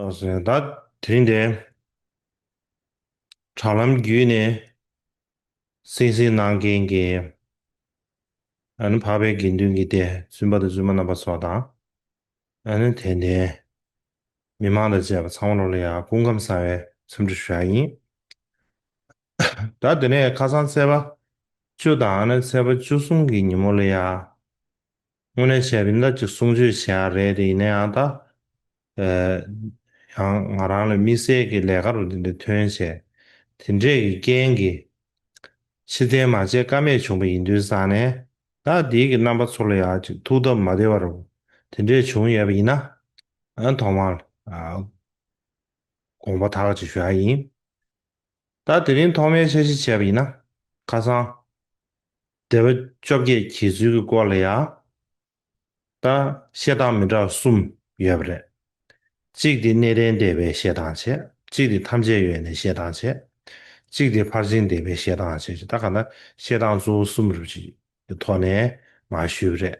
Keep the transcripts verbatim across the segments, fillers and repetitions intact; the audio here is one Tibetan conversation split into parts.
ཨ་ཟེར་ད་དེ་རིང་དེ་དྲ་ལམ་བརྒྱུད་ནས་གསན་གཟིགས་གནང་མཁན་གྱི་ཨ་ནི་འཕགས་པའི་དགེ་འདུན་གྱི་སྡེ་བཙུན་པ་དང་བཙུན་མ་རྣམ་པ་ཚོ་དང་ཨ་ནི་དད་ལྡན་མི་མང་དང་བཅས་པ་ཚང་མ་ལོ་ལ་ཡང་སྐུ་ཁམས་བཟང་བའི་འཚམས་འདྲི་ཞུ་ཡ་ཡིན། ད་དེ་ནས་ཁ་སང་ཚེས་པ་བཅུ་དང་ཨ་ནི་ཚེས་པ་བཅུ་གསུམ་གྱི་ཉིན་མོ་ལ་ཡ། དངོས་གནས་བྱས་པ་ཡིན་ན་ཅིག་གསུང་ཆོས་བྱེད་ཡ་རེད་དེ་ཡིན་ན་ཡང་ད། ཨེ། ཡང་ང་རང་ལ་དམིགས་བསལ་གྱི་ལས་ཀ་རུ་དེ་འདྲ་ཐོན་བྱས། དེ་འདྲས་ཀྱི་རྐྱེན་གྱིས་ཕྱིར་འཐེན་མ་བྱས་ཀ་མེད་བྱུང་པ་ཡིན་དུས་ཙང་ནས་ད་འདིའི་གི་རྣམ་པ་ཚོ་ལ་ཡང་ཅིག་ཐུགས་སྟབས་མ་བདེ་བ་རུ་དེ་འདྲས་བྱུང་ཡོད་པ་ཡིན་ན་ཨ་ཐོག་མར་ཨ་དགོངས་པ་དག་ཅིག་ཞུ་ཡ་ཡིན། ད་དེ་རིང་ཐོག་མའི་འཆར་གཞི་བྱས་པ་ཡིན་ན་ཁ་སང་སྡེ་པ་བཅོ་བརྒྱད་གྱེས་ཚུལ་གྱི་སྐོར་ལ་ཡང་ད་བཤད་སྟངས་མི་འདྲ་བ་གསུམ་ཡོད་པ་རེད། གཅིག་དེ་གནས་བརྟན་སྡེ་པའི་བཤད་སྟངས་བྱས། གཅིག་དེ་ཐམས་ཅད་ཡོན་ཏན་བཤད་སྟངས་བྱས། གཅིག་དེ་ཕར་ཕྱིན་སྡེ་པའི་བཤད་སྟངས་བྱས། ད་ག་ན་བཤད་སྟངས་གཙོ་བོ་གསུམ་རུ་ཅིག་གི་ཐོག་ནས་མར་ཞུས་པ་རེད།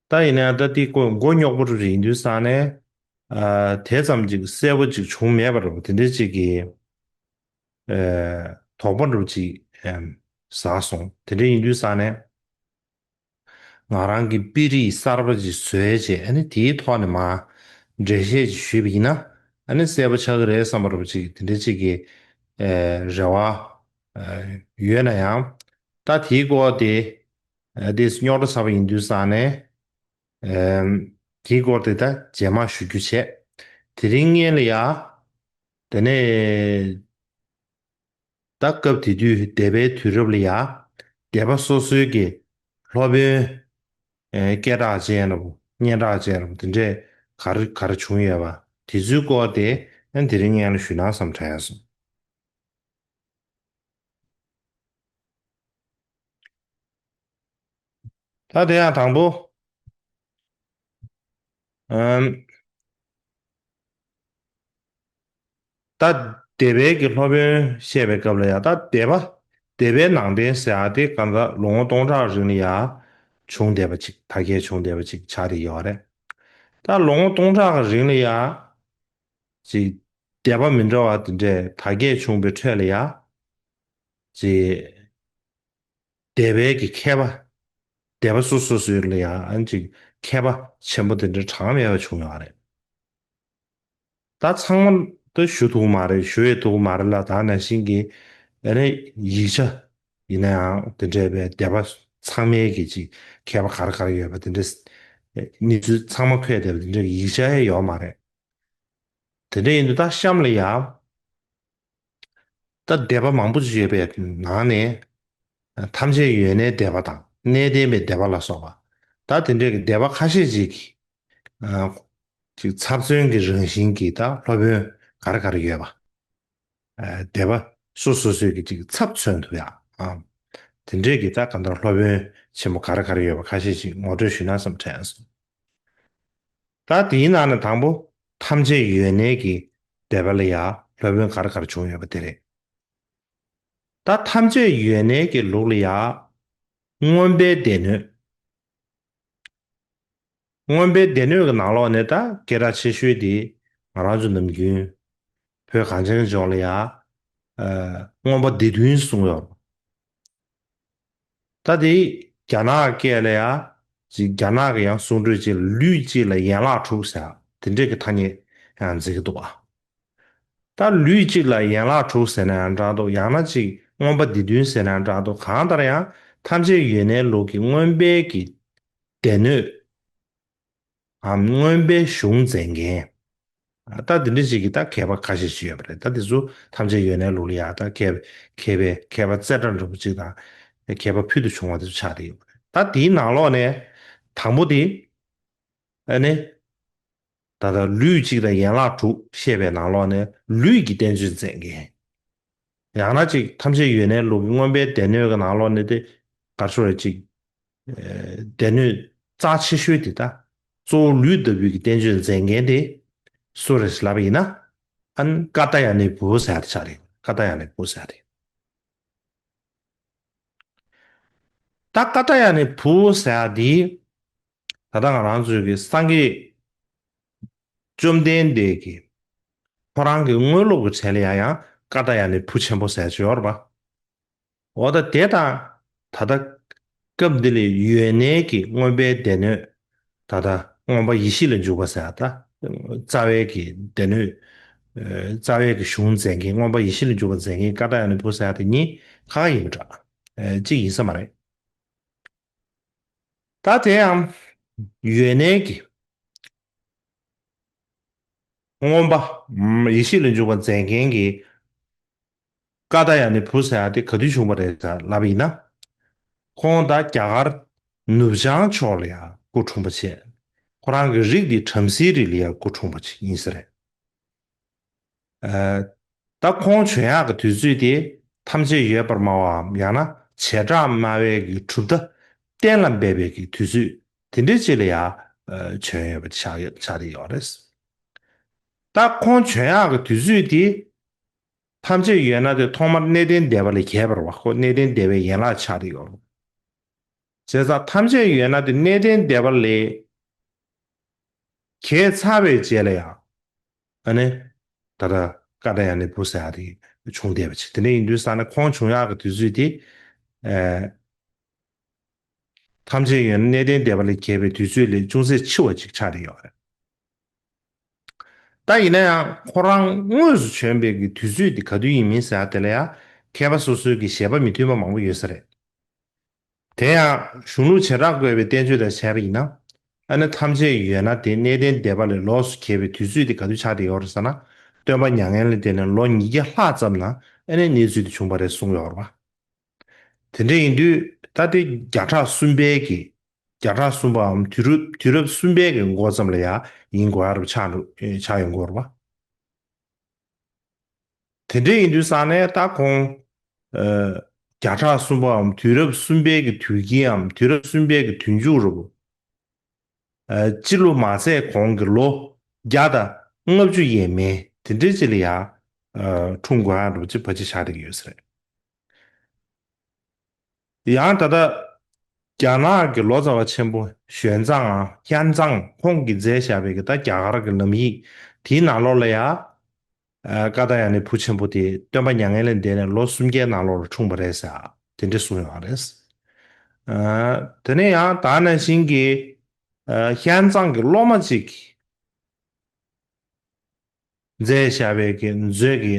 ད་ཡིན་ན་ད་དེ་མགོ་མགོ་རྙོག་པོ་རུ་ཡིན་དུས་ཙང་ནས་ཨ་དེ་ཙམ་ཅིག་གསལ་པོ་ཅིག་བྱུང་མེད་པ་རུ་དེ་འདྲའི་ཅིག་གི་ཨ་དོགས་པ་རུ་ཅིག་ཨ་ཟགས་སོང་། དེ་འདྲ་ཡིན་དུས་ཙང་ནས། ང་རང་གི་དཔེ་རིས་གསར་པ་ཅིག་བཟོས་བྱས་ཨ་ནི་དེའི་ཐོག་ནས་མར་འགྲེལ་བཤད་ཅིག་ཞུས་པ་ཡིན་ན་ཨ་ནི་གསལ་པོ་ཆགས་ཀྱི་རེད་བསམ་པ་རུ་ཅིག་དེ་འདྲ་ཅིག་གི་ཨེ་རེ་བ་ཨེ་ཡོད་ན་ཡང་ད་དེའི་སྐོར་དེ་ཨེ་དེ་རྙོག་དྲ་ཚ་པོ་ཡིན་དུས་ཙང་ནས་ཨེ་དེའི་སྐོར་དེ་ད་རྗེས་མ་ཞུ་རྒྱུ་བྱས། དེ་རིང་སྔོན་ལ་ཡ་དེ་ནས། ད་སྐབས་དེ་དུས་སྡེ་པའི་དུས་རབས་ལ་ཡ། སྡེ་པ་སོ་སོའི་གི་སློབ་དཔོན། ཨེ་སྐད་གྲགས་ཅན་རབ་སྙན་གྲགས་ཅན་རབ་དེ་འདྲས་ག་རེ་ག་རེ་བྱུང་ཡོད་པ་དེ་ཚོའི་སྐོར་དེ་ཨ་དེ་རིང་སྔོན་ལ་ཞུས་ན་བསམ་དྲན་སོང་། ད་དེ་ཡང་དང་པོ། ཨམ། ད་སྡེ་པའི་གི་སློབ་དཔོན་བཤད་པའི་སྐབས་ལ་ཡང་ད་སྡེ་པ་སྡེ་པའི་ནང་བསྟན་ཟེར་ཡ་དེ་གང་ལྟར་ལོ་ངོ་སྟོང་ཕྲག་རིང་ལ་ཡང་བྱུང་བསྡད་པ་ཅིག་དར་རྒྱས་བྱུང་བསྡད་པ་ཅིག་ཆགས་བསྡད་ཡོད་རེད། ད་ལོ་ངོ་སྟོང་ཕྲག་གི་རིང་ལ་ཡང་ཅིག་སྡེ་པ་མི་འདྲ་བ་དེ་འདྲས་དར་རྒྱས་བྱུང་བའི་ཁྲོད་ལ་ཡང་ཅིག་སྡེ་པའི་གི་མཁས་པ། སྡེ་པ་སོ་སོ་སོའི་ལ་ཡང་ཨ་ནི་ཅིག་མཁས་པ་ཆེན་པོ་དེ་འདྲ་གྲངས་མེད་པ་བྱུང་ཡོད་རེད། ད་ཚང་མ་ད་ཞུ་ཐུབ་མ་རེད། ཞུ་ཡས་ཐུབ་མ་རེད་ལ། ད་ནང་བཞིན་གྱི་ཨ་ནི་ཡིག་ཆ་ཡིན་ན་ཡང་དེ་འདྲའི་བའི་སྡེ་པ་ཚང་མའི་གི་ཅིག་མཁས་པ་ག་རེ་ག་རེ་ཡོད་པ་དེ་འདྲ་གནས་ཚུལ་ཚང་མ་འཁོད་བསྡད་པ་དེ་འདྲའི་ཡིག་ཆ་ཡང་ཡོད་མ་རེད། དེ་འདྲ་ཡིན་དུས་ད་གཤམ་ལ་ཡང་། ད་སྡེ་པ་མང་པོ་ཅིག་ཡོད་པའི་ནང་ནས། ཐམས་ཅད་ཡོན་ཏན་སྡེ་པ་དང་གནས་བརྟན་པའི་སྡེ་པ་ལ་སོགས་པ། ད་དེ་འདྲའི་གི་སྡེ་པ་ཁ་ཤས་ཅིག་གི། ཅིག་ཚབ་མཚོན་གྱི་རང་བཞིན་གྱི་ད་སློབ་དཔོན་ག་རེ་ག་རེ་ཡོད་པ། སྡེ་པ་སོ་སོ་སོའི་གི་ཅིག་ཚབ་མཚོན་ཐུབ་ཡ། དེ་འདྲའི་གི་ད་ག་འདྲ་སློབ་དཔོན་ཆེན་མོ་ག་རེ་ག་རེ་ཡོད་པ་ཁ་ཤས་ཅིག་ངོ་སྤྲོད་ཞུས་ན་བསམ་དྲན་སོང་། ད་དེའི་ནང་ནས་དང་པོ་ཐམས་ཅད་ཡོན་གནས་ཀྱི་སྡེ་པ་ལ་ཡ་སློབ་དཔོན་ག་རེ་ག་རེ་བྱུང་ཡོད་པ་དེ་རེད། ད་ཐམས་ཅད་ཡོན་གནས་ཀྱི་ལུགས་ལ་ཡ་མངོན་པའི་སྡེ་སྣོད། མངོན་པའི་སྡེ་སྣོད་ཀྱི་ནང་ལོགས་ནས་ད་སྐད་གྲགས་ཆེ་ཤོས་དེ་ང་རང་ཚོ་ནམ་རྒྱུན་བོད་གངས་ཅན་ལྗོངས་ལ་ཡ་མངོན་པ་སྡེ་བདུན་གསུངས་ཡོད། ད་དེ་རྒྱ་ནག་སྐད་ལ་ཡང་ཅིག་རྒྱ་ནག་གི་ཡང་གསུང་སྒྲོས་ཅིག་ལུས་གཅིག་ལ་ཡན་ལག་དྲུག་ཟེར་དེ་འདྲས་ཀྱི་ཐ་སྙད་ཡང་འཛིན་གྱི་འདུག་ཨ། ད་ལུས་གཅིག་ལ་ཡན་ལག་དྲུག་ཟེར་ན་ཡང་འདྲ་འདུག་ཡང་ན་ཅིག་མངོན་པ་སྡེ་བདུན་ཟེར་ན་ཡང་འདྲ་འདུག་གང་ལྟར་ཡང་ཐམས་ཅད་ཡོན་གནས་ལུགས་ཀྱི་མངོན་པའི་གི་སྡེ་སྣོད། ཨ་མངོན་པའི་གཞུང་མཛད་མཁན། ད་འདི་འདྲ་ཞིག་གི་ད་མཁས་པ་ཁ་ཤས་ཤིག་ཡོད་པ་རེད། ད་འདི་ཚོ་ཐམས་ཅད་ཡོན་གནས་ལུགས་ལ་ཡ་ད་མཁས་མཁས་པའི་མཁས་པ་རྩེ་གྲ་འགྲུབ་པ་ཅིག་དང་མཁས་པ་ཕུལ་དུ་བྱུང་བ་དེ་ཚོ་ཆགས་བསྡད་ཡོད་པ་རེད། ད་དེའི་ནང་ལོགས་ནས་དང་པོ་དེ་ཨ་ནི་ད་ལྟ་ལུས་གཅིག་དང་ཡན་ལག་དྲུག་བཤད་པའི་ནང་ལོགས་ནས་ལུས་ཀྱི་བསྟན་བཅོས་མཛད་མཁན། ཡང་ན་ཅིག་ཐམས་ཅད་ཡོན་གནས་ལུགས་ཀྱི་མངོན་པའི་སྡེ་སྣོད་ཀྱི་ནང་ལོགས་ནས་དེ་ག་རེ་ཞུ་རེད་ཅིག་སྡེ་སྣོད་རྩ་ཆེ་ཤོས་དེ་ད་གཙོ་བོ་ལུས་ལྟ་བུའི་གི་བསྟན་བཅོས་མཛད་མཁན་དེ་སུ་རེད་ལབ་པ་ཡིན་ན་ཨ་ནི་ཀ་ཏ་ཡ་ནའི་བུ་ཟེར་ཡ་དེ་ཆགས་རེད། ཀ་ཏ་ཡ་ནའི་བུ་ཟེར་ཡ་རེད། ད་ཀ་ཏ་ཡ་ནའི་བུ་ཟེར་ཡ་དེ་ད་ལྟ་ང་རང་ཚོའི་གི་སངས་རྒྱས་བཅོམ་ བཅོམ་ལྡན་འདས་ཀྱིས་ཁོ་རང་གི་དངོས་སློབ་ཀྱི་གྲས་ལ་ཡང་ཡང་ཀཱ་ཏྱཱ་ཡ་ནའི་བུ་ཆེན་པོ་ཟེར་ཅིག་ཡོད་རེད་པ། འོ་ད་དེ་དང་ད་ལྟ་སྐབས་འདི་ལ་ཡོན་གནས་ཀྱི་མངོན་པའི་སྡེ་སྣོད། ད་ལྟ་མངོན་པ་ཡེ་ཤེས་ལ་འཇུག་པ་ཟེར་ད། རྩ་བའི་གི་སྡེ་སྣོད། ཨ་རྩ་བའི་གི་གཞུང་མཛད་མཁན་མངོན་པ་ཡེ་ཤེས་ལ་འཇུག་པ་མཛད་མཁན་ཀཱ་ཏྱཱ་ཡ་ནའི་བུ་ཟེར་ཡ་དེ་གཉིས་ཁ་ཁ་ཡིན་པ་འདྲ། ཨ་གཅིག་ཡིན་ས་མ་རེད། ད་དེ་ཡང་ཡོན་གནས་ཀྱི་མངོན་པ་ཡེ་ཤེས་ལ་འཇུག་པ་མཛད་མཁན་གྱི་ཀཱ་ཏྱཱ་ཡ་ནའི་བུ་ཟེར་ཡ་དེ་ག་དུས་བྱུང་བ་རེད་ཟེར་ལབ་པ་ཡིན་ན། ཁོང་ད་རྒྱ་གར་ནུབ་བྱང་ཕྱོགས་ལ་ཡང་སྐུ་འཁྲུངས་པ་བྱས། ཁོ་རང་གི་རིགས་དེ་བྲམ་ཟེའི་རིགས་ལ་ཡང་སྐུ་འཁྲུངས་པ་ཅིག་ཡིན་ས་རེད། ཨ་ད་ཁོང་བྱོན་ཡག་གི་དུས་ཚོད་དེ་ཐམས་ཅད་ཡོད་པར་སྨྲ་བའམ་ཡང་ན་བྱེ་བྲག་སྨྲ་བའི་གི་གྲུབ་མཐའ་གཏན་ལ་འབེབས་པའི་གི་དུས་ཚོད་དེ་འདྲའི་ཅིག་ལ་ཡང་ཨ་བྱོན་ཡོད་པ་ཆགས་ཡོད་ཆགས་བསྡད་ཡོད་རེད། ད་ཁོང་བྱོན་ཡག་གི་དུས་ཚོད་དེ་ཐམས་ཅད་ཡོད་ན་དེ་ཐོག་མར་གནས་བརྟན་སྡེ་པ་ལས་གྱེས་པ་རེད་པ། ཁོ་གནས་བརྟན་སྡེ་པའི་ཡན་ལག་ཆགས་བསྡད་ཡོད་རེད། བྱས་ཙང་ཐམས་ཅད་ཡོད་ན་དེ་གནས་བརྟན་སྡེ་པ་ལས་གྱེས་ཚར་བའི་རྗེས་ལ་ཡང་ཨ་ནི་ད་ལྟ་ཀཱ་ཏྱཱ་ཡ་ནའི་བུ་ཟེར་ཡ་དེ་བྱུང་བསྡད་པ་ཅིག་དེ་འདྲ་ཡིན་དུས་ཙང་ནས་ཁོང་བྱུང་ཡག་གི་དུས་ཚོད་དེ་ཨ་ཐམས་ཅད་ཡོད་ན་གནས་བརྟན་སྡེ་པ་ལས་གྱེས་པའི་དུས་ཚོད་ལས་ཅུང་ཟད་འཕྱི་བ་ཅིག་ཆགས་བསྡད་ཡོད་རེད། ད་ཡིན་ན་ཡང་ཁོ་རང་དངོས་སུ་བྱོན་པའི་གི་དུས་ཚོད་དེ་ག་དུས་ཡིན་མིན་ཟེར་ཡ་དེ་ལ་ཡང་མཁས་པ་སོ་སོའི་གི་བཞེད་པ་མི་མཐུན་པ་མང་པོ་ཡོད་ས་རེད། དེ་ཡང་གཞུང་ལུགས་བྱེ་བྲག་བཀོད་པའི་བསྟན་བཅོས་དང་བྱས་པ་ཡིན་ན། ཨ་ནི་ཐམས་ཅད་ཡོད་ན་དེ་གནས་བརྟན་སྡེ་པ་ལས་ལོགས་སུ་གྱེས་པའི་དུས་ཚོད་དེ་ག་དུས་ཆགས་བསྡད་ཡོད་རེད་ཟེར་ན། སྟོན་པ་མྱ་ངན་ལས་འདས་ནས་ལོ་ཉིས་བརྒྱ་ལྷག་ཙམ་ལ་ཨ་ནི་གནས་ཚུལ་དེ་བྱུང་བ་རེད་གསུངས་ཡོད་རེད་པ། དེ་འདྲ་ཡིན་དུས་ད་དེ་བརྒྱ་ཕྲག་གསུམ་པའི་གི་བརྒྱ་ཕྲག་གསུམ་པའམ་དུས་རབས་དུས་རབས་གསུམ་པའི་གི་འགོ་ཙམ་ལ་ཡང་ཡིན་དགོས་ཡ་རུ་ཆགས་འདུག་ཆགས་ཡོང་གི་ཡོད་རེད་པ། དེ་འདྲ་ཡིན་དུས་ཙང་ནས་ད་ཁོང་ཨ་བརྒྱ་ཕྲག་གསུམ་པའམ་དུས་རབས་གསུམ་པའི་གི་དུས་དཀྱིལ་འམ་དུས་རབས་གསུམ་པའི་གི་དུས་མཇུག་རུ། ཨ་སྤྱི་ལོ་མ་ཚད་གོང་གི་ལོ་བརྒྱ་དང་ལྔ་བཅུ་ཡས་མས་དེ་འདྲའི་ཅིག་ལ་ཡང་ཨ་འཁྲུངས་དགོས་ཡ་འདྲ་པོ་ཅིག་ཕལ་ཆེར་ཆགས་བསྡད་ཀྱི་ཡོད་ས་རེད། ཡང་ད་ལྟ་རྒྱ་ནག་གི་ལོ་ཙཱ་བ་ཆེན་པོ་ཞོན་ཙང་ཨ་ཧན་ཙང་ཁོང་གིས་མཛད་བཞག་པའི་གི་ད་རྒྱ་གར་གི་ལམ་ཡིག་དེའི་ནང་ལོགས་ལ་ཡང་ཨ་ཀཱ་ཏྱཱ་ཡ་ནའི་བུ་ཆེན་པོ་དེ་སྟོན་པ་མྱ་ངན་ལས་འདས་ནས་ལོ་སུམ་བརྒྱའི་ནང་ལོགས་ལ་འཁྲུངས་པ་རེད་ཟེར་དེ་འདྲ་གསུངས་ཡོད་རེད། ཨ་དེ་ནས་ཡང་ད་ནང་བཞིན་གྱི་ཨ་ཧན་ཙང་གི་སློབ་མ་ཅིག་མཛད་བཞག་པའི་གི་མཛོད་ཀྱི་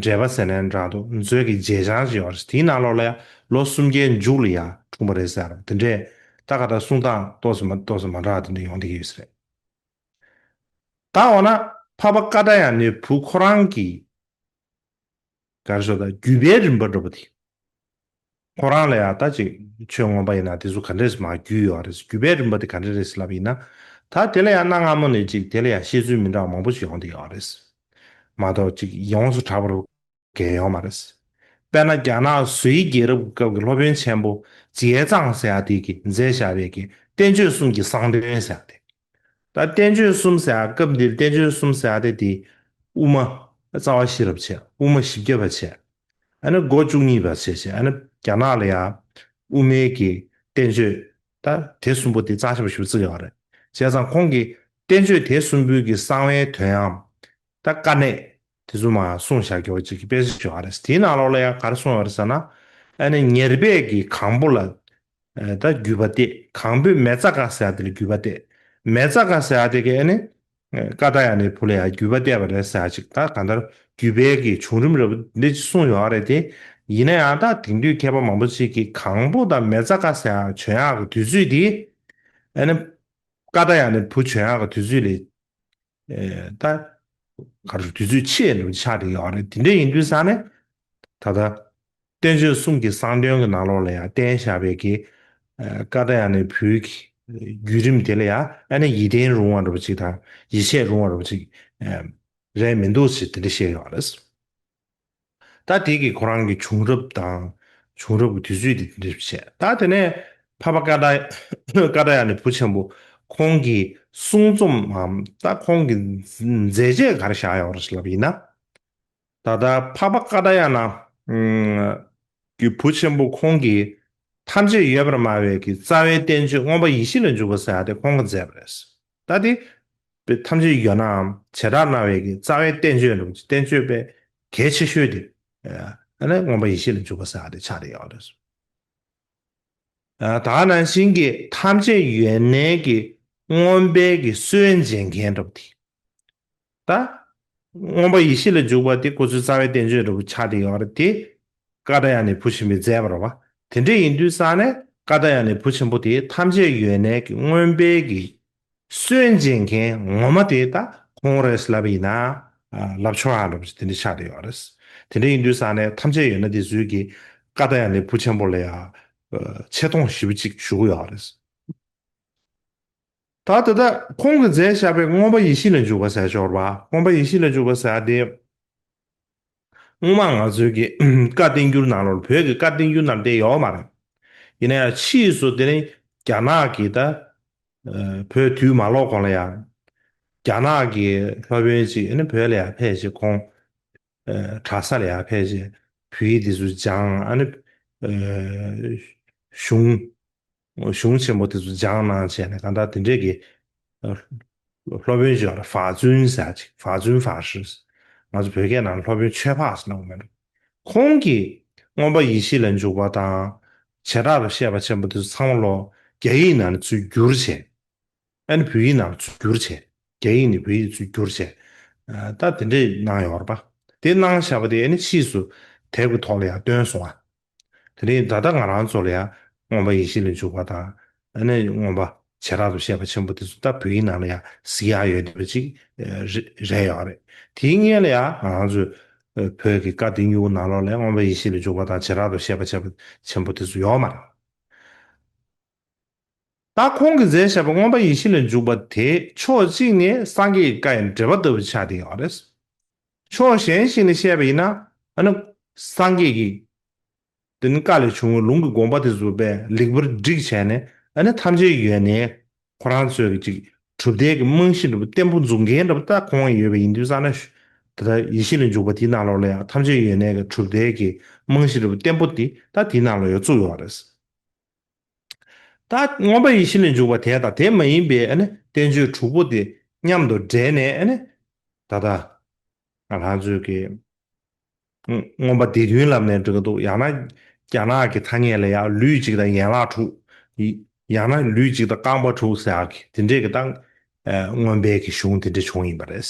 འགྲེལ་པ་ཟེར་ནའི་འདྲ་འདུག་མཛོད་ཀྱི་བརྗེད་བྱང་ཞིག་ཡོད་རེད། དེའི་ནང་ལོགས་ལ་ཡང་ལོ་སུམ་བརྒྱའི་མཇུག་ལ་ཡང་འཁྲུངས་པ་རེད་ཟེར་དེ་འདྲས་ད་ག་ད་གསུང་སྟངས་ཏོག་ཙམ་མ་ཏོག་ཙམ་མ་འདྲ་བ་དེ་འདྲ་ཡོང་བསྡད་ཀྱི་ཡོད་ས་རེད། ད་འོ་ན་འཕགས་པ་ཀཱ་ཏྱཱ་ཡ་ནའི་བུ་ཁོ་རང་གི་ག་རེ་ཟེར་ད་བརྒྱུད་པའི་རིམ་པ་འདྲ་པོ་དེ། ཁོ་རང་ལ་ཡང་ད་ཅིག་ཆོས་མངོན་པ་ཡིན་ན་དེ་ཚོ་ག་འདྲས་མར་བརྒྱུད་ཡོད་རེད། བརྒྱུད་པའི་རིམ་པ་དེ་ག་འདྲས་རེད་ལབ་ཡིན་ན། ད་དེ་ལ་ཡང་གནའ་སྔ་མོ་ནས་ཅིག་དེ་ལ་ཡང་བཤད་ཚུལ་མི་འདྲ་བ་མང་པོ་ཞིག་ཡོང་བསྡད་ཡོད་རེད། མ་གཏོགས་ཅིག་ཡོངས་སུ་གྲགས་པ་རུ་གལ་ཡོད་མ་རེད། དཔེར་ན་རྒྱ་ནག་སུའི་རྒྱལ་རབས་སྐབས་ཀྱི་སློབ་དཔོན་ཆེན་པོ་རྗེ་ཙང་ཟེར་ཡ་དེ་གིས་མཛད་བཞག་པའི་གི་བསྟན་བཅོས་གསུམ་གྱི་གསང་སྟོན་ཟེར་ཡ་དེ། ད་བསྟན་བཅོས་གསུམ་ཟེར་ཡ་སྐབས་འདིར་བསྟན་བཅོས་གསུམ་ཟེར་ཡ་དེ་དེ་དབུ་མ་རྩ་བ་ཤེས་རབ་བྱས། དབུ་མ་བཞི་བརྒྱ་པ་བྱས། ཨ་ནི་སྒོ་བཅུ་གཉིས་པ་བྱས་བྱས། ཨ་ནི་རྒྱ་ནག་ལ་ཡང་དབུ་མའི་གི་བསྟན་བཅོས་ད་དེ་གསུམ་པོ་དེ་གཙང་ཆེན་པོ་ཞེ་པོ་བརྩི་ཡོད་རེད། བྱས་ཙང་ཁོང་གིས་བསྟན་བཅོས་དེ་གསུམ་པོའི་གི་གསང་བའི་དོན་ཡང་ད་དཀའ་གནད་དེ་ཚོ་མར་གསུངས་བཞག་རྒྱུ་ཅིག་གི་དཔེ་ཆ་ཞིག་ཡོད་རེད། དེའི་ནང་ལོགས་ལ་ཡང་ག་རེ་གསུངས་ཡོད་རེད་ཟེར་ན། ཨ་ནི་ཉེར་སྦས་ཀྱི་གང་པོ་ལ་ཨ་ད་བརྒྱུད་པ་སྟེ། གང་པོས་མེ་བཙའ་ཀ་ཟེར་ཡ་དེ་ལ་བརྒྱུད་པ་སྟེ། མེ་བཙའ་ཀ་ཟེར་ཡ་དེ་གིས་ཨ་ནི་ཀཱ་ཏྱཱ་ཡ་ནའི་བུ་ལ་ཡང་བརྒྱུད་པ་གཏད་པ་རེད་ཟེར་ཡ་ཅིག་ད་གང་ལྟར་བརྒྱུད་པའི་གི་བྱུང་རིམ་རེ་བ་འདི་ཅིག་གསུངས་ཡོད་རེད་དེ། ཡིན་ན་ཡང་ད་དེང་དུས་མཁས་པ་མང་པོ་ཅིག་གིས་གང་པོ་དང་མེ་བཙའ་ཀ་ཟེར་ཡ་བྱོན་ཡག་གི་དུས་ཚོད་དེ་ཨ་ནི་ཀཱ་ཏྱཱ་ཡ་ནའི་བུ་བྱོན་ཡག་གི་དུས་ཚོད་ལས་ཨེ་ད་ག་རེ་དུས་ཚོད་ཕྱི་ཡས་འགྲོ་ཆགས་བསྡད་ཡོད་རེད། དེ་འདྲ་ཡིན་དུས་ཙང་ནས་ད་ལྟ་བསྟན་བཅོས་གསུམ་གྱི་གསང་སྟོན་གྱི་ནང་ལོགས་ལ་ཡང་བསྟན་བཞག་པའི་གི་ཨ་ཀཱ་ཏྱཱ་ཡ་ནའི་བུའི་གི་བརྒྱུད་རིམ་དེ་ལ་ཡང་ཨ་ནི་ཡིད་བརྟན་རུང་བ་འདྲ་པོ་ཅིག་དང་ཡིད་ཆེས་རུང་བ་འདྲ་པོ་ཅིག་ཨ་རེད་མི་འདུག་ཅེས་དེ་འདྲ་བཤད་ཡོད་རེད། ད་དེ་གི་ཁོ་རང་གི་བྱུང་རབས་དང་བྱུང་རབས་ཀྱི་དུས་ཚོད་དེ་འདི་འདྲ་བཤད། ད་དེ་ནས་འཕགས་པ་ཀཱ་ཏྱཱ་ཀཱ་ཏྱཱ་ཡ་ནའི་བུ་ཆེན་པོ་ཁོང་གི་གསུང་རྩོམ་འམ་ད་ཁོང་གི་མཛད་རྗེས་ག་རེ་བཞག་ཡོད་རེད་ལབ་ཡིན་ན། ད་ལྟ་འཕགས་པ་ཀཱ་ཏྱཱ་ཡ་ན་གི་བུ་ཆེན་པོ་ཁོང་གིས་ཐམས་ཅད་ཡོད་པར་སྨྲ་བའི་གི་རྩ་བའི་བསྟན་བཅོས་མངོན་པ་ཡེ་ཤེས་ལ་འཇུག་པ་ཟེར་ཡ་དེ་ཁོང་གིས་མཛད་པ་རེད། ད་དེ་ པའི་ཐམས་ཅད་ཡོད་ནའང་བྱེ་བྲག་སྣང་བའི་གི་རྩ་བའི་བསྟན་བཅོས་ལ་བསྟན་བཅོས་པའི་གལ་ཆེ་ཤོས་དེ་ཨ་ནི་མངོན་པ་ཡེ་ཤེས་ལ་འཇུག་པ་ཟེར་བ་དེ་ཆགས་བསྡད་ཡོད་རེད། ད་ག་ནང་བཞིན་གྱི་ཐམས་ཅད་ཡོད་ནའི་གི་མངོན་པའི་གི་སྲོལ་འབྱེད་མཁན་འདྲ་པོ་དེ། ད་མངོན་པ་ཡེ་ཤེས་ལ་འཇུག་པ་དེ་ཁོ་ཚོའི་རྩ་བའི་བསྟན་བཅོས་འདྲ་པོ་ཆགས་བསྡད་ཡོད་རེད་དེ། ཀཱ་ཏྱཱ་ཡ་ནའི་བུ་ཆེན་པོས་མཛད་པ་རེད་བ། དེ་འདྲ་ཡིན་དུས་ཙང་ནས་ཀཱ་ཏྱཱ་ཡ་ནའི་བུ་ཆེན་པོ་དེ་ཐམས་ཅད་ཡོད་ནའི་གི་མངོན་པའི་གི་སྲོལ་འབྱེད་མཁན་ངོ་མ་དེ་ད་ཁོང་རེད་ལབ་ཡིན་ན་ལབ་ཆོག་ཨ་ལབ་དེ་འདྲ་ཆགས་བསྡད་ཡོད་རེད། དེ་འདྲ་ཡིན་དུས་ཙང་ནས་ཐམས་ཅད་ཡོད་ན་དེ་ཚོའི་གི་ཀཱ་ཏྱཱ་ཡ་ནའི་བུ་ཆེན་པོ་ལ་ཡང་ཆེ་མཐོང་ཞེ་པོ་ཅིག་ཞུ་གི་ཡོད་རེད། ད་ད་ལྟ་ཁོང་གིས་མཛད་བཞག་པའི་མངོན་པ་ཡེ་ཤེས་ལ་འཇུག་པ་ཟེར་ཞོར་བ། མངོན་པ་ཡེ་ཤེས་ལ་འཇུག་པ་ཟེར་དེ། སྔོན་མ་ང་ཚོའི་གི་བཀའ་བསྟན་འགྱུར་ནང་ལོགས་བོད་ཀྱི་བཀའ་བསྟན་འགྱུར་ནང་དེ་ཡོད་མ་རེད། ཡིན་ན་ཡང་ཕྱིས་སུ་དེ་ནི་རྒྱ་ནག་གི་ད་བོད་དུས་མ་ལོག་གོང་ལ་ཡང་རྒྱ་ནག་གི་སློབ་དཔོན་ཅིག་ཨ་ནི་བོད་ལ་ཡང་ཕེབས་ཤིང་ཁོང་གྲྭ་ས་ལ་ཡང་ཕེབས་ཤིང་བོད་ཡིག་དེ་ཚོ་སྦྱངས། ཨ་ནི་གཞུང་གཞུང་ཆེན་པོ་དེ་ཚོ་སྦྱངས་གནང་བྱས་ནས་གང་ལྟར་དེ་འདྲས་ཀྱི་སློབ་དཔོན་ཞིག་ཡོད་རེད། ཧྥ་ཙུན་ཟེར་ཅིག་ཧྥ་ཙུན་ཧྥ་ཧྲི། ང་ཚོ་བོད་སྐད་ནང་སློབ་དཔོན་ཆོས་འཕགས་ཟེར་གནང་བ་མེད་འགྲོ། ཁོང་གིས་མངོན་པ་ཡེ་ཤེས་ལ་འཇུག་པ་དང་བྱེ་བྲག་ཏུ་བཤད་པ་ཆེན་པོ་དེ་ཚོ་ཚང་མ་ལོ་རྒྱ་ཡིག་ནང་ནས་ཚུར་བསྒྱུར་བྱས། ཨ་ནི་བོད་ཡིག་ནང་ཚུར་བསྒྱུར་བྱས། རྒྱ་ཡིག་ནས་བོད་ཡིག་ཚུར་བསྒྱུར་བྱས། ད་དེ་འདྲས་གནང་ཡོད་རེད་པ། དེ་གནང་བཞག་པ་དེ་ཨ་ནི་ཕྱིས་སུ་དེབ་ཀྱི་ཐོག་ལ་ཡང་བཏོན་སོང་བ། དེ་རིང་ད་ལྟ་ང་རང་ཚོ་ལ་ཡང་མངོན་པ་ཡེ་ཤེས་ལ་འཇུག་པ་དང་ཨ་ནི་མངོན་པ་བྱེ་བྲག་ཏུ་བཤད་པ་ཆེན་པོ་དེ་ཚོ་ད་བོད་ཡིག་ནང་ལ་ཡང་གཟིགས་ཡག་ཡོད་བསྡད་པ་ཅིག་རེད་ཡོད་རེད། དེའི་སྔོན་ལ་ཡང་ང་རང་ཚོའི་བོད་ཀྱི་བཀའ་བསྟན་འགྱུར་ནང་ལོགས་ལ་མངོན་པ་ཡེ་ཤེས་ལ་འཇུག་པ་དང་བྱེ་བྲག་ཏུ་བཤད་པ་ཆེན་པོ་ཆེན་པོ་དེ་ཚོ་ཡོད་མ་རེད། ད་ཁོང་གིས་མཛད་བཞག་པའི་མངོན་པ་ཡེ་ཤེས་ལ་འཇུག་པ་དེ་ཕྱོགས་གཅིག་ནས་སངས་རྒྱས་ཀྱི་བཀའ་ཡི་འགྲེལ་པ་ལྟ་བུ་ཆགས་བསྡད་ཡོད་རེད། ཕྱོགས་གཞན་ཞིག་ནས་བཤད་པ་ཡིན་ན་ཨ་ནི་སངས་རྒྱས་ཀྱི་དེ་ནི་བཀའ་ལས་བྱུང་བའི་ལུང་གི་དགོངས་པ་དེ་ཚོ་དཔེ་ལེགས་པར་བསྒྲིགས་བྱས་ནས་ཨ་ནི་ཐམས་ཅད་ཡོད་ནའི་ཁོ་རང་ཚོའི་གི་ཅིག་གྲུབ་མཐའི་གི་རྨང་གཞི་འདྲ་པོ་བརྟན་པོ་འཛུགས་མཁན་འདྲ་པོ་ད་ཁོང་ཡོད་པ་ཡིན་དུས་ཙང་ན་ད་ལྟ་ཡེ་ཤེས་ལ་འཇུག་པ་དེའི་ནང་ལོགས་ལ་ཡང་ཐམས་ཅད་ཡོད་ནའི་གི་གྲུབ་མཐའི་གི་རྨང་གཞི་འདྲ་པོ་བརྟན་པོ་དེ་ད་དེའི་ནང་ལ་ཡང་བཙུགས་ཡོད་རེད། ད་མངོན་པ་ཡེ་ཤེས་ལ་འཇུག་པ་དེ་དང་དེ་མ་ཡིན་པའི་ཨ་ནི་བསྟན་བཅོས་དྲུག་པོ་དེ་མཉམ་དུ་འདྲེས་ནས་ཨ་ནི་ད་ལྟ་ང་རང་ཚོའི་གི་མངོན་པ་སྡེ་བདུན་ལབ་ནས་འགྲིག་གི་འདུག་ཡང་ན་རྒྱ་ནག་གི་ཐ་སྙད་ལ་ཡང་ལུས་གཅིག་དང་ཡན་ལག་དྲུག་ཡང་ན་ལུས་གཅིག་དང་རྐང་པ་དྲུག་ཟེར་ཡག་གི་དེ་འདྲས་ཀྱི་ད་མངོན་པའི་གི་གཞུང་དེ་འདྲས་བྱུང་ཡིན་པ་རེད།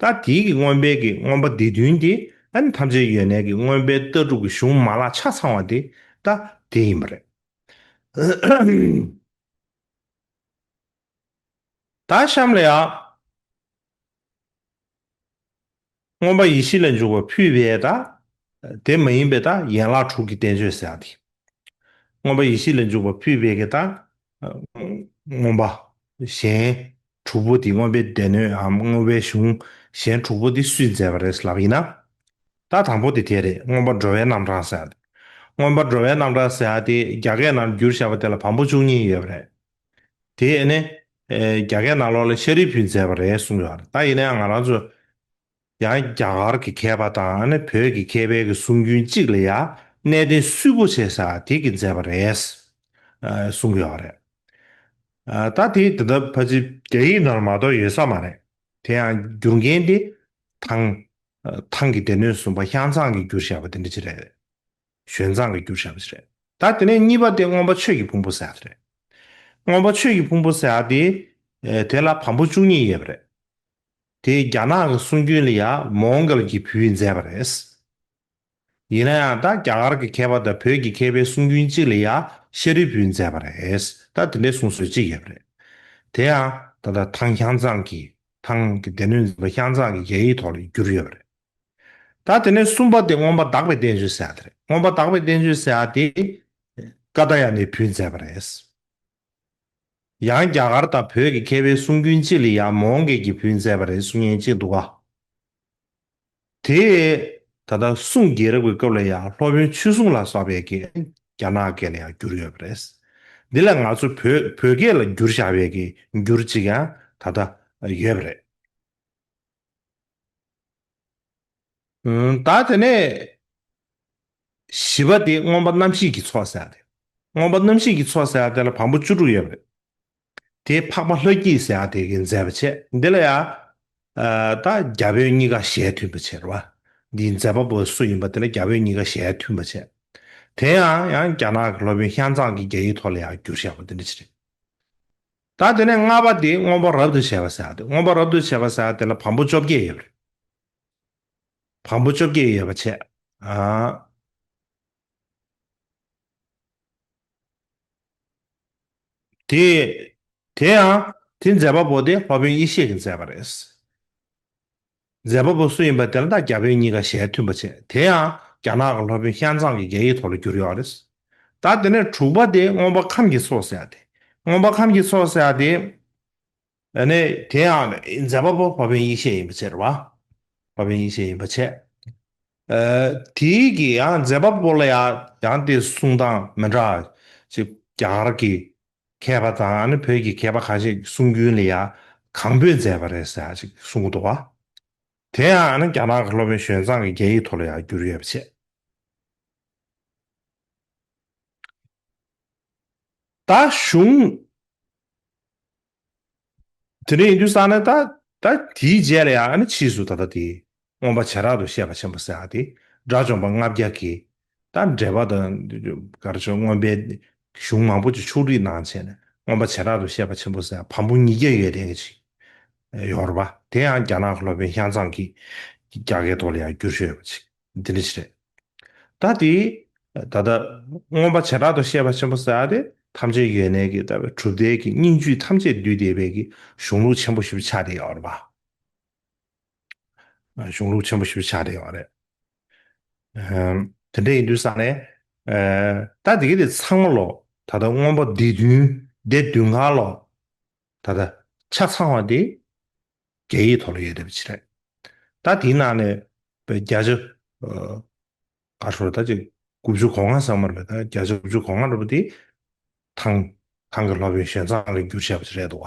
ད་དེའི་གི་མངོན་པའི་གི་མངོན་པ་སྡེ་བདུན་དེ་ཨ་ནི་ཐམས་ཅད་ཡོད་ནའི་གི་མངོན་པའི་ལྟ་གྲུབ་ཀྱི་གཞུང་མ་ལག་ཆ་ཚང་བ་དེ་ད་དེ་ཡིན་པ་རེད། ད་གཤམ་ལ་ཡང་མངོན་པ་ཡེ་ཤེས་ལ་འཇུག་པ་ཕུད་པའི་ད་དེ་མ་ཡིན་པའི་ད་ཡན་ལག་དྲུག་གི་བསྟན་བཅོས་ཟེར་ཡག་དེ། མངོན་པ་ཡེ་ཤེས་ལ་འཇུག་པ་ཕུད་པའི་གི་ད་མངོན་པ་གཞན་དྲུག་པོ་དེ་མངོན་པའི་སྡེ་སྣོད་འམ་མངོན་པའི་གཞུང་གཞན་དྲུག་པོ་དེ་སུས་མཛད་པ་རེད་ལབ་ཡིན་ན། ད་དང་པོ་དེ་དེ་རེད། མངོན་པ་འགྲོ་བའི་རྣམ་གྲངས་ཟེར་ཡག་དེ། མངོན་པ་འགྲོ་བའི་རྣམ་གྲངས་ཟེར་ཡག་དེ་རྒྱ་སྐད་ནང་བསྒྱུར་བཞག་པ་དེ་ལ་བམ་པོ་བཅུ་གཉིས་ཡོད་པ་རེད། དེ་ནི་རྒྱ་སྐད་ནང་ལོགས་ལ་ཤཱ་རིའི་བུས་མཛད་པ་རེད་གསུངས་ཡོད་རེད། ད་ཡིན་ན་ཡང་ང་རང་ཚོ་ཡང་རྒྱ་གར་གྱི་མཁས་པ་དང་ནི་བོད་ཀྱི་མཁས་པའི་གི་གསུང་རྒྱུན་གཅིག་ལ་ཡང་གནད་དོན་སུས་པོ་བྱས་ས་དེ་གིས་མཛད་པ་རེད་གསུང་གི་ཡོད་རེད། ད་དེ་དེ་ལྟ་ཕལ་ཆེར་རྒྱ་ཡིག་ནང་མ་གཏོགས་ཡོད་ས་མ་རེད། དེ་ཡང་བསྒྱུར་མཁན་དེ་ཐང་ཐང་གི་སྡེ་སྣོད་གསུམ་པ་ཤང་ཙང་གིས་བསྒྱུར་བཞག་པ་དེ་འདྲ་ཅིག་རེད། ཞོན་ཙང་གིས་བསྒྱུར་བཞག་པ་ཞིག་རེད། ད་དེ་ནས་གཉིས་པ་དེ་མངོན་པ་ཆོས་ཀྱི་ཕུང་པོ་ཟེར་ཡག་དེ་རེད། མངོན་པ་ཆོས་ཀྱི་ཕུང་པོ་ཟེར་ཡག་དེ་དེ་ལ་བམ་པོ་བཅུ་གཉིས་ཡོད་པ་རེད། དེ་རྒྱ་ནག་གི་གསུང་རྒྱུན་ལ་ཡང་མོང་གལ་གྱི་བུས་མཛད་པ་རེད། ཡིན་ན་ཡང་ད་རྒྱ་གར་གྱི་མཁས་པ་དང་བོད་ཀྱི་མཁས་པའི་གསུང་རྒྱུན་གཅིག་ལ་ཡང་ཤཱ་རིའི་བུས་མཛད་པ་རེད། ད་དེ་འདྲའི་གསུང་སྲོལ་གཅིག་ཡོད་པ་རེད། དེ་ཡང་ད་ལྟ་ཐང་ཤང་ཙང་གི་ཐང་གི་སྡེ་སྣོད་འཛིན་པ་ཤང་ཙང་གི་རྒྱ་ཡིག་ཐོག་ལ་བསྒྱུར་ཡོད་པ་རེད། ད་དེ་ནས་གསུམ་པ་དེ་མངོན་པ་དག་པའི་བསྟན་བཅོས་ཟེར་ཡག་དེ་རེད། མངོན་པ་དག་པའི་བསྟན་བཅོས་ཟེར་ཡག་དེ་ཀཱ་ཏྱཱ་ཡ་ནས་བུས་མཛད་པ་རེད། ཡང་རྒྱ་གར་དང་བོད་ཀྱི་མཁས་པའི་གསུང་རྒྱུན་གཅིག་ལ་ཡང་མོང་གལ་གྱིས་བུས་མཛད་པ་རེད་གསུང་མཁན་གཅིག་འདུག་ག་དེ་ད་ལྟ་གསུང་རྒྱལ་རབས་ཀྱི་སྐབས་ལ་ཡང་སློབ་དཔོན་ཆོས་སྲུང་ལ་སོགས་པའི་གིས་རྒྱ་ནག་སྐད་ལ་ཡང་བསྒྱུར་ཡོད་པ་རེད། འདི་ལ་ང་ཚོ་བོད་བོད་སྐད་ལ་བསྒྱུར་བཞག་པའི་གི་འགྱུར་གཅིག་ཡང་ད་ལྟ་ཡོད་པ་རེད། ད་དེ་ནས་བཞི་པ་དེ་མངོན་པ་རྣམ་བཞི་གི་ཚོགས་ཟེར་ཡག་དེ། མངོན་པ་རྣམ་བཞི་གི་ཚོགས་ཟེར་ཡག་དེ་ལ་བམ་པོ་བཅུ་དྲུག་ཡོད་པ་རེད། དེ་འཕགས་པ་ལྷ་སྐྱིད་ཟེར་ཡ་དེ་གིས་མཛད་པ་བྱས། འདི་ལ་ཡ། ཨ། ད་རྒྱ་བོད་གཉིས་ཀ་ཞལ་མཐུན་པ་བྱས་རེད་བ། འདིའི་མཛད་པ་པོ་སུ་ཡིན་པ་དེ་ལ་རྒྱ་བོད་གཉིས་ཀ་ཞལ་མཐུན་པ་བྱས། དེ་ཡང་ཡང་རྒྱ་ནག་གི་སློབ་དཔོན་ཤན་ཙང་གིས་རྒྱ་ཡིག་ཐོག་ལ་ཡང་བསྒྱུར་བཞག་པ་དེ་འདྲ་ཅིག་རེད། ད་དེ་ནས་ལྔ་པ་དེ་མངོན་པ་རབ་ཏུ་བྱས་པ་ཟེར་ཡ་དེ། མངོན་པ་རབ་ཏུ་བྱས་པ་ཟེར་ཡ་དེ་ལ་བམ་པོ་བཅོ་བརྒྱད་ཡོད་པ་རེད། བམ་པོ་བཅོ་བརྒྱད་ཡོད་པ་བྱས། ཨ། དེ། དེ་ཡང་དེ་མཛད་པ་པོ་དེ་སློབ་དཔོན་ཡེ་ཤེས་ཀྱིས་མཛད་པ་རེད། མཛད་པ་པོ་སུ་ཡིན་པ་དེ་ལ་ད་རྒྱ་བོད་གཉིས་ཀ་ཞལ་མཐུན་པ་བྱས། དེ་ཡང་རྒྱ་ནག་གི་སློབ་དཔོན་ཤན་ཙང་གིས་རྒྱ་ཡིག་ཐོག་ལ་བསྒྱུར་ཡོད་རེད། ད་དེ་ནས་དྲུག་པ་དེ་མངོན་པ་ཁམས་ཀྱི་ཚོགས་ཟེར་ཡ་དེ། མངོན་པ་ཁམས་ཀྱི་ཚོགས་ཟེར་ཡ་དེ། ཨ་ནི་དེ་ཡང་མཛད་པ་པོ་སློབ་དཔོན་ཡེ་ཤེས་ཡིན་པ་བྱས་རེད་བ། སློབ་དཔོན་ཡེ་ཤེས་ཡིན་པ་བྱས། ཨ། དེའི་གི་ཡང་མཛད་པ་པོ་ལ་ཡང་ཡང་དེ་གསུང་སྟངས་མི་འདྲ་ཅིག་རྒྱ་གར་གྱི་མཁས་པ་དང་ཨ་ནི་བོད་ཀྱི་མཁས་པ་ཁ་ཤས་ཀྱི་གསུང་རྒྱུན་ལ་ཡང་གང་པོས་མཛད་པ་རེད་ཟེར་ཅིག་གསུང་གི་འདུག་བ། དེ་ཡང་ཨ་ནི་རྒྱ་ནག་གི་སློབ་དཔོན་ཞོན་ཙང་གིས་རྒྱ་ཡིག་ཐོག་ལ་ཡང་བསྒྱུར་ཡོད་པ་བྱས། ད་གཞུང་། དེ་འདྲ་ཡིན་དུས་ཙང་ནས་ད་ད་དེའི་རྗེས་ལ་ཡང་ཨ་ནི་ཕྱིས་སུ་ད་ལྟ་དེ་མངོན་པ་བྱེ་བྲག་ཏུ་བཤད་པ་ཆེན་པོ་ཟེར་ཡ་དེ་དགྲ་བཅོམ་པ་ལྔ་བརྒྱ་གིས་ད་འགྲེལ་པ་དང་ག་རེ་ཟེར་མངོན་པའི་གཞུང་མང་པོ་ཅིག་ཕྱོགས་སྒྲིག་གནང་བྱས་ནས་མངོན་པ་བྱེ་བྲག་ཏུ་བཤད་པ་ཆེན་པོ་ཟེར་ཡ་བམ་པོ་ཉིས་བརྒྱ་ཡོད་དེ་ཅིག་ཡོད་རེད་པ། དེ་ཡང་རྒྱ་ནག་གི་སློབ་དཔོན་ཤན་ཙང་གིས་རྒྱ་སྐད་ཐོག་ལ་ཡང་བསྒྱུར་ཤོད་པ་ཅིག་འདི་འདྲ་ཞིག་རེད། ད་དེ་ད་ལྟ་མངོན་པ་བྱེ་བྲག་ཏུ་བཤད་པ་ཆེན་པོ་ཟེར་ཡ་དེ་ཐམས་ཅད་ཡོད་གནས་ཀྱི་ད་བའི་གྲུབ་མཐའི་གི་སྙིང་བཅུད་ཐམས་ཅད་འདུས་བསྡད་པའི་གི་གཞུང་ལུགས་ཆེན་པོ་ཞིག་ཆགས་བསྡད་ཡོད་རེད་པ། གཞུང་ལུགས་ཆེན་པོ་ཞིག་ཆགས་བསྡད་ཡོད་རེད། ཨམ། དེ་འདྲ་ཡིན་དུས་ཙང་ནས། ཨ། ད་དེ་གི་དེ་ཚང་མ་ལོ་ད་ལྟ་མངོན་པ་སྡེ་བདུན་སྡེ་བདུན་ཁག་ལོ། ད་ལྟ་ཆ་ཚང་བ་དེ་རྒྱ་ཡིག་ཐོག་ལ་ཡོད་བསྡད་པ་ཅིག་རེད། ད་དེའི་ནང་ནས་བརྒྱ་ཆ། ཨ། ག་ཚོད་ད་ཅིག་དགུ་བཅུ་གོ་ལྔ་ཙམ་རེད་པ། ད་བརྒྱ་ཆ་དགུ་བཅུ་གོ་ལྔ་འདྲ་པོ་དེ་ཐང་ཐང་གི་སློབ་དཔོན་ཞོན་ཙང་ལ་བསྒྱུར་བྱས་པ་ཅིག་རེད་འདུག་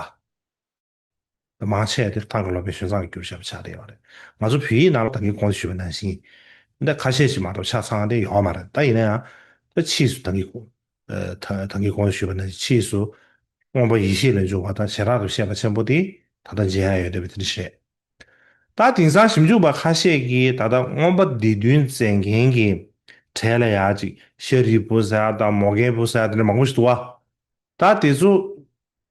བ། མང་ཆེ་དེ་ཐང་གི་སློབ་དཔོན་ཞོན་ཙང་གིས་བསྒྱུར་བྱས་པ་ཆགས་བསྡད་ཡོད་རེད། ང་ཚོ་བོད་ཡིག་ནང་ལ་ད་གིན་གོང་དུ་ཞུས་པ་ནང་བཞིན་འདི་ཁ་ཤས་ཤིག་མ་གཏོགས་ཆ་ཚང་བསྡད་ཡོད་མ་རེད། ད་ཡིན་ན་ཡང་ད་ཕྱིས་སུ་ད་གིན་གོང་ཨ། ད་ད་གིན་གོང་དུ་ཞུས་པ་ནང་བཞིན་ཕྱིས་སུ་མངོན་པ་ཡེ་ཤེས་ལ་འཇུག་པ་དང་བྱེ་བྲག་ཏུ་བཤད་པ་ཆེན་པོ་དེ་ད་ལྟ་མཇལ་ཡ་ཡོད་བསྡད་པ་དེ་འདྲ་ཞིག་རེད། ད་དེང་སང་ཞིབ་འཇུག་པ་ཁ་ཤས་ཀྱིས་ད་ལྟ་མངོན་པ་སྡེ་བདུན་མཛད་མཁན་གྱི་གྲས་ལ་ཡ་ཅིག་ཤཱ་རིའི་བུ་ཟེར་ཡ་དང་མོའུ་འགལ་བུ་ཟེར་ཡ་དེ་འདྲ་མང་པོ་ཞིག་འདུག་བ། ད་དེ་ཚོ་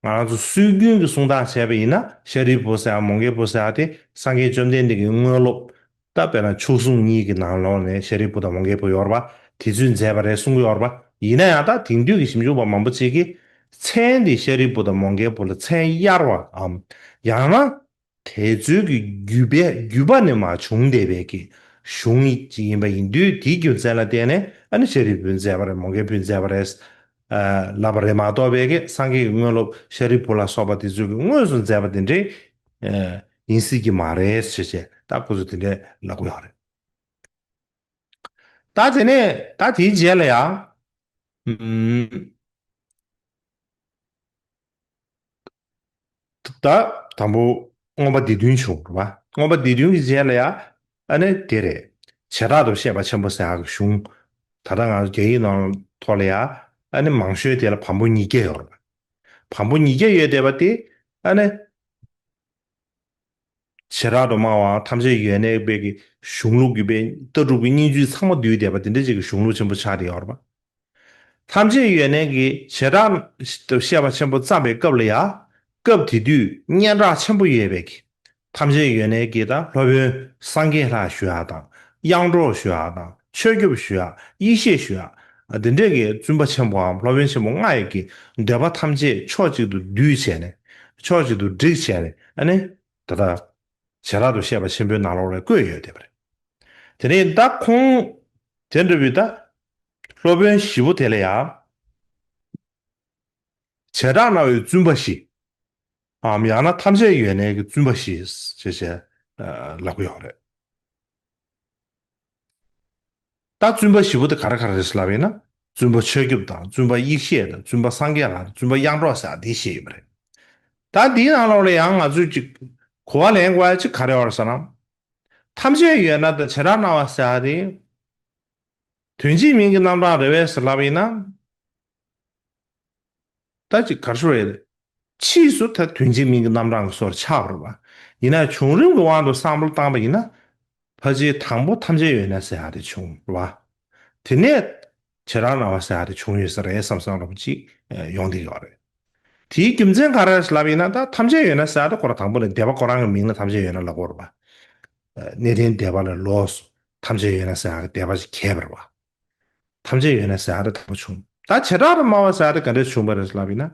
ང་རང་ཚོ་སྲོལ་རྒྱུན་གྱི་གསུང་སྟངས་བྱས་པ་ཡིན་ན་ཤཱ་རིའི་བུ་ཟེར་ཡ་མོའུ་འགལ་བུ་ཟེར་ཡ་དེ་སངས་རྒྱས་བཅོམ་ལྡན་འདས་ཀྱི་དངོས་སློབ། ད་དཔེར་ན་མཆོག་ཟུང་གཉིས་ཀྱི་ནང་ལོགས་ནས་ཤཱ་རིའི་བུ་དང་མོའུ་འགལ་བུ་ཡོད་རེད་པ། དེ་ཚོས་མཛད་པ་རེད་གསུང་གི་ཡོད་རེད་པ། ཡིན་ན་ཡང་ད་དེང་དུས་ཀྱི་ཞིབ་འཇུག་པ་མང་པོ་ཅིག་གིས་མཚན་དེ་ཤཱ་རིའི་བུ་དང་མོའུ་འགལ་བུ་ལ་མཚན་གཡར་བའམ། ཡང་ན། དེ་ཚོའི་གི་བརྒྱུད་པའི་བརྒྱུད་པ་ནས་མར་བྱུང་བསྡད་པའི་གི་གཞུང་ཅིག་ཡིན་པ་ཡིན་དུས། དེའི་རྒྱུ་མཚན་ལ་བརྟེན་ནས་ཨ་ནི་ཤཱ་རིའི་བུས་མཛད་པ་རེད། མོའུ་འགལ་བུས་མཛད་པ་རེད། ཨ། ལབ་པ་རེད་མ་གཏོགས་པའི་གི་སངས་རྒྱས་ཀྱི་དངོས་སློབ་ཤཱ་རིའི་བུ་ལ་སོགས་པ་དེ་ཚོའི་གི་དངོས་སུ་མཛད་པ་དེ་འདྲའི་ཨ་ཡིན་སྲིད་ཀྱི་མ་རེད་ཟེར་བྱས་ད་ཁོ་ཚོས་དེ་འདྲའི་ལབ་ཀྱི་ཡོད་རེད། ད་དེ་ནས་ད་དེའི་རྗེས་ལ་ཡང་། ཨུམ། ད་དང་པོ་མངོན་པ་སྡེ་བདུན་བྱུང་རེད་པ། མངོན་པ་སྡེ་བདུན་གྱི་རྗེས་ལ་ཡ་ཨ་ནི་དེ་རེད། བྱེ་བྲག་ཏུ་བཤད་པ་ཆེན་པོ་ཟེར་ཡག་གི་གཞུང་། ད་ལྟ་ང་ཚོ་རྒྱ་ཡིག་ནང་ཐོག་ལ་ཡ་ཨ་ནི་མང་ཤོས་དེ་ལ་བམ་པོ་ཉིས་བརྒྱ་ཡོད་རེད་པ། བམ་པོ་ཉིས་བརྒྱ་ཡོད་བསྡད་པ་དེ་ཨ་ནི། བྱེ་བྲག་ཏུ་སྨྲ་བའམ་ཐམས་ཅད་ཡོད་གནས་པའི་གི་གཞུང་ལུགས་ཀྱི་པའི་ལྟ་གྲུབ་ཀྱི་སྙིང་བཅུད་ཚང་མ་འདུས་བསྡད་པ་དེ་འདྲ་ཅིག་གི་གཞུང་ལུགས་ཆེན་པོ་ཆགས་བསྡད་ཡོད་རེད་པ། ཐམས་ཅད་ཡོད་གནས་ཀྱི་བྱེ་བྲག་ཏུ་བཤད་པ་ཆེན་པོ་བརྩམས་པའི་སྐབས་ལ་ཡང་། སྐབས་དེ་དུས་སྙན་གྲགས་ཆེན་པོ་ཡོད་པའི་གི། ཐམས་ཅད་ཡོད་གནས་ཀྱི་ད་སློབ་དཔོན་སངས་རྒྱས་ལྷ་ཞུ་ཡག་དང་། དབྱངས་སྒྲོགས་ཞུ་ཡག་དང་། འཆོས་སྐྱོབ་ཞུ་ཡག་ཡེ་ཤེས་ཞུ་ཡག་འདི་འདྲས་ཀྱི་བཙུན་པ་ཆེན་པོའམ་སློབ་དཔོན་ཆེན་པོ་ལྔ་ཡི་གི་འདོད་པ་ཐམས་ཅད་ཕྱོགས་གཅིག་ཏུ་བསྡུས་བྱས་ནས། ཕྱོགས་གཅིག་ཏུ་བསྒྲིགས་བྱས་ནས་ཨ་ནི། ད་ལྟ། བྱེ་བྲག་ཏུ་བཤད་པ་ཆེན་པོའི་ནང་ལོགས་ལ་བཀོད་ཡོད་བསྡད་པ་རེད། དེ་ནས་ད་ཁོང་། དེ་འདྲ་བའི་ད། སློབ་དཔོན་བཞི་པོ་དེ་ལ་ཡང་། བྱེ་བྲག་སྨྲ་བའི་བཙུན་པ་བཞི། འམ་ཡང་ན་ཐམས་ཅད་ཡོད་གནས་ཀྱི་བཙུན་པ་བཞི་ཞེས་བྱས། ལབ་ཀྱི་ཡོད་རེད། ད་བཙུན་པ་བཞི་པོ་དེ་ག་རེ་ག་རེ་རེད་ལབ་ཡིན་ན། བཙུན་པ་འཆོས་སྐྱོབ་དང་། བཙུན་པ་ཡེ་ཤེས་དང་། བཙུན་པ་སངས་རྒྱས་ལགས་དང་། བཙུན་པ་དབྱངས་སྒྲོགས་ཟེར་ཡག་འདི་བཞི་ཡོད་པ་རེད། ད་འདིའི་ནང་ལོགས་ལ་ཡང་ང་ཚོས་ཅིག་གོ་བ་ལེན་དགོས་ཡག་ཅིག་ག་རེ་ཡོད་རེད་ཟེར་ན། ཐམས་ཅད་ཡོད་ན་ད་བྱེ་བྲག་སྨྲ་བ་ཟེར་ཡག་དེ། དོན་གཅིག་མིང་གི་རྣམ་གྲངས་རེད་པས་ཟེར་ལབ་ཡིན་ན། ད་ཅིག་ག་རེ་ཞུ་དགོས་རེད། ཕྱིས་སུ་ད་དོན་གཅིག་མིང་གི་རྣམ་གྲངས་ཀྱི་བཟོ་འདྲ་ཆགས་པ་རེད་བ། ཡིན་ན་བྱུང་རིམ་གྱི་དབང་དུ་བསམ་བློ་བཏང་པ་ཡིན་ན། ཕལ་ཆེར་དང་པོ་ཐམས་ཅད་ཡོད་ན་ཟེར་ཡག་དེ་བྱུང་རེད་བ། དེ་ནས་བྱེ་བྲག་སྣང་བ་ཟེར་ཡག་དེ་བྱུང་ཡོད་ས་རེད་བསམ་བསམ་འདྲ་པོ་ཅིག་ཡོང་བསྡད་ཡོད་རེད། དེའི་རྒྱུ་མཚན་ག་རེ་རེད་ལབ་ཡིན་ན། ད་ཐམས་ཅད་ཡོད་ན་ཟེར་ཡག་དེ་ཁོ་རང་དང་པོ་ནས་སྡེ་པ་ཁོ་རང་གི་མིང་ལ་ཐམས་ཅད་ཡོད་ན་ལབ་ཀྱི་ཡོད་རེད་བ། གནས་བརྟན་སྡེ་པ་ལ་ལོགས་སུ་ཐམས་ཅད་ཡོད་ན་ཟེར་ཡག་གི་སྡེ་པ་ཞིག་གྱེས་པ་རེད་བ། ཐམས་ཅད་ཡོད་ན་ཟེར་ཡག་དེ་དང་པོ་བྱུང་། ད་བྱེ་བྲག་ཏུ་སྨྲ་བ་ཟེར་ཡག་དེ་ག་འདྲས་བྱུང་བ་རེད་ལབ་ཡིན་ན།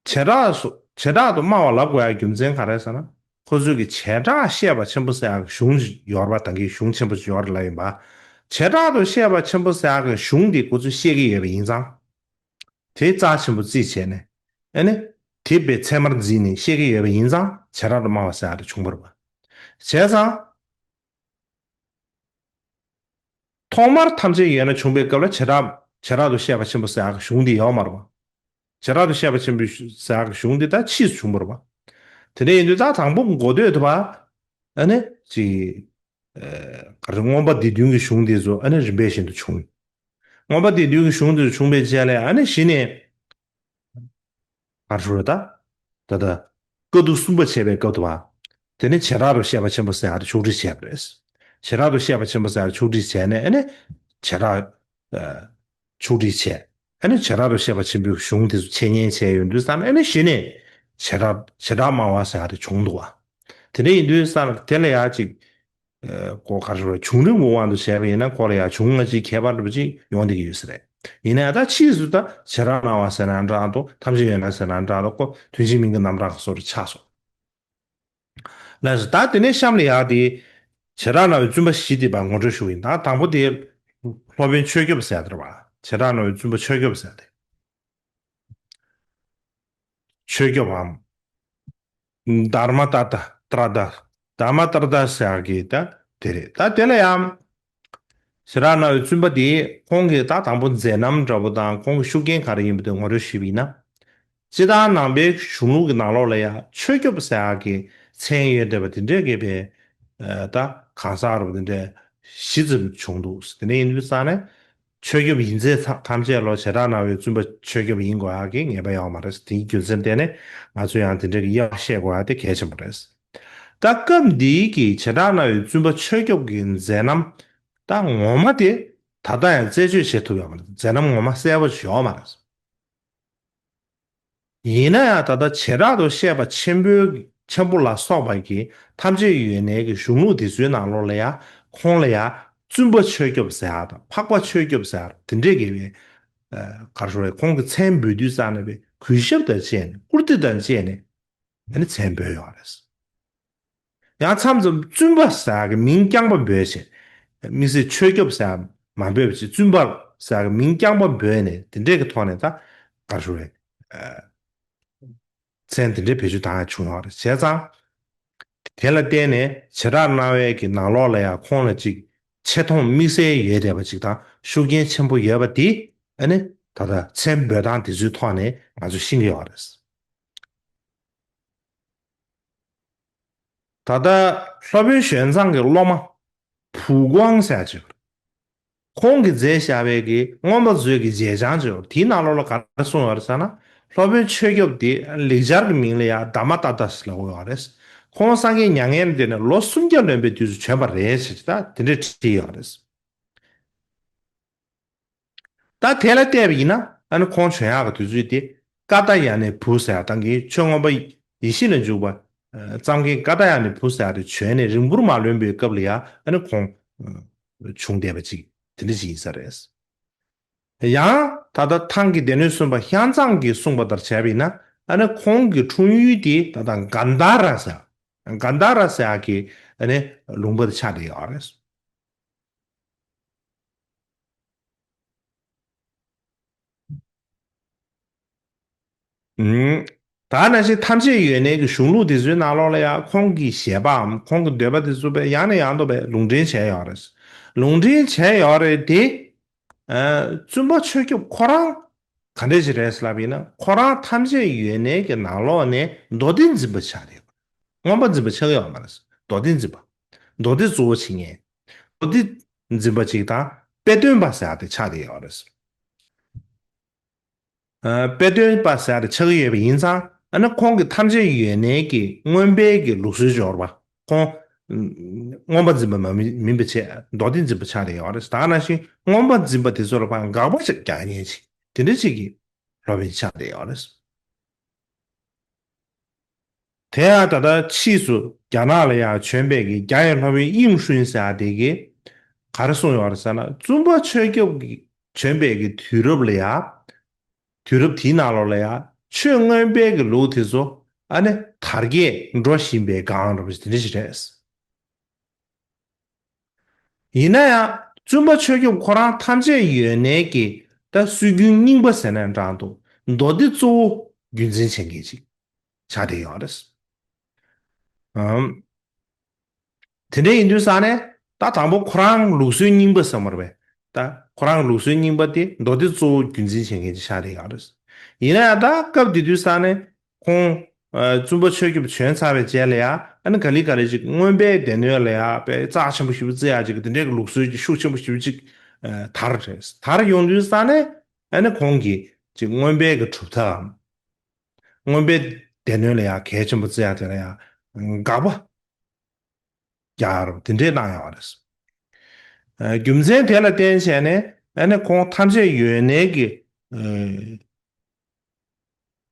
བྱེ་བྲག་སོ་བྱེ་བྲག་ཏུ་སྨྲ་བ་ལབ་དགོས་ཡག་རྒྱུ་མཚན་ག་རེ་ཟེར་ན། ཁོ་ཚོས་ཀྱི་བྱེ་བྲག་བཤད་པ་ཆེན་པོ་ཟེར་ཡག་གི་གཞུང་ཞིག་ཡོད་རེད་བ། ད་གིན་གཞུང་ཆེན་པོ་ཞིག་ཡོད་རེད་ལབ་ཡིན་པ། བྱེ་བྲག་ཏུ་བཤད་པ་ཆེན་པོ་ཟེར་ཡག་གི་གཞུང་དེ་ཁོ་ཚོས་བཤད་ཀྱི་ཡོད་པ་ཡིན་ཙང་། དེ་རྩ་ཆེན་པོ་རྩིས་བྱས་ནས། ཨ་ནི། དེ་དཔེ་ཚད་མར་འཛིན་ནས་བཤད་ཀྱི་ཡོད་པ་ཡིན་ཙང་བྱེ་བྲག་ཏུ་སྨྲ་བ་ཟེར་ཡག་དེ་བྱུང་བ་རེད་བ། བྱས་ཙང་། ཐོག་མར་ཐམས་ཅད་ཡོད་ན་བྱུང་བའི་སྐབས་ལ་བྱེ་བྲག་བྱེ་བྲག་ཏུ་བཤད་པ་ཆེན་པོ་ཟེར་ཡག་གི་གཞུང་འདི་ཡོད་མ་རེད་བ། བྱེ་བྲག་ཏུ་བཤད་པ་ཆེན་པོ་ཟེར་ཡག་གི་གཞུང་འདི་ད་ཕྱིས་སུ་བྱུང་བ་རེད་བ། དེ་འདྲ་ཡིན་དུས་ད་དང་པོ་འགོ་སྟོད་དུ་བ། ཨ་ནི་ཅིག་ཨ་ག་རེ། མངོན་པ་འདི་བདུན་གྱི་གཞུང་འདི་ཚོ་ཨ་ནི་རིམ་པས་བཞིན་དུ་བྱུང་། མངོན་པ་འདི་བདུན་གྱི་གཞུང་འདི་ཚོ་བྱུང་བའི་རྗེས་ལ་ཨ་ནི་གཞི་ནས། ག་རེ་ཟེར་ད། ད་ལྟ། བཀའ་བསྡུ་གསུམ་པ་བྱས་པའི་སྐབས་དུ་བ། དེ་ནི་བྱེ་བྲག་ཏུ་བཤད་པ་ཆེན་པོ་ཟེར་ཡག་དེ་ཕྱོགས་སྒྲིག་བྱས་པ་རེད། བྱེ་བྲག་ཏུ་བཤད་པ་ཆེན་པོ་ཟེར་ཡག་ཕྱོགས་སྒྲིག་བྱས་ནས་ཨ་ནི། བྱེ་བྲག་ཨ་ཕྱོགས་སྒྲིག་བྱས། ཨ་ནི་བྱེ་བྲག་ཏུ་བཤད་པ་ཆེན་པོའི་གཞུང་དེ་ཚོ་འཆད་ཉན་བྱས་ཡོང་དུས་ཙམ་ཨ་ནི་གཞི་ནས་བྱེ་བྲག་བྱེ་བྲག་སྨྲ་བ་ཟེར་ཡག་དེ་བྱུང་འདུག་བ། དེ་འདྲ་ཡིན་དུས་ཙམ་དེ་ལ་ཡག་ཅིག་ཨ་གོ་ག་རེ་ཟེར། བྱུང་རིམ་གྱི་དབང་དུ་བྱས་པ་ཡིན་ན་ཁོ་ལ་ཡང་བྱུང་སྔ་ཕྱིའི་ཁྱད་པར་འདྲ་པོ་ཅིག་ཡོང་བསྡད་ཀྱི་ཡོད་ས་རེད། ཡིན་ན་ཡང་ད་ཕྱིས་སུ་ད་བྱེ་བྲག་སྣང་བ་ཟེར་ན་འདྲ་འདུག་ཐམས་ཅད་ཡོད་ན་ཟེར་ན་འདྲ་འདུག་ཁོ་དོན་གཅིག་མིང་གི་རྣམ་གྲངས་ཀྱི་བཟོ་འདྲ་ཆགས་སོང་། ལགས་སོ། ད་དེ་ནས་གཤམ་ལ་ཡག་དེ། བྱེ་བྲག་སྣང་བའི་བཙུན་པ་བཞི་དེ་བར་ངོ་སྤྲོད་ཞུ་གི་ཡིན། ད་དང་པོ་དེ། སློབ་དཔོན་ཆོས་སྐྱོབ་ཟེར་ཡག་དེ་རེད་བ། བྱེ་བྲག་སྣང་བའི་བཙུན་པ་ཆོས་སྐྱོབ་ཟེར་ཡག་དེ། ཆོས་སྐྱོབ་བམ། དྷརྨ་ཏ་ཏ་ཏྲ་ཏ། དྷརྨ་ཏ་ཏ་ཟེར་ཡག་གི་ད་དེ་རེད། ད་དེ་ལ་ཡང་། བྱེ་བྲག་སྣང་བའི་བཙུན་པ་དེ་ཁོང་གི་ད་དང་པོ་མཛད་རྣམ་འདྲ་པོ་དང་ཁོང་གི་ཤུགས་རྐྱེན་ག་རེ་ཡིན་པ་དེ་ངོ་སྤྲོད་ཞུས་པ་ཡིན་ན། སྤྱིར་བཏང་ནང་པའི་གཞུང་ལུགས་ཀྱི་ནང་ལོགས་ལ་ཡང་ཆོས་སྐྱོབ་ཟེར་ཡག་གི་མཚན་ཡོད་བསྡད་པ་དེ་འདྲས་ཀྱི་པའི་ད་གང་ཟག་འདྲ་པོ་དེ་འདྲས་བཞི་ཙམ་བྱུང་འདུག་དེ་འདྲ་ཡིན་དུས་ཙང་ནས། ཆོས་སྐྱོབ་ཡིན་ཚད་ཐམས་ཅད་ལོ་བྱེ་བྲག་སྣང་བའི་བཙུན་པ་ཆོས་སྐྱོབ་ཡིན་དགོས་ཡག་གི་ངེས་པ་ཡོད་མ་རེད། དེའི་རྒྱུ་མཚན་བརྟེན་ནས་ང་ཚོས་ཡང་དེ་འདྲ་གི་དབྱེ་བ་ཤེས་དགོས་ཡག་དེ་གལ་ཆེན་པོ་རེད། ད་སྐབས་འདིའི་གི་བྱེ་བྲག་སྣང་བའི་བཙུན་པ་ཆོས་སྐྱོབ་ཀྱི་མཛད་རྣམ་ད་ངོ་མ་དེ་ད་ལྟ་ཡང་རྩད་གཅོད་བྱེད་ཐུབ་ཡོད་མ་རེད། མཛད་རྣམ་ངོ་མ་གསལ་པོ་ཞིག་ཡོད་མ་རེད། ཡིན་ན་ཡང་ད་ལྟ་བྱེ་བྲག་ཏུ་བཤད་པ་ཆེན་པོའི་ཆེན་པོ་ལ་སོགས་པ་གི་ཐམས་ཅད་ཡོད་ནའི་གི་གཞུང་ལུགས་དེ་ཚོའི་ནང་ལོགས་ལ་ཡང་ཁོང་ལ་ཡང་བཙུན་པ་ཆོས་སྐྱོབ་ཟེར་ཡག་དང་འཕགས་པ་ཆོས་སྐྱོབ་ཟེར་ཡག་དེ་འདྲས་ཀྱི་བའི་ག་རེ་ཟེར་རེད། ཁོང་གི་མཚན་འབོད་དུས་ཙང་ནས་བའི་གུས་ཞབས་དང་བཅས་ནས་བཀུར་སྟི་དང་བཅས་ནས་ཨ་ནི་མཚན་འབོད་ཡོད་རེད། ཡང་མཚམས་མཚམས་བཙུན་པ་ཟེར་གི་མིང་རྐྱང་པ་འབོད་བྱས། དམིགས་བསལ་ཆོས་སྐྱོབ་ཟེར་མ་འབོད་པ་བྱས། བཙུན་པ་ཟེར་གི་མིང་རྐྱང་པ་འབོད་ནས་དེ་འདྲས་ཀྱི་ཐོག་ནས་ད་ག་རེ་ཟེར་རེད། མཚན་དེ་འདྲའི་བེད་སྤྱོད་བཏང་ཡག་བྱུང་ཡོད་རེད། བྱས་ཙང་། དེ་ལ་བརྟེན་ནས་བྱེ་བྲག་སྣང་བའི་གི་ནང་ལོགས་ལ་ཡང་ཁོང་ལ་ཅིག་ཆེ་མཐོང་དམིགས་བསལ་ཡོད་བསྡད་པ་ཅིག་དང་ཤུགས་རྐྱེན་ཆེན་པོ་ཡོད་པ་དེ་ཨ་ནི་ད་ལྟ་མཚན་འབོད་སྟངས་དེ་ཚོའི་ཐོག་ནས་ང་ཚོས་ཤེས་ཀྱི་ཡོད་རེད། ད་ལྟ་སློབ་དཔོན་ཞོན་ཙང་གི་སློབ་མ་བུ་ཀོང་ཟེར་ཅིག་ཁོང་གིས་མཛད་བཞག་པའི་གི་མངོན་པ་མཛོད་ཀྱི་རྗེས་འཆང་ཅིག་དེའི་ནང་ལོགས་ལ་ག་རེ་གསུངས་ཡོད་རེད་ཟེར་ན། སློབ་དཔོན་ཆོས་སྐྱོབ་དེ་ལེགས་སྦྱར་གྱི་མིང་ལ་ཡང་དྷརྨ་ཏ་ཏ་ཟེར་ལབ་ཀྱི་ཡོད་རེད། ཁོང་སངས་རྒྱས་མྱ་ངན་ལས་འདས་ནས་ལོ་སུམ་བརྒྱ་ལོན་པའི་དུས་སུ་བྱོན་པ་རེད་ཟེར་ད་དེ་འདྲས་བྲིས་ཡོད་རེད། ད་དེ་ལ་བལྟས་པ་ཡིན་ན་ཨ་ནི་ཁོང་བྱོན་ཡག་གི་དུས་ཚོད་དེ་ཀ་ཏ་ཡ་ནའི་བུ་ཟེར་ཡག་ད་གིན་ཆོས་མངོན་པ་ཡེ་ཤེས་ལ་འཇུག་པ་ཨ་བརྩམས་མཁན་ཀ་ཏ་ཡ་ནའི་བུ་ཟེར་ཡག་དེ་བྱོན་ནས་རིང་པོར་མ་ལོན་པའི་སྐབས་ལ་ཡང་ཨ་ནི་ཁོང་ཨ་བྱུང་བསྡད་པ་ཅིག་དེ་འདྲ་ཅིག་ཡིན་ས་རེད། ཡང་ད་ལྟ་ཐང་གི་སྡེ་སྣོད་གསུམ་པ་ཤང་ཙང་གིས་གསུངས་པ་ལྟར་བྱས་པ་ཡིན་ན་ཨ་ནི་ཁོང་གི་འཁྲུངས་ཡུལ་དེ་ད་ལྟ་གན་དྷ་ར་ཟེར་ཡག་གན་དྷ་ར་ཟེར་ཡག་གི་ཨ་ནི་ལུང་པ་དེ་ཆགས་བསྡད་ཡོད་རེད། ཨུམ། ད་ནང་བཞིན་ཐམས་ཅད་ཡོད་ནའི་གི་གཞུང་ལུགས་དེ་ཚོའི་ནང་ལོགས་ལ་ཡང་ཁོང་གི་བཞེད་པའམ་ཁོང་གི་འདོད་པ་དེ་ཚོ་དཔེ་ཡང་ནས་ཡང་དུ་དཔེ་ལུང་འདྲེན་བྱས་ཡོད་རེད། ལུང་འདྲེན་བྱས་ཡོད་རེད་དེ། ཨ་བཙུན་པ་ཆོས་སྐྱོབ་ཁོ་རང་ག་འདྲས་ཞིག་རེད་ལབ་ཡིན་ན་ཁོ་རང་ཐམས་ཅད་ཡོད་ནའི་གི་ནང་ལོགས་ནས་མདོ་སྡེ་འཛིན་པ་ཆགས་རེད། མངོན་པ་འཛིན་པ་ཆགས་ཡོད་མ་རེད། མདོ་སྡེ་འཛིན་པ། མདོ་སྡེ་གཙོ་བོ་བྱེད་མཁན། མདོ་སྡེ་འཛིན་པ་ཅིག་དང་དཔེ་སྟོན་པ་ཟེར་ཡག་དེ་ཆགས་བསྡད་ཡོད་རེད། ཨ་དཔེ་སྟོན་པ་ཟེར་ཡག་དེ་ཆགས་ཀྱི་ཡོད་པ་ཡིན་ཙང་ ཨ་ནི་ཁོང་གི་ཐམས་ཅད་ཡོད་གནས་ཀྱི་མངོན་པའི་གི་ལུགས་སྲོལ་སྦྱོར་བ། ཁོང་མངོན་པ་འཛིན་པ་མ་མིན་པ་བྱས་མདོ་སྡེ་འཛིན་པ་ཆགས་བསྡད་ཡོད་རེད། ད་ག་ནང་བཞིན་མངོན་པ་འཛིན་པ་དེ་ཚོ་ལ་ཕར་དགག་པ་ཞིག་རྒྱག་མཁན་ཅིག་དེ་འདྲ་ཅིག་གི་སློབ་དཔོན་ཆགས་བསྡད་ཡོད་རེད། དེ་ཡང་ད་ལྟ་ཕྱིས་སུ་རྒྱ་ནག་ལ་ཡང་བྱོན་པའི་གི་རྒྱ་ཡི་སློབ་དཔོན་དབྱིངས་ཧྲུན་ཟེར་བ་དེ་གིས་ག་རེ་གསུངས་ཡོད་རེད་ཟེར་ན། བཙུན་པ་ཆོས་སྐྱོབ་ཀྱི་བྱོན་པའི་གི་དུས་རབས་ལ་ཡང་། དུས་རབས་དེའི་ནང་ལོགས་ལ་ཡང་ཆོས་མངོན་པའི་གི་ལུགས་དེ་ཚོ་ཨ་ནི་དར་རྒྱས་འགྲོ་བཞིན་པའི་སྒང་རེད་པ་དེ་འདྲ་ཞིག་རེད། ཡིན་ན་ཡང་བཙུན་པ་ཆོས་སྐྱོབ་ཁོ་རང་ཐམས་ཅད་ཡོད་གནས་ཀྱི་ད་སྲོལ་རྒྱུན་རྙིང་པ་ཟེར་ནའང་འདྲ་འདུག་མདོ་སྡེ་གཙོ་བོ་རྒྱུན་འཛིན་བྱེད་མཁན་ཅིག་ཆགས་བསྡད་ཡོད་རེད། ཨམ། དེ་འདྲ་ཡིན་དུས་ཙང་ནས་ད་དང་པོ་ཁོ་རང་ལུགས་སྲོལ་རྙིང་པ་ཟེར་མ་རེད་པས། ད་ཁོ་རང་ལུགས་སྲོལ་རྙིང་པ་དེ་མདོ་སྡེ་གཙོ་བོ་རྒྱུན་འཛིན་བྱེད་མཁན་ཅིག་ཆགས་བསྡད་ཡོད་རེད། ཡིན་ན་ཡང་ད་སྐབས་དེ་དུས་ཙང་ནས་ཁོང་ཨ་བཙུན་པ་ཆོས་སྐྱོབ་བྱོན་ཚར་བའི་རྗེས་ལ་ཡང་ཨ་ནི་ག་ལེ་ག་ལེ་ཅིག་མངོན་པའི་སྡེ་སྣོད་ལ་ཡང་དཔེ་རྩ་ཆེན་པོ་ཞེ་པོ་བརྩི་ཡག་ཅིག་དེ་འདྲའི་གི་ལུགས་སྲོལ་གྱི་ཤུགས་ཆེན་པོ་ཞེ་པོ་ཅིག་ཨ་དར་རེད། དར་ཡོང་དུས་ཙང་ནས་ཨ་ནི་ཁོང་གིས་ཅིག་མངོན་པའི་གི་གྲུབ་མཐའམ། མངོན་པའི་སྡེ་སྣོད་ལ་ཡང་གལ་ཆེན་པོ་བརྩི་ཡག་དེ་ལ་ཡང་དགག་པ་རྒྱག་རོགས་དེ་འདྲས་གནང་ཡོད་རེད། ཨ་རྒྱུ་མཚན་དེ་ལ་བརྟེན་བྱས་ནས་ཨ་ནི་ཁོང་ཐམས་ཅད་ཡོད་གནས་ཀྱི་ཨ་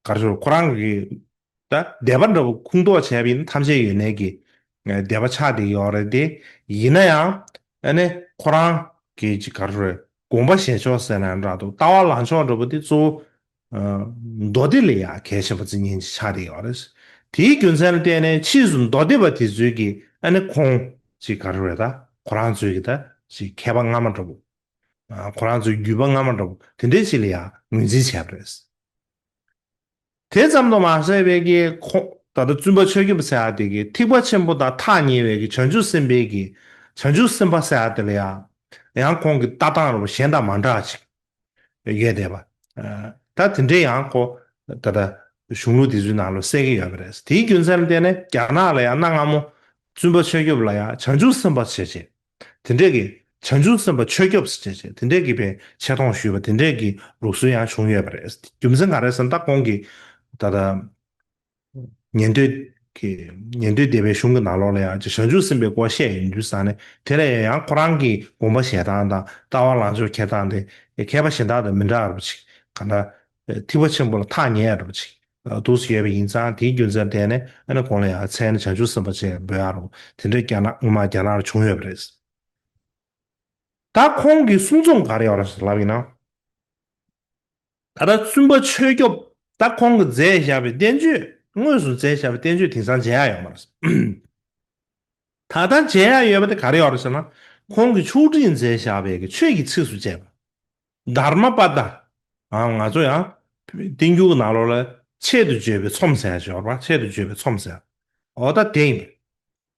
ག་རེ་ཟེར་ཁོ་རང་གི་ད་སྡེ་པ་འདྲ་པོ་ཁུངས་གཏོགས་བྱས་པ་ཡིན་ན་ཐམས་ཅད་ཡོད་གནས་ཀྱི་ཨ་སྡེ་པ་ཆགས་བསྡད་ཡོད་རེད་དེ། ཡིན་ན་ཡང་ཨ་ནི་ཁོ་རང་གི་ཅིག་ག་རེ་ཟེར་དགོངས་པ་བཞེས་ཕྱོགས་ཟེར་ན་འདྲ་འདུག་ལྟ་བ་ལངས་ཕྱོགས་འདྲ་པོ་དེ་གཙོ་བོ་ཨ་མདོ་སྡེ་ལ་ཡང་གལ་ཆེན་པོ་བརྩི་མཁན་ཅིག་ཆགས་བསྡད་ཡོད་རེད། དེའི་རྒྱུ་མཚན་ལ་བརྟེན་ནས་ཕྱིས་སུ་མདོ་སྡེ་པ་དེ་ཚོས་ཀྱིས་ཨ་ནི་ཁོང་ཅིག་ག་རེ་རེད་ད་ཁོ་རང་ཚོའི་གི་ད་ཅིག་མཁས་པ་སྔ་མ་འདྲ་པོ། ཨ་ཁོ་རང་ཚོའི་བརྒྱུད་པ་སྔ་མ་འདྲ་པོ་དེ་འདྲའི་ཅིག་ལ་ཡང་ངོས་འཛིན་བྱས་པ་རེད། དེ་ཙམ་དུ་མ་ཟད་པའི་གི་ཁོང་ད་ལྟ་བཙུན་པ་ཆོས་སྐྱོབ་ཟེར་ཡག་དེ་གི་ཐེག་པ་ཆེན་པོ་དང་ཐག་ཉེ་བའི་གི་བྱང་ཆུབ་སེམས་དཔའི་གི་བྱང་ཆུབ་སེམས་དཔའ་ཟེར་ཡག་དེ་ལ་ཡང་ཡང་ཁོང་གི་ལྟ་སྟངས་རུ་གཞན་དང་མ་འདྲ་ཅིག་ཡོད་བསྡད་པ། ཨ་ད་དེ་འདྲའི་ཡང་ཁོ་ད་ལྟ་གཞུང་ལུགས་དེ་ཚོའི་ནང་ལ་གསལ་གི་ཡོད་པ་རེད། དེའི་རྒྱུ་མཚན་ལ་བརྟེན་ནས་རྒྱ་ནག་ལ་ཡང་གནའ་སྔ་མོ་བཙུན་པ་ཆོས་སྐྱོབ་ལ་ཡང་བྱང་ཆུབ་སེམས་དཔའ་བྱས་བྱས། དེ་འདྲས་ཀྱི་བྱང་ཆུབ་སེམས་དཔའ་ཆོས་སྐྱོབ་ཟེར་བྱས་བྱས་དེ་འདྲས་ཀྱི་པའི་ཆེ་མཐོང་ཞུས་པ་དེ་འདྲས་ཀྱི་ལུགས་སྲོལ་ཡང་བྱུང་ཡོད་པ་རེད། རྒྱུ་མཚན་ག་རེ་ཟེར་ན་ད་ཁོང་གིས་ད་ལྟ་ཉན་ཐོས་ཀྱི་ཉན་ཐོས་སྡེ་པའི་གཞུང་གི་ནང་ལོགས་ལ་ཡང་བྱང་ཆུབ་སེམས་དཔའི་སྐོར་བཤད་ཡོང་དུས་ཙང་ནས་དེ་ལ་ཡང་ཁོ་རང་གི་དགོངས་པ་བཞེས་སྟངས་དང་ལྟ་བ་ལངས་ཕྱོགས་འཁྱེར་སྟངས་དེ་མཁས་པ་གཞན་དག་དང་མི་འདྲ་བ་ཅིག་གང་ལྟར་ཐེག་པ་ཆེན་པོ་ལ་ཐག་ཉེ་བ་ཅིག་འདུག་སེ་ཡོད་པ་ཡིན་ཙང་དེའི་རྒྱུ་མཚན་བརྟེན་ནས་ཨ་ནི་ཁོང་ལ་ཡང་མཚན་ནི་བྱང་ཆུབ་སེམས་དཔའ་ཅེས་འབོད་ཡག་རོགས་དེ་འདྲའི་རྒྱ་ནག་སྔོན་མ་རྒྱ་ནག་ལ་བྱུང་ཡོད་པ་རེད། ད་ཁོང་གི་གསུང་རྩོམ་ག་རེ་ཡོད་རེད་ལབ་ཡིན་ན། ད་ལྟ་བཙུན་པ་ཆོས་སྐྱོབ་ད་ཁོང་གིས་མཛད་བཞག་པའི་བསྟན་བཅོས་དངོས་སུ་མཛད་བཞག་པའི་བསྟན་བཅོས་དེང་སང་མཇལ་ཡག་ཡོད་མ་རེད། ད་ལྟ་མཇལ་ཡག་ཡོད་པ་དེ་ག་རེ་ཡོད་རེད་ཟེར་ན། ཁོང་གིས་ཕྱོགས་སྒྲིག་མཛད་བཞག་པའི་གི་ཆོས་ཀྱི་ཚིགས་སུ་བཅད་པ། དྷརྨ་པ་ཏ། ཨ་ང་ཚོ་ཡང་བསྟན་འགྱུར་གྱི་ནང་ལོགས་ལ་ཆེད་དུ་བརྗོད་པའི་ཚོམས་ཟེར་ཡག་ཅིག་ཡོད་རེད་པ། ཆེད་དུ་བརྗོད་པའི་ཚོམས་ཟེར་ཡག་འོ་ད་དེ་ཡིན་པས།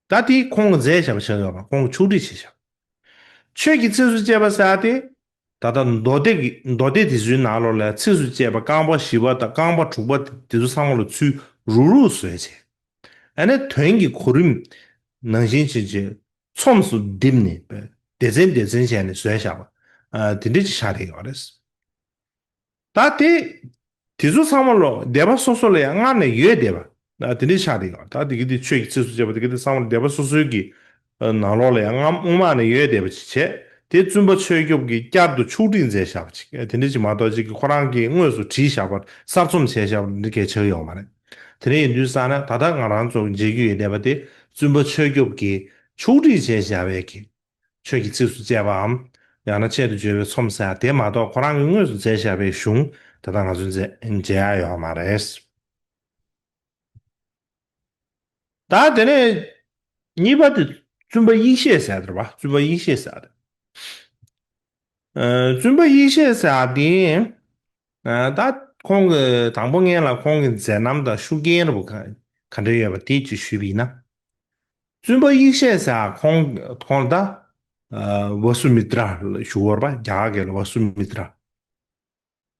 ད་དེ་ཁོང་གིས་མཛད་བཞག་པ་ཞིག་ཡོད་པ། ཁོང་གིས་ཕྱོགས་སྒྲིག་བྱས་བཞག་ཆོས་ཀྱི་ཚིགས་སུ་བཅད་པ་ཟེར་ཡག་དེ། ད་ལྟ་མདོ་སྡེ་གི་མདོ་སྡེ་དེ་ཚོའི་ནང་ལོགས་ལ་ཚིགས་སུ་བཅད་པ་རྐང་པ་བཞི་པ་དང་རྐང་པ་དྲུག་པ་དེ་ཚོ་ཚང་མ་ལ་ཚུར་རུག་རུག་བཟོས་བྱས། ཨ་ནི་དོན་གྱི་གོ་རིམ་ནང་བཞིན་བྱས་བྱས་ཚོམས་སུ་བསྡེབས་ནས་སྡེ་ཚན་སྡེ་ཚན་བྱས་ནས་བཟོས་བཞག་པ། ཨ་དེ་འདྲ་ཅིག་ཆགས་བསྡད་ཡོད་རེད། ད་དེ། དེ་ཚོ་ཚང་མ་ལོ་སྡེ་པ་སོ་སོ་ལ་ཡང་སྔར་ནས་ཡོད་བསྡད་པ། ཨ་དེ་འདྲའི་ཆགས་བསྡད་ཡོད། ད་དེ་གི་དེ་ཆོས་ཀྱི་ཚིགས་སུ་བཅད་པ་དེ་གི་དེ་ཚང་མ་སྡེ་པ་སོ་སོའི་གི་ནང་ལོགས་ལ་ཡང་སྔ་སྔོན་མ་ནས་ཡོད་བསྡད་པ་ཅིག་བྱས། དེ་བཙུན་པ་ཆོས་སྐྱོབ་ཀྱིས་བསྐྱར་དུ་ཕྱོགས་སྒྲིག་མཛད་བཞག་པ་ཅིག་དེ་འདྲ་ཅིག་མ་གཏོགས་ཅིག་གི་ཁོ་རང་གིས་དངོས་སུ་བྲིས་བཞག་པ་གསར་རྩོམ་བྱས་བཞག་པ་འདི་གལ་ཆགས་ཡོད་མ་རེད། དེ་འདྲ་ཡིན་དུས་ཙང་ན་ད་ལྟ་ང་རང་ཚོ་མཇལ་རྒྱུ་ཡོད་བསྡད་པ་དེ་བཙུན་པ་ཆོས་སྐྱོབ་ཀྱིས་ཕྱོགས་སྒྲིག་བྱས་བཞག་པའི་གི་ཆོས་ཀྱི་ཚིགས་སུ་བཅད་པའམ། ཡང་ན་ཆེད་དུ་བརྗོད་པའི་ཚོམས་ཟེར་ཡག་དེ་མ་གཏོགས་ཁོ་རང་གིས་དངོས་སུ་མཛད་བཞག་པའི་གཞུང་ད་ལྟ་ང་ཚོས་མཛད་མཇལ་ཡག་ཡོད་མ་རེད། ད་དེ་ནས་གཉིས་པ་དེ་བཙུན་པ་ཡེ་ཤེས་ཟེར་ཡག་དེ་རེད་པ། བཙུན་པ་ཡེ་ཤེས་ཟེར་ཡག་དེ། ཨ་བཙུན་པ་ཡེ་ཤེས་ཟེར་ཡག་དེ། ཨ་ད་ཁོང་གི་དང་པོ་སྔོན་ལ་ཁོང་གི་མཛད་རྣམ་དང་ཤུགས་རྐྱེན་རབ་ག་ག་འདྲ་ཡོད་པ་དེ་ཅིག་ཞུས་པ་ཡིན་ན། བཙུན་པ་ཡེ་ཤེས་ཟེར་ཡག་ཁོང་ཁོང་ད་ཨ་ཝ་སུ་མི་ཏྲ་ལ་ཞུ་བར་པ། རྒྱ་གར་སྐད་ལ་ཝ་སུ་མི་ཏྲ།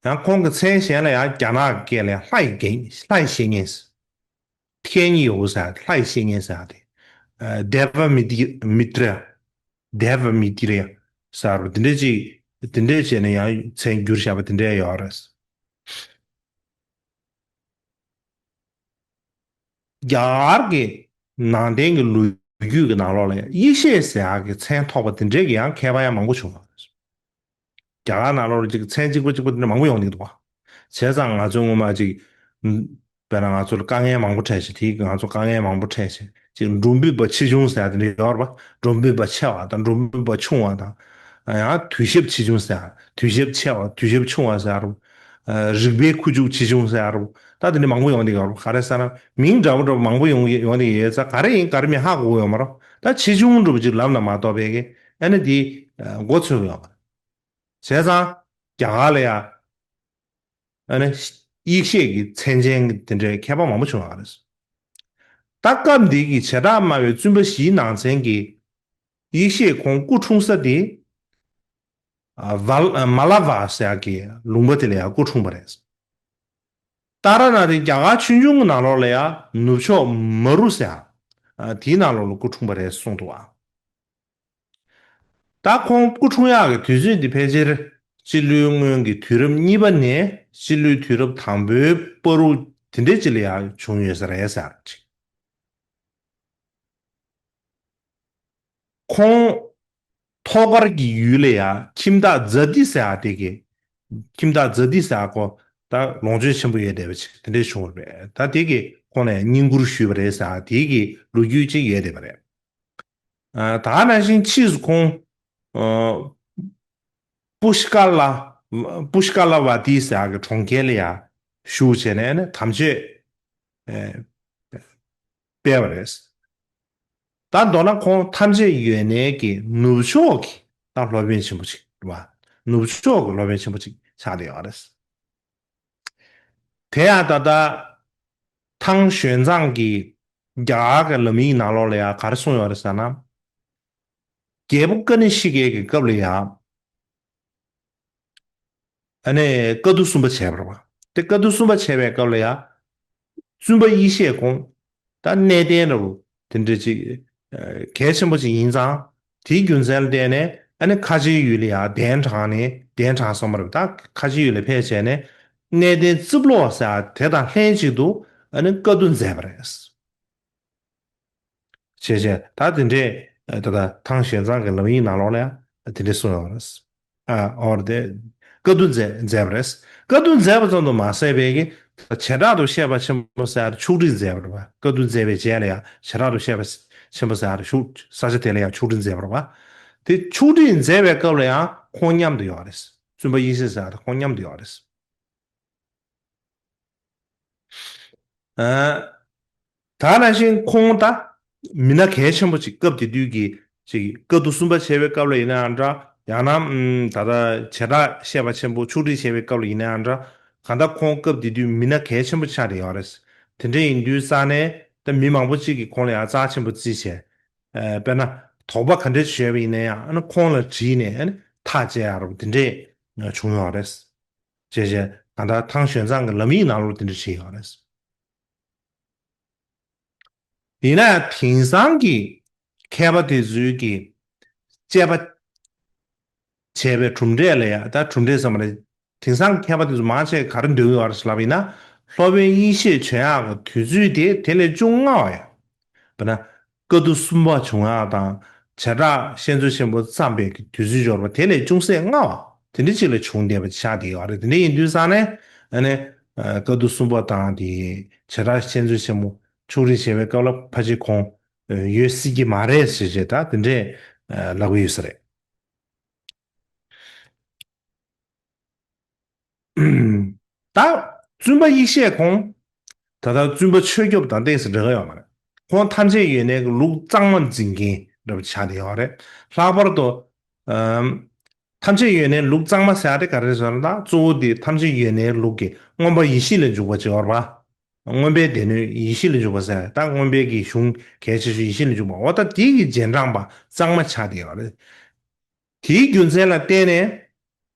ཡང་ཁོང་གི་མཚན་གཞན་ལ་ཡང་རྒྱ་ནག་གི་སྐད་ལ་ཡང་ལྷ་ཡི་རྒྱལ་ལྷ་ཡི་བཤེས་གཉེན། ཐེ་ཉི་ཡོ་ཟེར་ཡག་ལྷ་ཡི་བཤེས་གཉེན་ཟེར་ཡག་དེ། ཨ་དེ་བ་མི་ཏི་མི་ཏྲ། དེ་བ་མི་ཏི་ར་ཟེར་བ་དེ་འདྲ་ཅིག་དེ་འདྲ་བྱས་ནས་ཡང་མཚན་བསྒྱུར་བཞག་པ་དེ་འདྲ་ཡོད་རེད། རྒྱ་གར་གྱི་ནང་བསྟན་གྱི་ལོ་རྒྱུས་ཀྱི་ནང་ལོགས་ལ་ཡང་ཡེ་ཤེས་ཟེར་ཡག་གི་མཚན་ཐོགས་པ་དེ་འདྲའི་གི་ཡང་མཁས་པ་ཡང་མང་པོ་བྱུང་བ་རེད། རྒྱ་གར་ནང་ལོགས་ལ་ཅིག་མཚན་གཅིག་པ་གཅིག་པ་དེ་འདྲ་མང་པོ་ཡོང་གི་འདུག་བ། བྱས་ཙང་ང་ཚོ་སྔོན་མ་ཅིག་དཔེར་ན་ང་ཚོ་ལ་དཀའ་ངལ་མང་པོ་འཕྲད་བྱས། དེ་ང་ཚོ་དཀའ་ངལ་མང་པོ་འཕྲད་བྱས། ཅིག་འབྲུམ་བུའི་བུ་ཆེ་ཆུང་ཟེར་ཡ་དེ་འདྲ་ཡོད་རེད་པ། འབྲུམ་བུའི་བུ་ཆེ་བ་དང་འབྲུམ་བུའི་བུ་ཆུང་བ་དང་། ཡང་དུས་ཞབས་ཆེ་ཆུང་ཟེར་ཡ། དུས་ཞབས་ཆེ་བ་དུས་ཞབས་ཆུང་བ་ཟེར་ཡ་རེད། རིག་པའི་ཁུ་བྱུག་ཆེ་ཆུང་ཟེར་ཡ་རེད། ད་དེ་འདྲ་མང་པོ་ཡོང་གི་ཡོད་རེད། ག་རེ་ཟེར་ན་མིང་འདྲ་པོ་འདྲ་པོ་མང་པོ་ཡོང་གི་ཡོང་གི་ཡོད་ཙང་ག་རེ་ཡིན་ག་རེ་མིན་ཧ་གོ་གི་ཡོད་མ་རེད། ད་ཆེ་ཆུང་འདྲ་པོ་ཅིག་ལབ་ན་མ་གཏོགས་པའི་གི་ཨ་ནི་དེ་མགོ་ཚོས་ཡོད་མ་རེད། བྱས་ཙང་རྒྱ་གར་ལ་ཡ་ཨ་ནི་ཡེ་ཤེས་ཀྱི་མཚན་ཅན་གྱི་དེ་འདྲའི་མཁས་པ་མང་པོ་བྱུང་བ་རེད། ད་སྐབས་འདི་གི་བྱེ་བྲག་སྨྲ་བའི་བཙུན་པ་བཞིའི་ནང་ཚན་གྱི་ཡེ་ཤེས་ཁོང་སྐུ་འཁྲུངས་ས་དེ་ཨ་ཝལ་ཨ་མ་ལ་ཝ་ཟེར་ཡག་གི་ལུང་པ་དེ་ལ་ཡང་སྐུ་འཁྲུངས་པ་རེད། ཏཱ་ར་ནཱ་ཐའི་རྒྱ་གར་ཆོས་འབྱུང་གི་ནང་ལོགས་ལ་ཡང་ནུབ་ཕྱོགས་མ་རུ་ཟེར་ཡག་ཨ་དེའི་ནང་ལོགས་ལ་སྐུ་འཁྲུངས་པ་རེད་གསུངས་འདུག་ཨ། ད་ཁོང་སྐུ་འཁྲུངས་ཡག་གི་དུས་ཚོད་འདི་ཕལ་ཆེར་སྤྱི་ལོའི་སྔོན་གྱི་དུས་རབས་གཉིས་པ་ནས་སྤྱི་ལོའི་དུས་རབས་དང་པོའི་བར་དུ་དེ་འདྲའི་ཅིག་ལ་ཡང་བྱུང་ཡོད་ས་རེད་ཟེར་ཅིག་ཁོང་ཐོག་མཁར་གྱི་ཡུལ་ལ་ཡང་ཁྱིམ་བདག་ཛ་ཏི་ཟེར་ཡག་དེ་གི་ཁྱིམ་བདག་ཛ་ཏི་ཟེར་ཡག་ཁོ་ད་ལོངས་སྤྱོད་ཆེན་པོ་ཡོད་བསྡད་པ་ཅིག་དེ་འདྲའི་བྱུང་བ་རེད། ད་དེ་གི་ཁོང་ལ་ཡང་བསྙེན་བཀུར་ཞུས་པ་རེད་ཟེར་ཡག་དེ་གི་ལོ་རྒྱུས་ཅིག་ཡོད་བསྡད་པ་རེད། ཨ་ད་ག་ནང་བཞིན་ཕྱིས་སུ་ཁོང་ཨ་པུཤ་ཀ་ལ་པུཤ་ཀ་ལ་ཝ་ཏི་ཟེར་ཡག་གི་གྲོང་ཁྱེར་ལ་ཡང་བཞུགས་བྱས་ནས་ནི་དམ་ཆོས་ཨེ་སྤེལ་བ་རེད། ད་མདོར་ན་ཁོང་ཐམས་ཅད་ཡོད་གནས་ཀྱི་ནུབ་ཕྱོགས་ཀྱི་ད་སློབ་དཔོན་ཆེན་པོ་ཅིག་རེད་བ། ནུབ་ཕྱོགས་ཀྱི་སློབ་དཔོན་ཆེན་པོ་ཅིག་ཆགས་བསྡད་ཡོད་རེད། དེ་ཡང་ད་ལྟ་ཐང་ཞོན་ཙང་གི་རྒྱ་གར་གྱི་ལམ་ཡིག་ནང་ལོགས་ལ་ཡང་ག་རེ་གསུངས་ཡོད་རེད་ཟེར་ན། རྒྱལ་པོ་ཀ་ནི་ཤི་ཀའི་གི་སྐབས་ལ་ཡང་ཨ་ནི་བཀའ་བསྡུ་གསུམ་པ་བྱས་པ་རེད་བ། དེ་བཀའ་བསྡུ་གསུམ་པ་བྱས་པའི་སྐབས་ལ་ཡང་བཙུན་པ་ཡེ་ཤེས་ཁོང་ད་གནས་བརྟན་འདྲ་བོ་དེ་འདྲ་ཅིག་ཨ་གལ་ཆེན་པོ་ཅིག་ཡིན་ཙང་། དེའི་རྒྱུ་མཚན་ལ་བརྟེན་ནས་ཨ་ནི་ཁ་ཆེའི་ཡུལ་ལ་ཡང་གདན་དྲངས་ནས། གདན་དྲངས་སོང་བ་རེད། ད་ཁ་ཆེའི་ཡུལ་ལ་ཕེབས་བྱས་ནས་གནས་བརྟན་རྩིབ་ལོགས་ཟེར་དེ་དང་ལྷན་ཅིག་ཏུ་ཨ་ནི་བཀའ་བསྡུ་མཛད་པ་རེད། བྱས་བྱས་ད་དེ་འདྲས་ད་ལྟ་ཐང་ཞོན་ཙང་གི་ལམ་ཡིག་ནང་ལོགས་ལ་ཡང་དེ་འདྲས་གསུངས་ཡོད་རེད། ཨ་འོར་དེ་བཀའ་བསྡུ་མཛད་མཛད་པ་རེད། བཀའ་བསྡུ་མཛད་པ་ཙམ་དུ་མ་ཟད་པའི་གི་བྱེ་བྲག་ཏུ་བཤད་པ་ཆེན་པོ་ཟེར་ཆོག་ཁྲིགས་མཛད་པ་རེད་བ། བཀའ་བསྡུ་མཛད་པའི་རྗེས་ལ་ཡང་བྱེ་བྲག་ཏུ་བཤད་པ་ཆེན་པོ་ཟེར་ཆོག་ས་ཆ་དེ་ལ་ཡང་ཆོག་ཁྲིགས་མཛད་པ་རེད་བ། དེ་ཆོག་ཁྲིགས་མཛད་པའི་སྐབས་ལ་ཡང་ཁོང་མཉམ་དུ་ཡོད་རེད། བཙུན་པ་ཡེ་ཤེས་ཟེར་དེ་ཁོང་མཉམ་དུ་ཡོད་རེད། ཨ། ད་ནང་བཞིན་ཁོང་ད་མི་སྣ་གལ་ཆེན་པོ་ཅིག་སྐབས་དེ་དུས་ཀྱི་ཅིག་བཀའ་བསྡུ་གསུམ་པ་བྱས་པའི་སྐབས་ལ་ཡིན་ནའང་འདྲ། ཡང་ན་ཨམ་ད་ལྟ་བྱེ་བྲག་བཤད་པ་ཆེན་པོ་ཆོག་ཁྲིགས་བྱས་པའི་སྐབས་ལ་ཡིན་ནའང་འདྲ། གང་ལྟར་ཁོང་སྐབས་དེ་དུས་མི་སྣ་གལ་ཆེན་པོ་ཆགས་བསྡད་ཡོད་རེད། དེ་འདྲ་ཡིན་དུས་ཙང་ནས་ད་མི་མང་པོ་ཅིག་གིས་ཁོང་ལ་ཡང་རྩ་ཆེན་པོ་བརྩིས་བྱས། ཨ་དཔེར་ན་དོགས་པ་ག་འདྲ་ཞིག་ཡོད་པ་ཡིན་ན་ཡང་ཨ་ནི་ཁོང་ལ་དྲིས་ནས་ཨ་ནི་ཐག་བཅད་ཡག་རབས་དེ་འདྲས་བྱུང་ཡོད་རེད། བྱས་བྱས་ད་ལྟ་ཐང་ཞོན་ཙང་གི་ལམ་ཡིག་ནང་ལོགས་དེ་འདྲ་བྲིས་ཡོད་རེད། ཡིན་ན་ཡང་དེང་སང་གི་མཁས་པ་དེ་ཚོའི་གི་དཔྱད་པ་བྱས་པའི་གྲུབ་འབྲས་ལ་ཡང་། ད་གྲུབ་འབྲས་ཟེར་བ་ནི་དེང་སང་མཁས་པ་དེ་ཚོ་མང་ཆེ་ག་རེ་འདོད་ཀྱི་ཡོད་རེད་ལབ་ཡིན་ན། སློབ་དཔོན་ཡེ་ཤེས་བྱོན་ཡག་གི་དུས་ཚོད་དེ་དེ་ལས་ཅུང་སྔ་བ་ཡང་། དཔེར་ན་བཀའ་བསྡུ་གསུམ་པ་བྱུང་ཡག་དང་། བྱེ་བྲག་བཤད་མཛོད་ཆེན་པོ་བརྩམས་པའི་གི་དུས་ཚོད་འབྱོར་བ་དེ་ལས་ཅུང་ཟད་སྔ་བ་དེ་འདྲ་ཅིག་ལ་བྱུང་བསྡད་པ་ཆགས་བསྡད་ཡོད་རེད། དེ་འདྲ་ཡིན་དུས་ཙང་ནས་ཨ་ནི་ཨ་བཀའ་བསྡུ་གསུམ་པ་དང་དེ་བྱེ་བྲག་བཤད་མཛོད་ཆེན་པོ་ཆོག་ཁྲིགས་བྱས་པའི་སྐབས་ལ་ཕལ་ཆེར་ཁོང་ཡོད་སྲིད་ཀྱི་མ་རེད་ཟེར་བྱས་ད་དེ་འདྲས་ལབ་ཀྱི་ཡོད་ས་རེད། ད་བཙུན་པ་ཡེ་ཤེས་ཁོང་ད་ལྟ་བཙུན་པ་ཆོས་སྐྱོབ་དང་ཏོག་ཙམ་འབྲེལ་བ་ཡོད་མ་རེད། ཁོང་ཐམས་ཅད་ཡོད་གནས་ཀྱི་ལུགས་གཙང་མ་འཛིན་མཁན་འདྲ་པོ་ཆགས་བསྡད་ཡོད་རེད། ལྷག་པར་དུ་ཨམ་ཐམས་ཅད་ཡོད་གནས་ལུགས་གཙང་མ་ཟེར་ཡ་དེ་ག་རེ་རེད་ཟེར་ན། ད་གཙོ་བོ་དེ་ཐམས་ཅད་ཡོད་གནས་ལུགས་ཀྱི་མངོན་པ་ཡེ་ཤེས་ལ་འཇུག་པ་ཅིག་ཡོད་རེད་པ། མངོན་པའི་སྡེ་སྣོད་ཡེ་ཤེས་ལ་འཇུག་པ་ཟེར། ད་མངོན་པའི་གི་གཞུང་གལ་ཆེ་ཤོས་ཡེ་ཤེས་ལ་འཇུག་པ། འོ་ད་དེ་གི་རྗེས་འབྲང་པ་གཙང་མ་ཆགས་བསྡད་ཡོད་རེད། དེའི་རྒྱུ་མཚན་ལ་བརྟེན་ནས་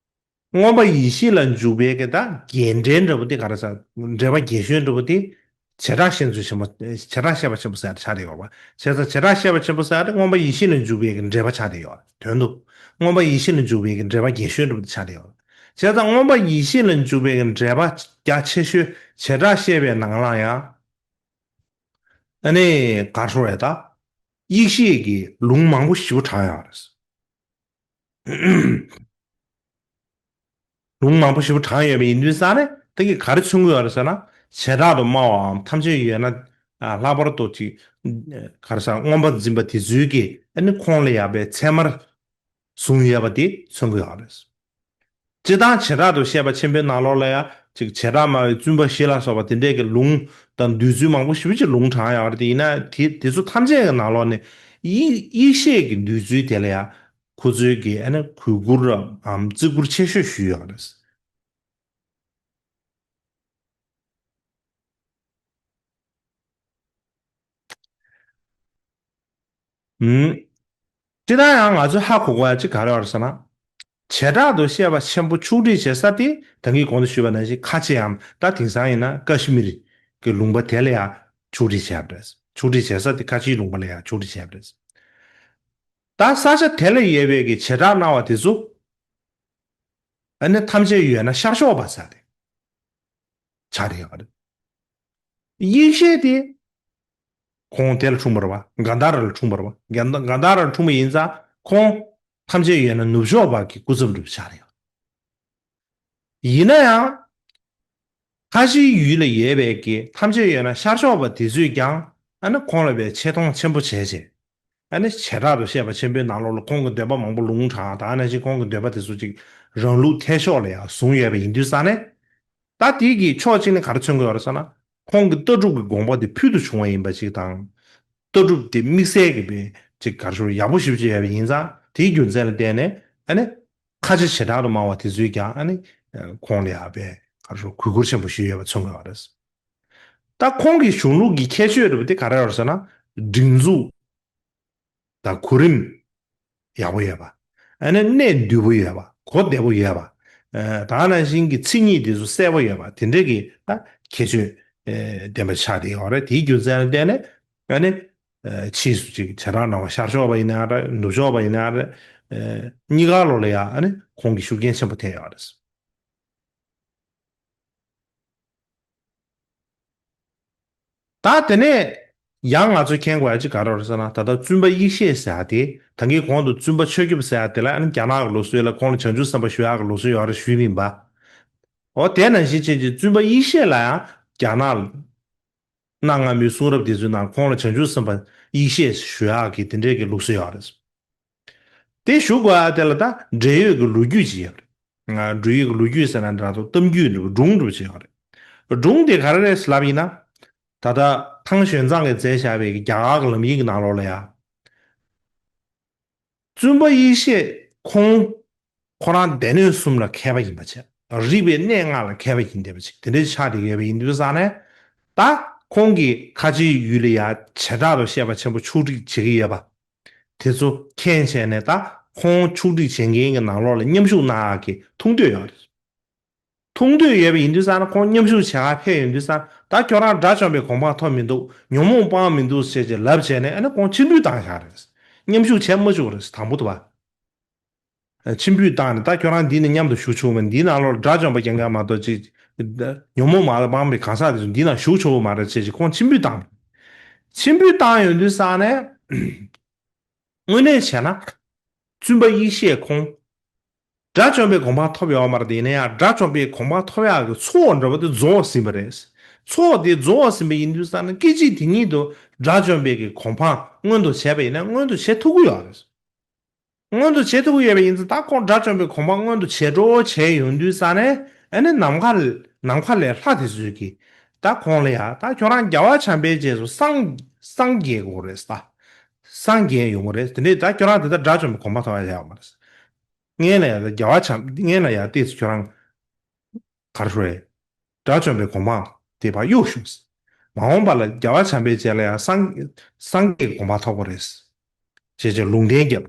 མངོན་པ་ཡེ་ཤེས་ལ་འཇུག་པའི་གི་ད་རྒྱས་འགྲེལ་འདྲ་པོ་དེ་ག་རེ་ཟེར། འགྲེལ་པ་རྒྱས་ཤོས་འདྲ་པོ་དེ་བྱེ་བྲག་བཤད་མཛོད་ཆེན་པོ། བྱེ་བྲག་བཤད་པ་ཆེན་པོ་ཟེར་ཆགས་བསྡད་ཡོད་རེད་པ། བྱས་ཙང་བྱེ་བྲག་བཤད་པ་ཆེན་པོ་ཟེར་དེ་མངོན་པ་ཡེ་ཤེས་ལ་འཇུག་པའི་གི་འགྲེལ་པ་ཆགས་བསྡད་ཡོད་རེད། དོན་དུ་མངོན་པ་ཡེ་ཤེས་ལ་འཇུག་པའི་གི་འགྲེལ་པ་རྒྱས་ཤོས་འདྲ་པོ་དེ་ཆགས་བསྡད་ཡོད་རེད། བྱས་ཙང་མངོན་པ་ཡེ་ཤེས་ལ་འཇུག་པའི་གི་འགྲེལ་པ་རྒྱ་ཆེ་ཤོས་བྱེ་བྲག་བཤད་པའི་ནང་ལ་ཡང་། ཨ་ནི་ག་རེ་ཟེར་དགོས་རེད་ད། ཡེ་ཤེས་ཀྱི་ལུང་མང་པོ་ཞེ་པོ་དྲངས་ཡོད་རེད། ལུང་མང་པོ་ཞེ་པོ་དྲངས་ཡོད་པ་ཡིན་དུས་ཙང་ནས་དེ་གིས་ག་རེ་མཚོན་གྱི་ཡོད་རེད་ཟེར་ན། བྱེ་བྲག་ཏུ་སྨྲ་བའམ་ཐམས་ཅད་ཡོད་ན། ཨ། ལྷག་པར་དུ་ཅིག་ག་རེ་ཟེར། མངོན་པར་འཛིན་པ་དེ་ཚོའི་གིས་ཨ་ནི་ཁོང་ལ་ཡང་པའི་ཚད་མར་བཟུང་ཡོད་པ་དེ་མཚོན་གྱི་ཡོད་རེད། སྤྱིར་བཏང་བྱེ་བྲག་ཏུ་བཤད་པ་ཆེན་པོའི་ནང་ལོགས་ལ་ཡང་ཅིག་བྱེ་བྲག་སྨྲ་བའི་བཙུན་པ་བཞི་ལ་སོགས་པ་དེ་འདྲས་ཀྱི་ལུང་དང་བསྡུས་ཚུལ་མང་པོ་ཞེ་པོ་ཅིག་ལུང་དྲངས་ཡོད་རེད། དེ་ཡིན་ན་དེ་དེ་ཚོ་ཐམས་ཅད་ཀྱི་ནང་ལོགས་ནས་ཡེ་ཡེ་ཤེས་ཀྱི་བསྡུས་ཚུལ་དེ་ལ་ཡང་ཁོ་ཚོའི་གི་ཨ་ནི་གུས་བཀུར་རམ་བརྩི་བཀུར་ཆེ་ཤོས་ཞུས་ཡོད་རེད། ཨུམ། སྤྱིར་བཏང་ཡང་ང་ཚོས་ཧ་གོ་དགོས་ཡ་གཅིག་ག་རེ་ཡོད་རེད་ཟེར་ན། བྱེ་བྲག་ཏུ་བཤད་པ་ཆེན་པོ་ཕྱོགས་སྒྲིག་བྱེད་ས་དེ་ད་གིན་གོང་དུ་ཞུས་པ་ནང་བཞིན་ཁ་ཆེའམ་ད་དེང་སང་ཡིན་ན་ཀ་ཤི་མིར་གྱི་ལུང་པ་དེ་ལ་ཡང་ཕྱོགས་སྒྲིག་བྱས་པ་རེད། ཕྱོགས་སྒྲིག་བྱེད་ས་དེ་ཁ་ཆེའི་ལུང་པ་ལ་ཡང་ཕྱོགས་སྒྲིག་བྱས་པ་རེད། ད་ས་ཆ་དེ་ལ་ཡོད་པའི་གི་བྱེ་བྲག་སྨྲ་བ་དེ་ཚོ་ཨ་ནི་ཐམས་ཅད་ཡོད་ན་ཤར་ཕྱོགས་པ་ཟེར་ཏེ་ཆགས་བསྡད་ཡོད་རེད། ཡེ་ཤེས་དེ་ཁོང་དེ་ལ་འཁྲུངས་པ་རེད་བ། ག་ན་ཌ་ར་ལ་འཁྲུངས་པ་རེད་བ། ག་ན་ག་ན་ཌ་ར་ལ་འཁྲུངས་པ་ཡིན་ཙང་ཁོང་ཐམས་ཅད་ཡོད་ན་ནུབ་ཕྱོགས་པ་གི་སྐུ་ཚབ་འདྲ་པོ་ཆགས་རེད། ཡིན་ན་ཡང་ཁ་ཆེའི་ཡུལ་ལ་ཡོད་པའི་གི་ཐམས་ཅད་ཡོད་ན་ཤར་ཕྱོགས་པ་དེ་ཚོས་ཀྱང་ཨ་ནི་ཁོང་ལ་བའི་ཆེ་མཐོང་ཆེན་པོ་བྱས་བྱས། ཨ་ནི་བྱེ་བྲག་ཏུ་བཤད་པ་ཆེན་པོའི་ནང་ལོགས་ལ་ཁོང་གི་འདོད་པ་མང་པོ་ལུང་དྲངས་དང་། ཨ་ནི་ཅིག་ཁོང་གི་འདོད་པ་དེ་ཚོ་ཅིག་རང་ལུགས་འཐད་ཕྱོགས་ལ་ཡང་བཟུང་ཡོད་པ་ཡིན་དུས་ཙང་ནས། ད་དེའི་གི་ཕྱོགས་གཅིག་ནས་ག་རེ་མཚོན་གྱི་ཡོད་རེད་ཟེར་ན། ཁོང་གི་ལྟ་གྲུབ་ཀྱི་དགོངས་པ་དེ་ཕུལ་དུ་བྱུང་བ་ཡིན་པ་ཅིག་དང་། ལྟ་གྲུབ་དེ་དམིགས་བསལ་གྱི་བའི་ཅིག་ག་རེ་ཞུ། ཡག་པོ་ཞེ་པོ་ཅིག་ཡོད་པ་ཡིན་ཙང་། དེའི་རྒྱུ་མཚན་ལ་བརྟེན་ནས་ཨ་ནི་ཁ་ཆེ་བྱེ་བྲག་ཏུ་སྨྲ་བ་དེ་ཚོས་ཀྱང་ཨ་ནི་ཁོང་ལ་ཡང་བའི་ག་རེ་ཞུ། གུས་བཀུར་ཆེན་པོ་ཞུས་ཡོད་པ་མཚོན་གྱི་ཡོད་རེད། ད་ཁོང་གི་གཞུང་ལུགས་ཀྱི་ཁྱད་ཆོས་འདྲ་པོ་དེ་ག་རེ་ཡོད་རེད་ཟེར་ན། སྒྲིག་འཛུགས་དང་གོ་རིམ་ཡག་པོ་ཡོད་པ། ཨ་ནི་གནད་འདུས་པོ་ཡོད་པ། གོ་བདེ་པོ་ཡོད་པ། ཨ། ད་ག་ནང་བཞིན་གྱི་མཚན་ཉིད་དེ་ཚོ་གསལ་པོ་ཡོད་པ། དེ་འདྲའི་གི་ད་ཁྱད་ཆོས་ཨ་ལྡན་པ་ཆགས་བསྡད་ཡོད་རེད། དེའི་རྒྱུ་མཚན་ལ་བརྟེན་ནས་ཨ་ནི་ཨ་ཕྱིས་སུ་ཅིག་བྱེ་བྲག་སྨྲ་བ་ཤར་ཕྱོགས་པ་ཡིན་ན་རེད། ནུབ་ཕྱོགས་པ་ཡིན་ན་རེད། ཨ། གཉིས་ཀ་ལོགས་ལ་ཡང་ཨ་ནི་ཁོང་གི་ཤུགས་རྐྱེན་ཆེན་པོ་ཐེབས་ཡོད་རེད། ད་དེ་ནས་ཡང་ང་ཚོས་མཁྱེན་དགོས་ཡ་གཅིག་ག་རེ་རེད་ཟེར་ན། ད་ལྟ་བཙུན་པ་ཡེ་ཤེས་ཟེར་ཡ་དེ། ད་གིན་གོང་དུ་བཙུན་པ་ཆོས་སྐྱོབ་ཟེར་ཡ་དེ་ལ་ཨ་ནི་རྒྱ་ནག་གི་ལུགས་སྲོལ་ལ་ཁོང་ལ་བྱང་ཆུབ་སེམས་དཔའ་ཞུ་ཡག་གི་ལུགས་སྲོལ་ཡོད་རེད་ཞུས་པ་ཡིན་པ། འོ་དེ་ནང་བཞིན་བྱས་ཀྱི་བཙུན་པ་ཡེ་ཤེས་ལ་ཡང་རྒྱ་ནག་གནའ་སྔ་མོའི་གསུང་རབ་དེ་ཚོའི་ནང་ཁོང་ལ་བྱང་ཆུབ་སེམས་དཔའ་ཡེ་ཤེས་ཞུ་ཡག་གི་དེ་འདྲའི་གི་ལུགས་སྲོལ་ཡོད་རེད། དེ་ཞུ་དགོས་ཡ་དེ་ལ་ད་འབྲེལ་ཡོད་ཀྱི་ལོ་རྒྱུས་ཅིག་ཡོད་རེད། ང་འབྲེལ་ཡོད་ཀྱི་ལོ་རྒྱུས་ཟེར་ན་འདྲ་འདུག་གཏམ་རྒྱུད་འདྲ་པོ། སྒྲུང་འདྲ་པོ་ཅིག་ཡོད་རེད། སྒྲུང་དེ་ག་རེ་རེད་ལབ་ཡིན་ན། ད་ལྟ་ཐང་ཞོན་ཙང་གིས་མཛད་བཞག་པའི་རྒྱ་གར་གྱི་ལམ་ཡིག་གི་ནང་ལོགས་ལ་ཡ། བཙུན་པ་ཡེ་ཤེས་ཁོང་ཁོ་རང་སྡེ་སྣོད་གསུམ་ལ་མཁས་པ་ཡིན་པ་བྱས། རིག་པའི་གནས་ལྔ་ལ་མཁས་པ་ཡིན་བསྡད་པ་ཅིག་དེ་འདྲའི་ཆགས་བསྡད་ཡོད་པ་ཡིན་དུས་ཙང་ནས། ད་ཁོང་གིས་ཁ་ཆེའི་ཡུལ་ལ་ཡ་བྱེ་བྲག་ཏུ་བཤད་པ་ཆེན་པོ་ཕྱོགས་སྒྲིག་བྱེད་ཀྱི་ཡོད་པ། དེ་ཚོ་མཁྱེན་བྱས་ནས་ད་ཁོང་ཕྱོགས་སྒྲིག་བྱེད་མཁན་གྱི་ནང་ལོགས་ལ་མཉམ་ཞུགས་གནང་ཡག་གི་ཐུགས་འདོད་ཡོད་རེད། ཐུགས་འདོད་ཡོད་པ་ཡིན་དུས་ཙང་ན་ཁོང་མཉམ་ཞུགས་བྱེད་གར་ཕེབས་ཡོང་དུས་ཙང་། ད་ཁྱོད་རང་དགྲ་བཅོམ་པའི་གོ་འཕང་ཐོབ་མི་འདུག་ཉོན་མོངས་སྤངས་མི་འདུག་ཟེར་བྱས་ལབ་བྱས་ནས། ཨ་ནི་ཁོང་ཕྱིར་འབུད་བཏང་བཞག་རེད། མཉམ་ཞུགས་བྱས་མ་བཅུག་རེད། དང་པོ་དུ་བ། ཨ། ཕྱིར་འབུད་བཏང་ནས། ད་ཁྱོད་རང་འདི་ནས་མཉམ་དུ་བཞུགས་ཆོག་མེད། འདིའི་ནང་ལོགས་དགྲ་བཅོམ་པ་རྐྱང་རྐྱང་མ་གཏོགས་ཅིག་ཉོན་མོངས་མ་སྤངས་པའི་གང་ཟག་དེ་ཚོ་འདིའི་ནང་བཞུགས་ཆོག་མ་རེད་ཟེར་བྱས་ཁོང་ཕྱིར་འབུད་བཏང་། ཕྱིར་འབུད་བཏང་ཡོང་དུས་ཙང་ནས། དངོས་གནས་བྱས་ན། བཙུན་པ་ཡེ་ཤེས་ཁོང་དགྲ་བཅོམ་པའི་གོ་འཕང་ཐོབ་ཡོད་མ་རེད། དེ་ཡིན་ན་ཡང་དགྲ་བཅོམ་པའི་གོ་འཕང་ཐོབ་ཡག་གི་ཚོགས་འདྲ་པོ་དེ་རྫོགས་ཟིན་པ་རེད། ཚོགས་དེ་རྫོགས་ཟིན་པ་ཡིན་དུས་ཙང་ན། སྐད་ཅིག་དེ་ཉིད་དུ་དགྲ་བཅོམ་པའི་གི་གོ་འཕང་མངོན་དུ་བྱས་པ་ཡིན་ན་མངོན་དུ་བྱེད་ཐུབ་ཀྱི་ཡོད་རེད། མངོན་དུ་བྱེད་ཐུབ་ཀྱི་ཡོད་པ་ཡིན་ཙང་། ད་ཁོང་དགྲ་བཅོམ་པའི་གོ་འཕང་མངོན་དུ་བྱེད་འགྲོ་བྱས་ཡོང་དུས་ཙང་ནས། ཨ་ནི་ནམ་མཁའ་ནམ་མཁའ་ལས་ལྷ་དེ་ཚོས་ཀྱིས་ད་ཁོང་ལ་ཡ། ད་ཁྱོད་རང་རྒྱལ་བ་བྱམས་པའི་རྗེས་སུ་སངས་སངས་རྒྱས་དགོས་རེད་ད། སངས་རྒྱས་ཡོང་གི་རེད། དེ་འདྲས་ད་ཁྱོད་རང་དེ་ལྟར་དགྲ་བཅོམ་པའི་གོ་འཕང་ཐོབ་ཡ་ཡོད་མ་རེད། སྔོན་ལ་ཡ་རྒྱལ་བ་བྱམས། སྔོན་ལ་ཡ་ཏོག་ཙམ་ཁྱོད་རང་ག་རེ་ཞུ་རེད། དགྲ་བཅོམ་པའི་གོ་འཕང་དེ་ཕར་གཡུག་ཞོག། མ་འོངས་པ་ལ་རྒྱལ་བ་བྱམས་པའི་རྗེས་ལ་ཡང་སངས་སངས་རྒྱས་ཀྱི་གོ་འཕང་ཐོབ་པ་རེད། ཅེས་བྱས་ལུང་བསྟན་བརྒྱབ།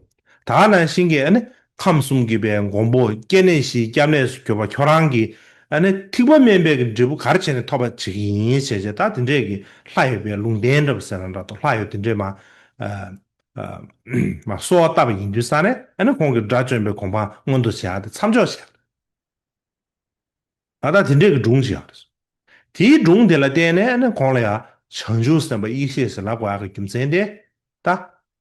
ད་ག་ནང་བཞིན་གྱི་ཨ་ནི་ཁམས་གསུམ་གྱི་བའི་མགོན་པོ་སྐྱེ་གནས་བཞིའི་སྐྱབས་གནས་སུ་གྱུར་པ་ཁྱོད་རང་གིས། ཨ་ནི་ཐེག་པ་དམན་པའི་གི་འབྲས་བུ་ག་རེ་བྱས་ནས་ཐོབ་པ་བྱེད་ཀྱི་ཡིན་ཞེས་བྱས། ད་དེ་འདྲས་ཀྱི་ལྷ་ཡི་བའི་ལུང་བསྟན་འདྲ་པོ་ཟེར་ན་འདྲ་འདུག་ལྷ་ཡི་དེ་འདྲས་མ་ཨ་ཨ་མ་གསོལ་བ་བཏབ་པ་ཡིན་དུས་ཙང་ནས། ཨ་ནི་ཁོང་གིས་དགྲ་བཅོམ་པའི་གོ་འཕང་མངོན་དུ་བྱས་ཏེ་མཚམས་འཇོག་བྱས། ཨ། ད་དེ་འདྲས་ཀྱི་སྒྲུང་ཞིག་ཡོད་རེད། དེའི་སྒྲུང་དེ་ལ་བརྟེན་ནས་ཨ་ནི་ཁོང་ལ་ཡང་ བྱང་ཆུབ་སེམས་དཔའ་ཡེ་ཤེས་ཟེར་ལབ་དགོས་ཡག་གི་རྒྱུ་མཚན་དེ། ད་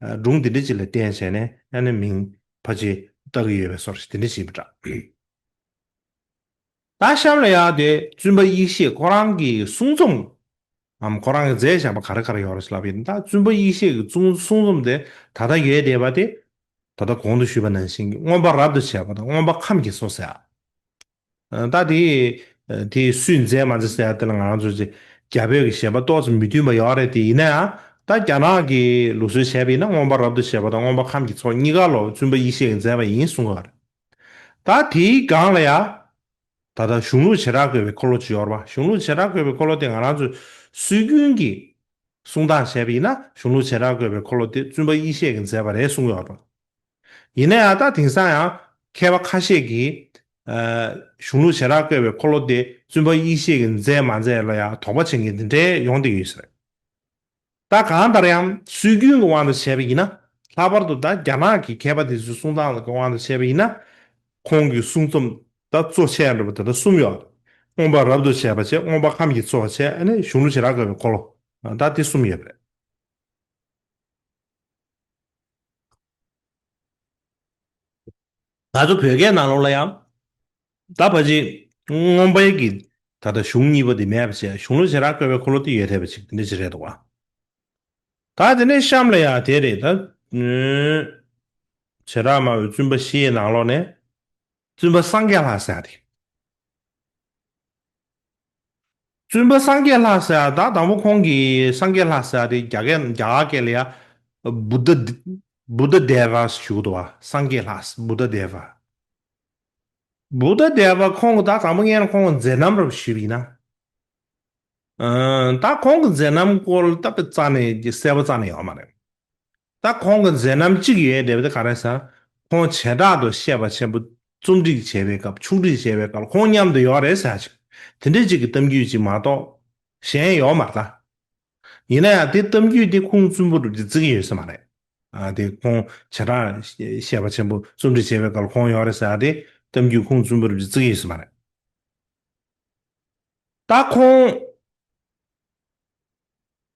སྒྲུང་འདི་འདྲ་ཅིག་ལ་བརྟེན་བྱས་ནས་ཨ་ནི་མིང་ཕལ་ཆེར་བཏགས་ཀྱི་ཡོད་པའི་བཟོ་འདྲ་ཞིག་དེ་འདྲ་ཞིག་ཡིན་པ་འདྲ། ད་གཤམ་ལ་ཡང་དེ་བཙུན་པ་ཡེ་ཤེས་ཁོ་རང་གི་གསུང་རྩོམ་འམ་ཁོ་རང་གི་མཛད་བཞག་པ་ག་རེ་ག་རེ་ཡོད་རེད་ལབ་ཡིན་ད། བཙུན་པ་ཡེ་ཤེས་ཀྱི་གསུང་གསུང་རྩོམ་དེ་ད་ལྟ་ཡོད་བསྡད་པ་དེ། ད་ལྟ་གོང་དུ་ཞུས་པ་ནང་བཞིན་གྱི་མངོན་པ་རབ་ཏུ་བྱེད་པ་དང་མངོན་པ་ཁམས་ཀྱི་མཚོ་ཟེར། ད་དེ་དེ་སུས་མཛད་མ་མཛད་ཟེར་ཡ་དེ་ལ་ང་རང་ཚོ་ཅིག་རྒྱ་བོད་ཀྱི་ཞེན་པ་ཏོག་ཙམ་མི་མཐུན་པ་ཡོད་རེད། དེ་ཡིན་ན་ཡང་ད་རྒྱ་ནག་གི་ལུགས་སྲོལ་བྱས་པ་ཡིན་ན་མངོན་པ་རབ་ཏུ་བྱེད་པ་དང་མངོན་པ་ཁམས་ཀྱི་མཚོ་གཉིས་ཀ་ལོ་བཙུན་པ་ཡེ་ཤེས་ཀྱིས་མཛད་པ་ཡིན་གསུང་གི་ཡོད་རེད། ད་དེའི་སྒང་ལ་ཡ། ད་ལྟ་གཞུང་ལུགས་བྱེ་བྲག་བཀོད་པའི་འཁོར་ལོ་ཅིག་ཡོད་རེད་པ། གཞུང་ལུགས་བྱེ་བྲག་བཀོད་པའི་འཁོར་ལོ་དེ་ང་རང་ཚོས་སྲོལ་རྒྱུན་གྱི་གསུང་སྟངས་བྱས་པ་ཡིན་ན་གཞུང་ལུགས་བྱེ་བྲག་བཀོད་པའི་འཁོར་ལོ་དེ་བཙུན་པ་ཡེ་ཤེས་ཀྱིས་མཛད་པ་རེད་གསུང་གི་ཡོད་རེད་པ། ཡིན་ན་ཡང་ད་དེང་སང་ཡང་མཁས་པ་ཁ་ཤས་ཀྱིས་ཨ་གཞུང་ལུགས་བྱེ་བྲག་བཀོད་པའི་འཁོར་ལོ་དེ་བཙུན་པ་ཡེ་ཤེས་ཀྱིས་མཛད་མ་མཛད་ལ་ཡང་དོགས་པ་བྱེད་མཁན་དེ་འདྲའི་ཡོང་བསྡད་ཡོད་ས་རེད། ད་གང་ལྟར་ཡང་སྲོལ་རྒྱུན་གྱི་དབང་དུ་བྱས་པ་ཡིན་ན། ལྷག་པར་དུ་ད་རྒྱ་ནག་གི་མཁས་པ་དེ་ཚོའི་གསུང་སྟངས་ཀྱི་དབང་དུ་བྱས་པ་ཡིན་ན། ཁོང་གི་གསུང་རྩོམ་ད་གཙོ་ཆེ་འདྲ་པོ་ད་ལྟ་གསུམ་ཡོད། མངོན་པ་རབ་ཏུ་བྱེད་པ་བྱས། མངོན་པ་ཁམས་ཀྱི་མཚོ་བྱས། ཨ་ནི་གཞུང་ལུགས་བྱེ་བྲག་བཀོད་པའི་འཁོར་ལོ། ད་དེ་གསུམ་ཡོད་པ་རེད། ང་ཚོ་བོད་སྐད་ནང་ལོགས་ལ་ཡང་། ད་ཕལ་ཆེར་མངོན་པའི་གི་ད་ལྟ་གཞུང་གཉིས་པ་དེ་མེད་པ་བྱས། གཞུང་ལུགས་བྱེ་བྲག་བཀོད་པའི་འཁོར་ལོ་དེ་ཡོད་བསྡད་པ་ཅིག་དེ་འདྲ་ཅིག་རེད་འདུག་བ། ད་དེ་ནས་གཤམ་ལ་ཡང་དེ་རེད་ད། བྱེ་བྲག་སྨྲ་བའི་བཙུན་པ་བཞི་ཡི་ནང་ལོགས་ནས། བཙུན་པ་སངས་རྒྱས་ལྷ་ཟེར་ཡ་དེ། བཙུན་པ་སངས་རྒྱས་ལྷ་ཟེར་ཡ་ད་དང་པོ་ཁོང་གིས་སངས་རྒྱས་ལྷ་ཟེར་ཡ་དེ་རྒྱ་སྐད་རྒྱ་གར་སྐད་ལ་ཡ། བུདྡྷ། བུདྡྷ་དེ་བ་ཞུ་གི་འདུག་བ། སངས་རྒྱས་ལྷ། བུདྡྷ་དེ་བ། བུདྡྷ་དེ་བ་ཁོང་གི་ད་དང་པོ་ངས་ཁོང་གི་མཛད་རྣམ་རབ་ཞུས་པ་ཡིན་ན། ཨ། ད་ཁོང་གི་མཛད་རྣམ་སྐོར་ད་དཔེ་རྩ་ནས་གསལ་པོ་རྩ་ནས་ཡོད་མ་རེད། ད་ཁོང་གི་མཛད་རྣམ་གཅིག་ཡོད་བསྡད་པ་དེ་ག་རེ་ཟེར། ཁོང་བྱེ་བྲག་ཏུ་བཤད་པ་ཆེན་པོ་རྩོམ་སྒྲིག་བྱས་པའི་སྐབས། ཆུང་སྒྲིག་བྱས་པའི་སྐབས་ཁོང་མཉམ་དུ་ཡོད་རེད་ཟེར་ཅིག་དེ་འདྲའི་ཅིག་གི་གཏམ་རྒྱུད་ཅིག་མ་གཏོགས་གཞན་ཡོད་མ་རེད་ད། ཡིན་ན་ཡང་དེ་གཏམ་རྒྱུད་དེ་ཁུངས་བཙུན་པོ་རུ་བརྩི་གི་ཡོད་ས་མ་རེད། ཨ། དེ་ཁོང་བྱེ་བྲག་བཤད་པ་ཆེན་པོ་རྩོམ་སྒྲིག་བྱས་པའི་སྐབས་ཁོང་ཡོད་རེད་ཟེར་ཡ་དེ་གཏམ་རྒྱུད་ཁུངས་བཙུན་པོ་རུ་བརྩི་གི་ཡོད་ས་མ་རེད། ད་ཁོང་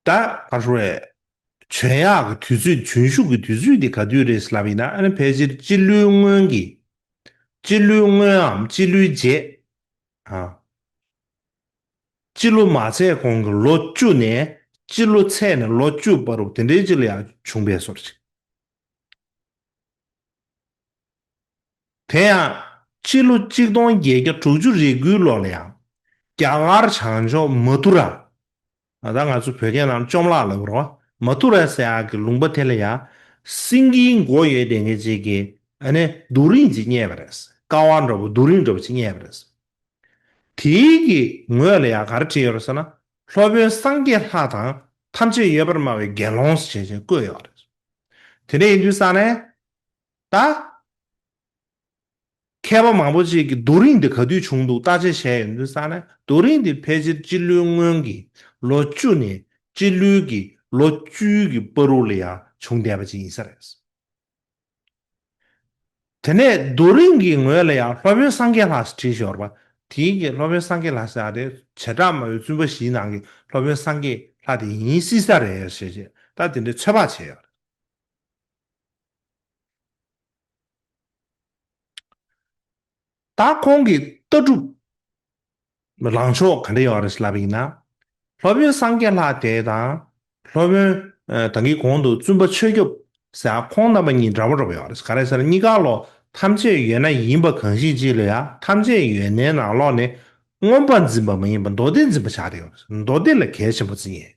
ད་ག་རེ་ཟེར། བྱོན་ཡག་གི་དུས་ཚོད། བྱོན་ཞུགས་ཀྱི་དུས་ཚོད་དེ་ག་དུས་རེད་ལབ་ཡིན་ན། ཨ་ནི་ཕལ་ཆེར་སྤྱི་ལོའི་སྔོན་གྱི། སྤྱི་ལོའི་སྔོན་འམ་སྤྱི་ལོའི་རྗེས། ཨ། སྤྱི་ལོ་མ་ཚད་གོང་གི་ལོ་བཅུ་ནས་སྤྱི་ལོ་ཚད་ནས་ལོ་བཅུ་བར་དུ་དེ་འདྲའི་ཅིག་ལ་ཡང་བྱུང་བའི་བཟོ་འདྲ་ཅིག་དེ་ཡང་སྤྱི་ལོ་གཅིག་སྟོང་བརྒྱད་བརྒྱ་དྲུག་ཅུ་རེ་དགུའི་ལོ་ལ་ཡང་རྒྱ་གར་བྱང་ཕྱོགས་མ་ཐུ་ར། ད་ང་ཚོ་བོད་སྐད་ནང་བཅོམ་བརླག་ལབ་རོ། མ་ཐུ་ར་ཟེར་ཡག་གི་ལུང་པ་དེ་ལ་ཡང་སེང་གེའི་མགོ་ཡོད་བསྡད་མཁན་ཅིག་གིས་ཨ་ནི་རྡོ་རིང་ཅིག་རྙེད་པ་རེད། ཀ་བ་འདྲ་པོ་རྡོ་རིང་འདྲ་པོ་ཅིག་རྙེད་པ་རེད། དེའི་གི་ངོས་ལ་ཡང་ག་རེ་བྲིས་ཡོད་རེད་ཟེར་ན། སློབ་དཔོན་སངས་རྒྱས་ལྷ་དང་ཐམས་ཅད་ཡོད་པར་སྨྲ་བའི་དགེ་སློང་ཞེས་བྱས་བཀོད་ཡོད་རེད། དེ་འདྲ་ཡིན་དུས་ཙང་ནས། ད་མཁས་པ་མང་པོ་ཅིག་གིས་རྡོ་རིང་འདི་ག་དུས་བྱུང་འདུག་བརྟག་དཔྱད་བྱས་ཡོང་དུས་ཙང་ནས། རྡོ་རིང་འདི་ཕལ་ཆེར་སྤྱི་ལོའི་སྔོན་གྱི་ལོ་བཅུ་ནས་སྤྱི་ལོའི་གི་ལོ་བཅུའི་གི་བར་དུ་ལ་ཡང་བྱུང་བསྡད་པ་ཅིག་ཡིན་ས་རེད། དེ་ནས་རྡོ་རིང་གི་ངོས་ལ་ཡང་སློབ་དཔོན་སངས་རྒྱས་ལྷ་ཟེར་བྲིས་ཤོར་བ། དེའི་གི་སློབ་དཔོན་སངས་རྒྱས་ལྷ་ཟེར་ཡ་དེ་བྱེ་བྲག་སྨྲ་བའི་བཙུན་པ་བཞིའི་ནང་གི་སློབ་དཔོན་སངས་རྒྱས་ལྷ་དེ་ཡིན་སྲིད་ས་རེད་ཞེས་བྱས་ད་དེ་འདྲའི་ཚོད་དཔག་བྱས་ཡོད་རེད། ད་ཁོང་གི་ལྟ་གྲུབ་ལངས་ཕྱོགས་ག་འདྲ་ཡོད་རེད་ལབ་པ་ཡིན་ན། སློབ་དཔོན་སངས་རྒྱས་ལྷ་དེ་དང་། སློབ་དཔོན་ཨ་ད་གིན་གོང་དུ་བཙུན་པ་ཆོས་སྐྱོབ་ཟེར་ཁོང་རྣམ་པ་གཉིས་འདྲ་པོ་འདྲ་པོ་ཡོད་རེད། ག་རེ་ཟེར་ན་གཉིས་ཀ་ལོ་ཐམས་ཅད་ཡོད་ན་ཡིན་པ་གང་ཞིག་ཅིག་ལ་ཡང་ཐམས་ཅད་ཡོད་ནའི་ནང་ལོགས་ནས་མངོན་པ་འཛིན་པ་མ་ཡིན་པ་མདོ་སྡེ་འཛིན་པ་ཆགས་བསྡད་ཡོད་རེད། མདོ་སྡེ་ལ་གལ་ཆེན་པོ་བརྩི་མཁན།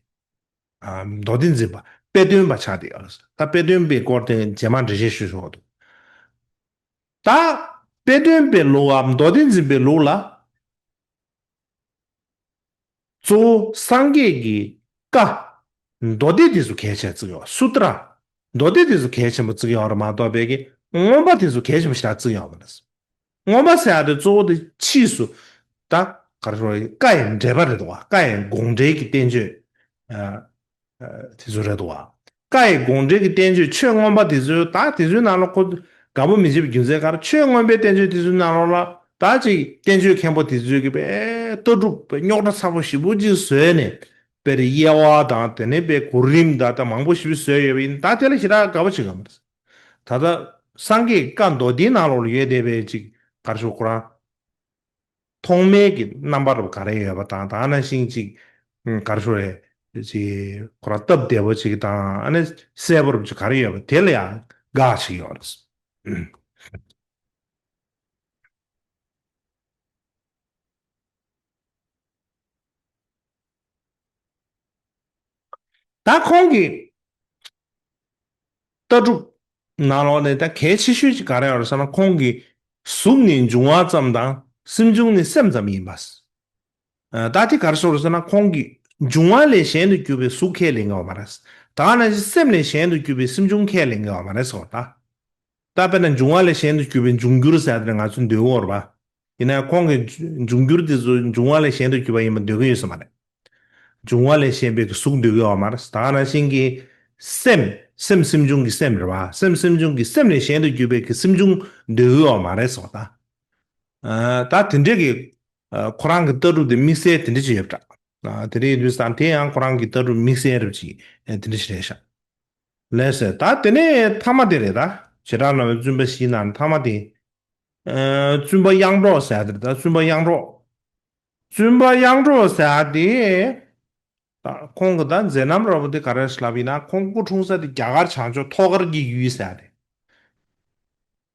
ཨ། མདོ་སྡེ་འཛིན་པ། དཔེ་སྟོན་པ་ཆགས་བསྡད་ཡོད་རེད། ད་དཔེ་སྟོན་པའི་སྐོར་དེ་རྗེས་མ་འགྲེལ་བཤད་ཞུ་ཆོག་འདུག་ད་དཔེ་སྟོན་པའི་ལུགས་འམ་མདོ་སྡེ་འཛིན་པའི་ལུགས་ལ། གཙོ་བོ་སངས་རྒྱས་ཀྱི་བཀའ། མདོ་སྡེ་དེ་ཚོ་གལ་ཆེན་བརྩི་གི་ཡོད། སུ་ཏྲ། མདོ་སྡེ་དེ་ཚོ་གལ་ཆེན་པོ་བརྩི་གི་ཡོད་རེད་མ་གཏོགས་པའི་གི་མངོན་པ་དེ་ཚོ་གལ་ཆེན་པོ་ཞེ་དྲག་བརྩི་གི་ཡོད་མ་རེད། མངོན་པ་ཟེར་ཡ་དེ་གཙོ་བོ་དེ་ཕྱིས་སུ་ད་ག་རེ་ཟེར། བཀའ་ཡི་འགྲེལ་པ་རེད་འདུག་བ། བཀའ་ཡི་དགོངས་འགྲེལ་གྱི་བསྟན་བཅོས། ཨ། ཨ། དེ་ཚོ་རེད་འདུག་བ། བཀའ་ཡི་དགོངས་འགྲེལ་གྱི་བསྟན་བཅོས་ཆོས་མངོན་པ་དེ་ཚོའི། ད་དེ་ཚོའི་ནང་ལ་ཁོ་དགའ་པོ་མི་བྱེད་པའི་རྒྱུ་མཚན་ག་རེ། ཆོས་མངོན་པའི་བསྟན་བཅོས་དེ་ཚོའི་ནང་ལོགས་ལ་ད་ཅིག་བསྟན་བཅོས་མཁན་པོ་དེ་ཚོས་ཀྱི་པའི་ལྟ་གྲུབ་རྙོག་དྲ་ཚ་པོ་ཞེ་པོ་ཅིག་བཟོས་ནས། དཔེར་དབྱེ་བ་དང་དེ་ནས་དཔེ་གོ་རིམ་དང་ད་མང་པོ་ཞིག་བཟོས་ཡོད་པ་ཡིན། ད་དེ་ལ་ཞེ་དྲག་དགའ་པོ་བྱེད་ཀྱི་མ་རེད། ད་ལྟ་སངས་རྒྱས་བཀའ་མདོ་སྡེའི་ནང་ལོགས་ལ་ཡོད་བསྡད་པའི་ཅིག་ག་རེ་ཞུ། ཁོ་རང་ཐོག་མའི་གི་རྣམ་པ་རུ་ག་རེ་ཡོད་པ་དང་། ད་ནང་བཞིན་ཅིག་ག་རེ་ཞུ་རེད། ཅིག་ཁོ་རང་སྟབས་བདེ་པོ་ཅིག་དང་། ཨ་ནི་གསལ་པོ་རུ་ཅིག་ག་རེ་ཡོད་པ་དེ་ལ་ཡང་དགའ་ཞིག་ཡོད་རེད། ད་ཁོང་གི་ལྟ་གྲུབ་ནང་ལོགས་ནས་ད་གལ་ཆེ་ཤོས་ཅིག་ག་རེ་ཡོད་རེད་ཟེར་ན། ཁོང་གི་གཟུགས་ནི་འབྱུང་བ་ཙམ་དང་སེམས་བྱུང་ནི་སེམས་ཙམ་ཡིན་པ། ཨ། ད་དེ་ག་རེ་ཟེར་རེད་ཟེར་ན། ཁོང་གིས་འབྱུང་བ་ལས་གཞན་དུ་གྱུར་པའི་གཟུགས་ཁས་ལེན་གྱི་ཡོད་མ་རེད། ད་ག་ནང་བཞིན་སེམས་ལས་གཞན་དུ་གྱུར་པའི་སེམས་བྱུང་ཁས་ལེན་གྱི་ཡོད་མ་རེད་ཟེར་བ་ད། ད་དཔེར་ན་འབྱུང་བ་ལས་གཞན་དུ་གྱུར་པའི་འབྱུང་འགྱུར་ཟེར་དེ་ང་ཚོས་འདོད་ཀྱི་ཡོད་རེད་པ། ཡིན་ན་ཡང་ཁོང་གིས་འབྱུང་འགྱུར་དེ་ཚོ་འབྱུང་བ་ལས་གཞན་དུ་གྱུར་པ་ཡིན་པ་འདོད་ཀྱི་ཡོད་ས་མ་རེད། འབྱུང་བ་ལས་གཞན་པའི་གི་གཟུགས་འདོད་ཀྱི་ཡོད་མ་རེད། ད་ག་ནང་བཞིན་གྱི་སེམས། སེམས་སེམས་བྱུང་གི་སེམས་རེད་པ། སེམས་སེམས་བྱུང་གི་སེམས་ལས་གཞན་དུ་གྱུར་པའི་གི་སེམས་བྱུང་འདོད་ཀྱི་ཡོད་མ་རེད་ཟེར་བ་ད། ཨ། ད་དེ་འདྲའི་གི། ཨ། ཁོ་རང་གི་ལྟ་གྲུབ་དེ་དམིགས་བསལ་དེ་འདྲ་ཅིག་ཡོད་པ་འདྲ། ཨ། དེ་འདྲ་ཡིན་དུས་ཙང་དེ་ཡང་ཁོ་རང་གི་ལྟ་གྲུབ་དམིགས་བསལ་རབ་ཅིག་ཨ། དེ་འདྲ་ཞིག་རེད་ཤག་ལགས་སོ། ད་དེ་ནས་མཐའ་མ་དེ་རེད་ད། བྱེ་བྲག་སྨྲ་བའི་བཙུན་པ་བཞིའི་ནང་ནས་མཐའ་མ་དེ། ཨ། བཙུན་པ་དབྱངས་སྒྲོགས་ཟེར་ཡ་དེ་རེད་ད། བཙུན་པ་དབྱངས་སྒྲོགས། བཙུན་པ་དབྱངས་སྒྲོགས་ཟེར་ཡ་དེ། ད་ཁོང་གི་ད་མཛད་རྣམ་རབ་པོ་དེ་ག་རེ་ལབ་ཡིན་ན། ཁོང་སྐུ་འཁྲུངས་ས་དེ་རྒྱ་གར་བྱང་ཕྱོགས་ཐོག་མཁར་གྱི་ཡུལ་ཟེར་ཡ་རེད།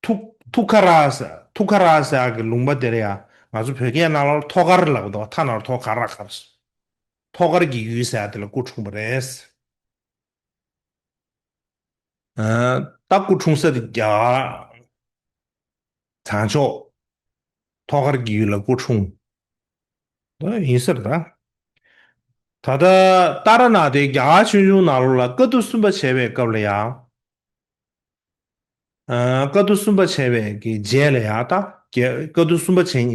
ཐུག་ཐུག་ཁ་ར་ཟེར། ཐུག་ཁ་ར་ཟེར་ཡ་གི་ལུང་པ་དེ་ལ་ཡ། ང་ཚོ་བོད་སྐད་ནང་ལ་ཐོག་མཁར་ལབ་འདུག་ཐ་ན་རོ་ཐོ་ག་ར་མཁར། ཐོག་མཁར་གྱི་ཡུལ་ཟེར་ཡ་དེ་ལ་སྐུ་འཁྲུངས་པ་རེད། ཨ། ད་སྐུ་འཁྲུངས་ས་དེ་རྒྱ་གར་བྱང་ཕྱོགས་ཐོག་མཁར་གྱི་ཡུལ་ལ་སྐུ་འཁྲུངས། ད་ཡིན་ས་རེད་ད། ད་ལྟ་ཏཱ་ར་ནཱ་ཐའི་རྒྱ་གར་ཆོས་འབྱུང་ནང་ལོགས་ལ་དཀའ་ཐུབ་གསུམ་པ་བྱས་པའི་སྐབས་ལ་ཡང་། ཨ། དཀའ་ཐུབ་གསུམ་པ་བྱས་པའི་གི་རྗེས་ལ་ཡང་ད་རྒྱལ། དཀའ་ཐུབ་གསུམ་པ་བྱས།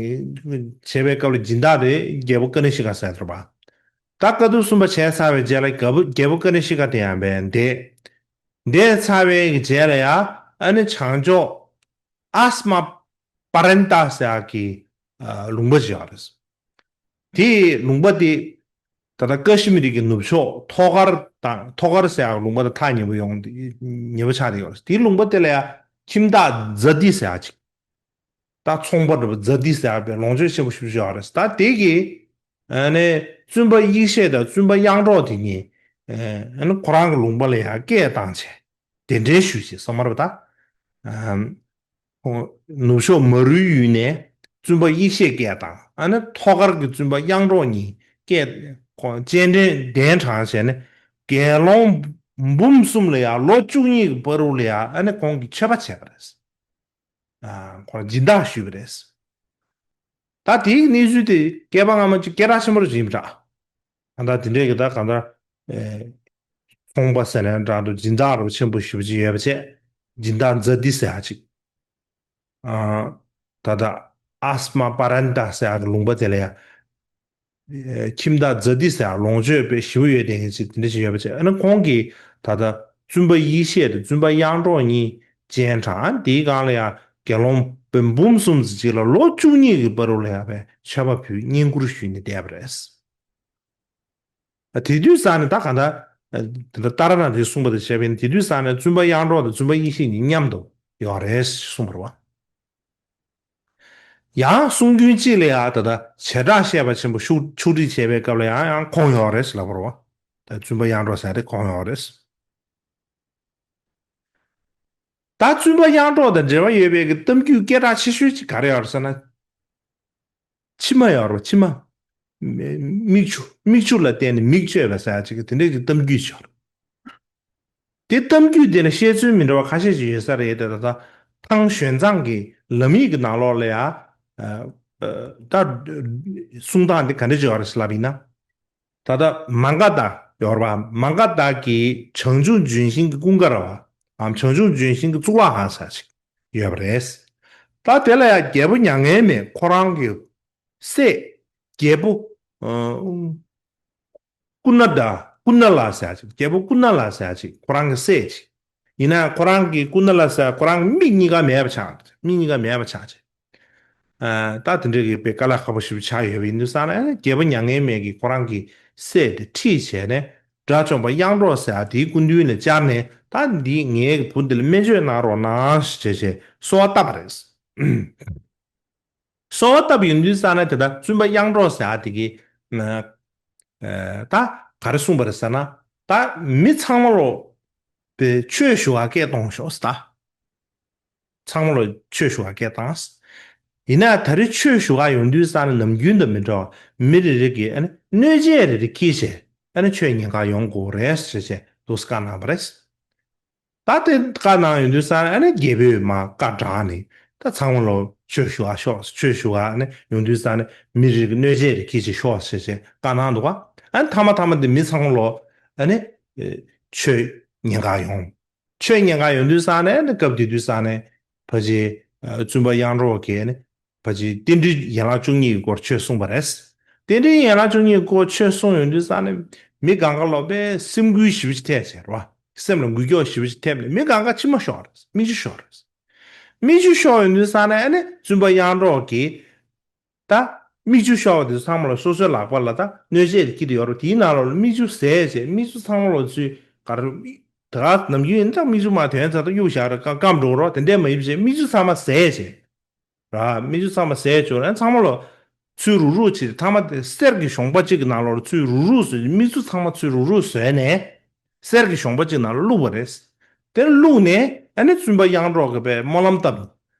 བྱས་པའི་སྐབས་ལ་སྦྱིན་བདག་དེ་རྒྱལ་པོ་ཀ་ནི་ཤི་ཀ་ཟེར་ཐུབ་པ། ད་དཀའ་ཐུབ་གསུམ་པ་བྱས་ཚར་བའི་རྗེས་ལ་རྒྱལ་པོ། རྒྱལ་པོ་ཀ་ནི་ཤི་ཀ་དེ་ཡང་བས་འདས། འདས་ཚར་བའི་གི་རྗེས་ལ་ཡང་ཨ་ནི་བྱང་ཕྱོགས་ཨཱཏྨ་པ་རནྟ་ཟེར་ཡག་གི། ཨ། ལུང་པ་ཞིག་ཡོད་རེད། དེའི་ལུང་པ་དེ་ད་ལྟ་ཀ་ཤི་མིར་གྱི་ནུབ་ཕྱོགས་ཐོག་མཁར་དང་། ཐོག་མཁར་ཟེར་ཡག་ལུང་པ་དང་ཐག་ཉེ་པོ་ཡོང་། ཉེ་པོ་ཆགས་བསྡད་ཡོད་རེད། དེའི་ལུང་པ་དེ་ལ་ཡང་ཁྱིམ་བདག་ཛ་ཏི་ཟེར་ཡག་ཅིག་ད་ཚོང་པ་འདྲ་པོ་ཛ་ཏི་ཟེར་ཡག་པའི་ལོངས་སྤྱོད་ཆེན་པོ་ཞེ་པོ་ཅིག་ཡོད་རེད། ད་དེ་གིས་ཨ་ནི་བཙུན་པ་ཡེ་ཤེས་དང་བཙུན་པ་དབྱངས་སྒྲོགས་དེ་གཉིས། ཨ་ནི་ཁོ་རང་གི་ལུང་པ་ལ་ཡང་སྐད་བཏང་བྱས། གདན་འདྲེན་ཞུས་བྱས་སོང་བ་རེད་པ་ད། ཨམ། ཁོང་ནུབ་ཕྱོགས་མ་རུའི་ཡུལ་ནས་བཙུན་པ་ཡེ་ཤེས་སྐད་བཏང་། ཨ་ནི་ཐོག་མཁར་གྱི་བཙུན་པ་དབྱངས་སྒྲོགས་གཉིས་སྐད། ཁོང་སྤྱན་འདྲེན་གདན་དྲངས་བྱས་ནས་དགེ་སློང་འབུམ་གསུམ་ལ་ཡང་ལོ་བཅུ་གཉིས་ཀྱི་བར་དུ་ལ་ཡང་ཨ་ནི་ཁོང་གིས་མཆོད་པ་བྱས་པ་རེད། ཨ། ཁོང་སྦྱིན་བདག་ཞུས་པ་རེད། ད་དེའི་གནས་ཚུལ་དེ་བསྐལ་པ་སྔ་མ་ཅིག་སྐད་གྲགས་ཆེན་པོ་ཞིག་ཡིན་པ་འདྲ། ད་ལྟ་དེ་འདྲས་ཀྱི་ད་གང་ལྟར། ཨེ། ཚོང་པ་ཟེར་ན་འདྲ་འདུག་སྦྱིན་བདག་རུ་ཆེན་པོ་ཞེ་པོ་ཅིག་ཡོད་པ་བྱས། སྦྱིན་བདག་ཛ་ཏི་ཟེར་ཡག་ཅིག་ཨ། ད་ལྟ་ཨཱཏྨ་པ་རནྟ་ཟེར་ཡག་གི་ལུང་པ་དེ་ལ་ཡང་། ཨེ། ཁྱིམ་བདག་ཛ་ཏི་ཟེར་ཡག་ལོངས་སྤྱོད་དཔེ་ཞེ་པོ་ཡོད་བསྡད་མཁན་ཅིག་དེ་འདྲ་ཞིག་ཡོད་པ་བྱས། ཨ་ནི་ཁོང་གིས་ད་ལྟ་བཙུན་པ་ཡེ་ཤེས་དང་བཙུན་པ་དབྱངས་སྒྲོགས་གཉིས་སྤྱན་དྲངས། དེའི་སྒང་ལ་ཡང་དགེ་སློང་དཔོན་འབུམ་གསུམ་ཙམ་ཅིག་ལ་ལོ་བཅུ་གཉིས་ཀྱི་བར་དུ་ལ་ཡང་བས་མཆོད་པ་ཕུལ། བསྙེན་བཀུར་ཞུས་ནས་བསྡད་པ་རེད། ཨ། དེ་དུས་ཙང་ནས་ད་གང་ལྟར། ཨ། དེ་ལ་ཏཱ་ར་ནཱ་ཐའི་གསུངས་པ་དང་བཅས་པ་ཡིན། དེ་དུས་ཙང་ནས་བཙུན་པ་དབྱངས་སྒྲོགས་དང་བཙུན་པ་ཡེ་ཤེས་གཉིས་མཉམ་དུ་ཡོད་རེད་གསུངས་པ་རེད་པ། ཡང་གསུང་རྒྱུན་གཅིག་ལ་ཡང་ད་ལྟ་བྱེ་བྲག་བཤད་པ་ཆེན་པོ་ཕྱོགས་ཕྱོགས་སྒྲིག་བྱས་པའི་སྐབས་ལ་ཡང་ཡང་ཁོང་ཡོད་རེད་ལབ་པ་རེད་པ། ད་བཙུན་པ་དབྱངས་སྒྲོགས་ཟེར་དེ་ཁོང་ཡོད་རེད། ད་བཙུན་པ་དབྱངས་སྒྲོགས་དང་འབྲེལ་བ་ཡོད་པའི་གི་གཏམ་རྒྱུད་སྐད་གྲགས་ཆེ་ཤོས་ཅིག་ག་རེ་ཡོད་རེད་ཟེར་ན། མཆིལ་མ་ཡོད་རེད་པ། མཆིལ་མ། མིག་ཆུ། མིག་ཆུ་ལ་བརྟེན་ནས་མིག་བཅོས་པ་ཟེར་ཡག་ཅིག་གི་དེ་འདྲའི་གི་གཏམ་རྒྱུད་ཅིག་ཡོད་རེད། དེ་གཏམ་རྒྱུད་དེ་ལ་བཤད་ཚུལ་མི་འདྲ་བ་ཁ་ཤས་ཤིག་ཡོད་ས་རེད་དེ། ད་ལྟ་ཐང་ཞོན་ཙང་གི་ལམ་ཡིག་གི་ནང་ལོགས་ལ་ཡང་། ཨ། ཨ། ད་གསུང་སྟངས་དེ་ག་འདྲ་ཅིག་ཡོད་རེད་ཟེར་ལབ་ཡིན་ན། ད་ལྟ་མ་ག་དྷ་ཡོད་རེད་པ། མ་ག་དྷ་གི་བྱང་ཆུབ་ལྗོན་ཤིང་གི་ཀུན་དགའ་ར་བ། ཨམ། བྱང་ཆུབ་ལྗོན་ཤིང་གི་གཙུག་ལག་ཁང་ཟེར་ཡག་ཅིག་ཡོད་པ་རེད། ད་དེ་ལ་ཡང་རྒྱལ་པོ་མྱ་ངན་མེད་ཁོ་རང་གི་སྲས། རྒྱལ་པོ། ཨ། ཀུ་ན་ད། ཀུ་ན་ལ་ཟེར་ཡག་ཅིག་རྒྱལ་པོ་ཀུ་ན་ལ་ཟེར་ཡག་ཅིག་ཁོ་རང་གི་སྲས་ཅིག་ཡིན་ན་ཁོ་རང་གི་ཀུ་ན་ལ་ཟེར་ཁོ་རང་གི་མིག་གཉིས་ཀ་མེད་པ་ཆགས། མིག་གཉིས་ཀ་མེད་པ་ཆགས་ཅིག་ཨ། ད་དེ་འདྲ་གི་དཔེ་དཀའ་ལས་ཁག་པོ་ཞེ་པོ་ཆགས་ཡོད་པ་ཡིན་དུས་ཙང་ནས། རྒྱལ་པོ་མྱ་ངན་མེད་ཀྱིས་ཁོ་རང་གི་ སྲས་དེ་ཁྲིད་བྱས་ནས་དགྲ་བཅོམ་པ་དབྱངས་སྒྲོགས་ཟེར་ཡ་དེའི་སྐུ་མདུན་ལ་བཅར་ནས། ད་འདི་ངའི་བུ་འདི་ལ་སྨན་བཅོས་གནང་རོགས་གནང་ཞེས་བྱས་གསོལ་བ་བཏབ་པ་རེད། གསོལ་བ་བཏབ་ཡོང་དུས་ཙ་ན་དེ་ལྟར་བཙུན་པ་དབྱངས་སྒྲོགས་ཟེར་ཡ་དེ་གིས་ཨ་ད་ག་རེ་གསུངས་པ་རེད་ཟེར་ན། ད་མི་ཚང་མ་ལོ་པའི་ཆོས་ཞུ་བ་སྐད་གཏོང་ཤོག་ཟེར། ད་ཚང་མ་ལོ་ཆོས་ཞུ་བ་སྐད་བཏང་། ཡིན་ན་ད་རེས་ཆོས་ཞུ་བ་ཡོང་དུས་ཙ་ན་ནམ་རྒྱུན་དང་མི་འདྲ་བ་མི་རེ་རེ་གིས་ཨ་ནི་གནོད་བྱེད་རེ་རེ་འཁྱེར་བྱས་ཨ་ནི་ཆོས་ཉན་ག་ཡོང་དགོས་རེད་ཟེར་བྱས་འདུག་སེ་བཀའ་གནང་བ་རེད། ད་དེ་བཀའ་གནང་ཡོང་དུས་ཙ་ན་ཨ་ནི་རྒྱལ་པོས་མར་བཀའ་བསྒྲགས་ནས། ད་ཚང་མ་ལོ་ཆོས་ཞུ་བ་ཤོག་ཆོས་ཞུ་བ་ཨ་ནི་ཡོང་དུས་ཙ་ན་མི་རེ་གི་གནོད་བྱེད་རེ་འཁྱེར་བྱས་ཤོག་ཟེར་བྱས་བཀའ་གནང་འདུག་ག་ཨ་ནི་མཐའ་མ་མཐའ་མ་དེ་མི་ཚང་མ་ལོ་ཨ་ནི་ཨེ་ཆོས་ཉན་ག་ཡོང་། ཆོས་ཉན་ག་ཡོང་དུས་ཙ་ན་ཨ་ནི་སྐབས་དེ་དུས་ཙ་ན་ཕལ་ཆེར་ཨ་བཙུན་པ་དབྱངས་སྒྲོགས་ཀྱིས་ཨ་ནི་ཕལ་ཆེར་རྟེན་འབྲེལ་ཡན་ལག་བཅུ་གཉིས་ཀྱི་སྐོར་ཆོས་གསུངས་པ་རེད། རྟེན་འབྲེལ་ཡན་ལག་བཅུ་གཉིས་ཀྱི་སྐོར་ཆོས་གསུངས་ཡོང་དུས་ཙ་ན་མི་གང་ག་ལོ་པའི་སེམས་འགུལ་ཞེ་པོ་ཅིག་ཐེབས་བྱས་རེད་བ། སེམས་ལ་འགུལ་སྐྱོད་ཞེ་པོ་ཅིག་ཐེབས་ནས་མི་གང་ག་མཆི་མ་ཤོར་རེད། མིག་ཆུ་ཤོར་རེད། མིག་ཆུ་ཤོར་ཡོང་དུས་ཙ་ན་ཨ་ནི་བཙུན་པ་དབྱངས་སྒྲོགས་ཀྱིས་ད་མིག་ཆུ་ཤོར་བ་དེ་ཚོ་ཚང་མ་ལ་སོ་སོའི་ལག་པ་ལ་ད་སྣོད་ཆས་དེ་འཁྱེར་དུ་ཡོད་རེད། དེའི་ནང་ལོགས་ལ་མིག་ཆུ་ཟས་བྱས་མིག་ཆུ་ཚང་མ་ལོག་ཚུར་ག་རེ་ད་ག་ནམ་རྒྱུན་ཡིན་ད་མིག་ཆུ་མར་དོན་ཚར་ད་གཡུག་བཞག་རེད། སྐམ་འགྲོ་རོགས་དེ་འདྲས་མ་ཡིན་བྱས་མིག་ཆུ་ཚང་མ་ཟས་བྱས། ར། མིག་ཆུ་ཚང་མ་ཟས་བྱུང་ན་ཚང་མ་ལོ་ཚུར་རུག་རུག་བྱེད། མཐའ་མ་དེ་གསེར་གྱི་གཞོང་པ་གཅིག་གི་ནང་ལོགས་ཚུར་རུག་རུག་བཟོས། མིག་ཆུ་ཚང་མ་ཚུར་རུག་རུག་བཟོས་ནས་གསེར་གྱི་གཞོང་པ་གཅིག་ནང་ལ་བླུགས་པ་རེད། དེ་བླུགས་ནས་ཨ་ནི་བཙུན་པ་དབྱངས་སྒྲོགས་ཀྱིས་པའི་སྨོན་ལམ་བཏབ།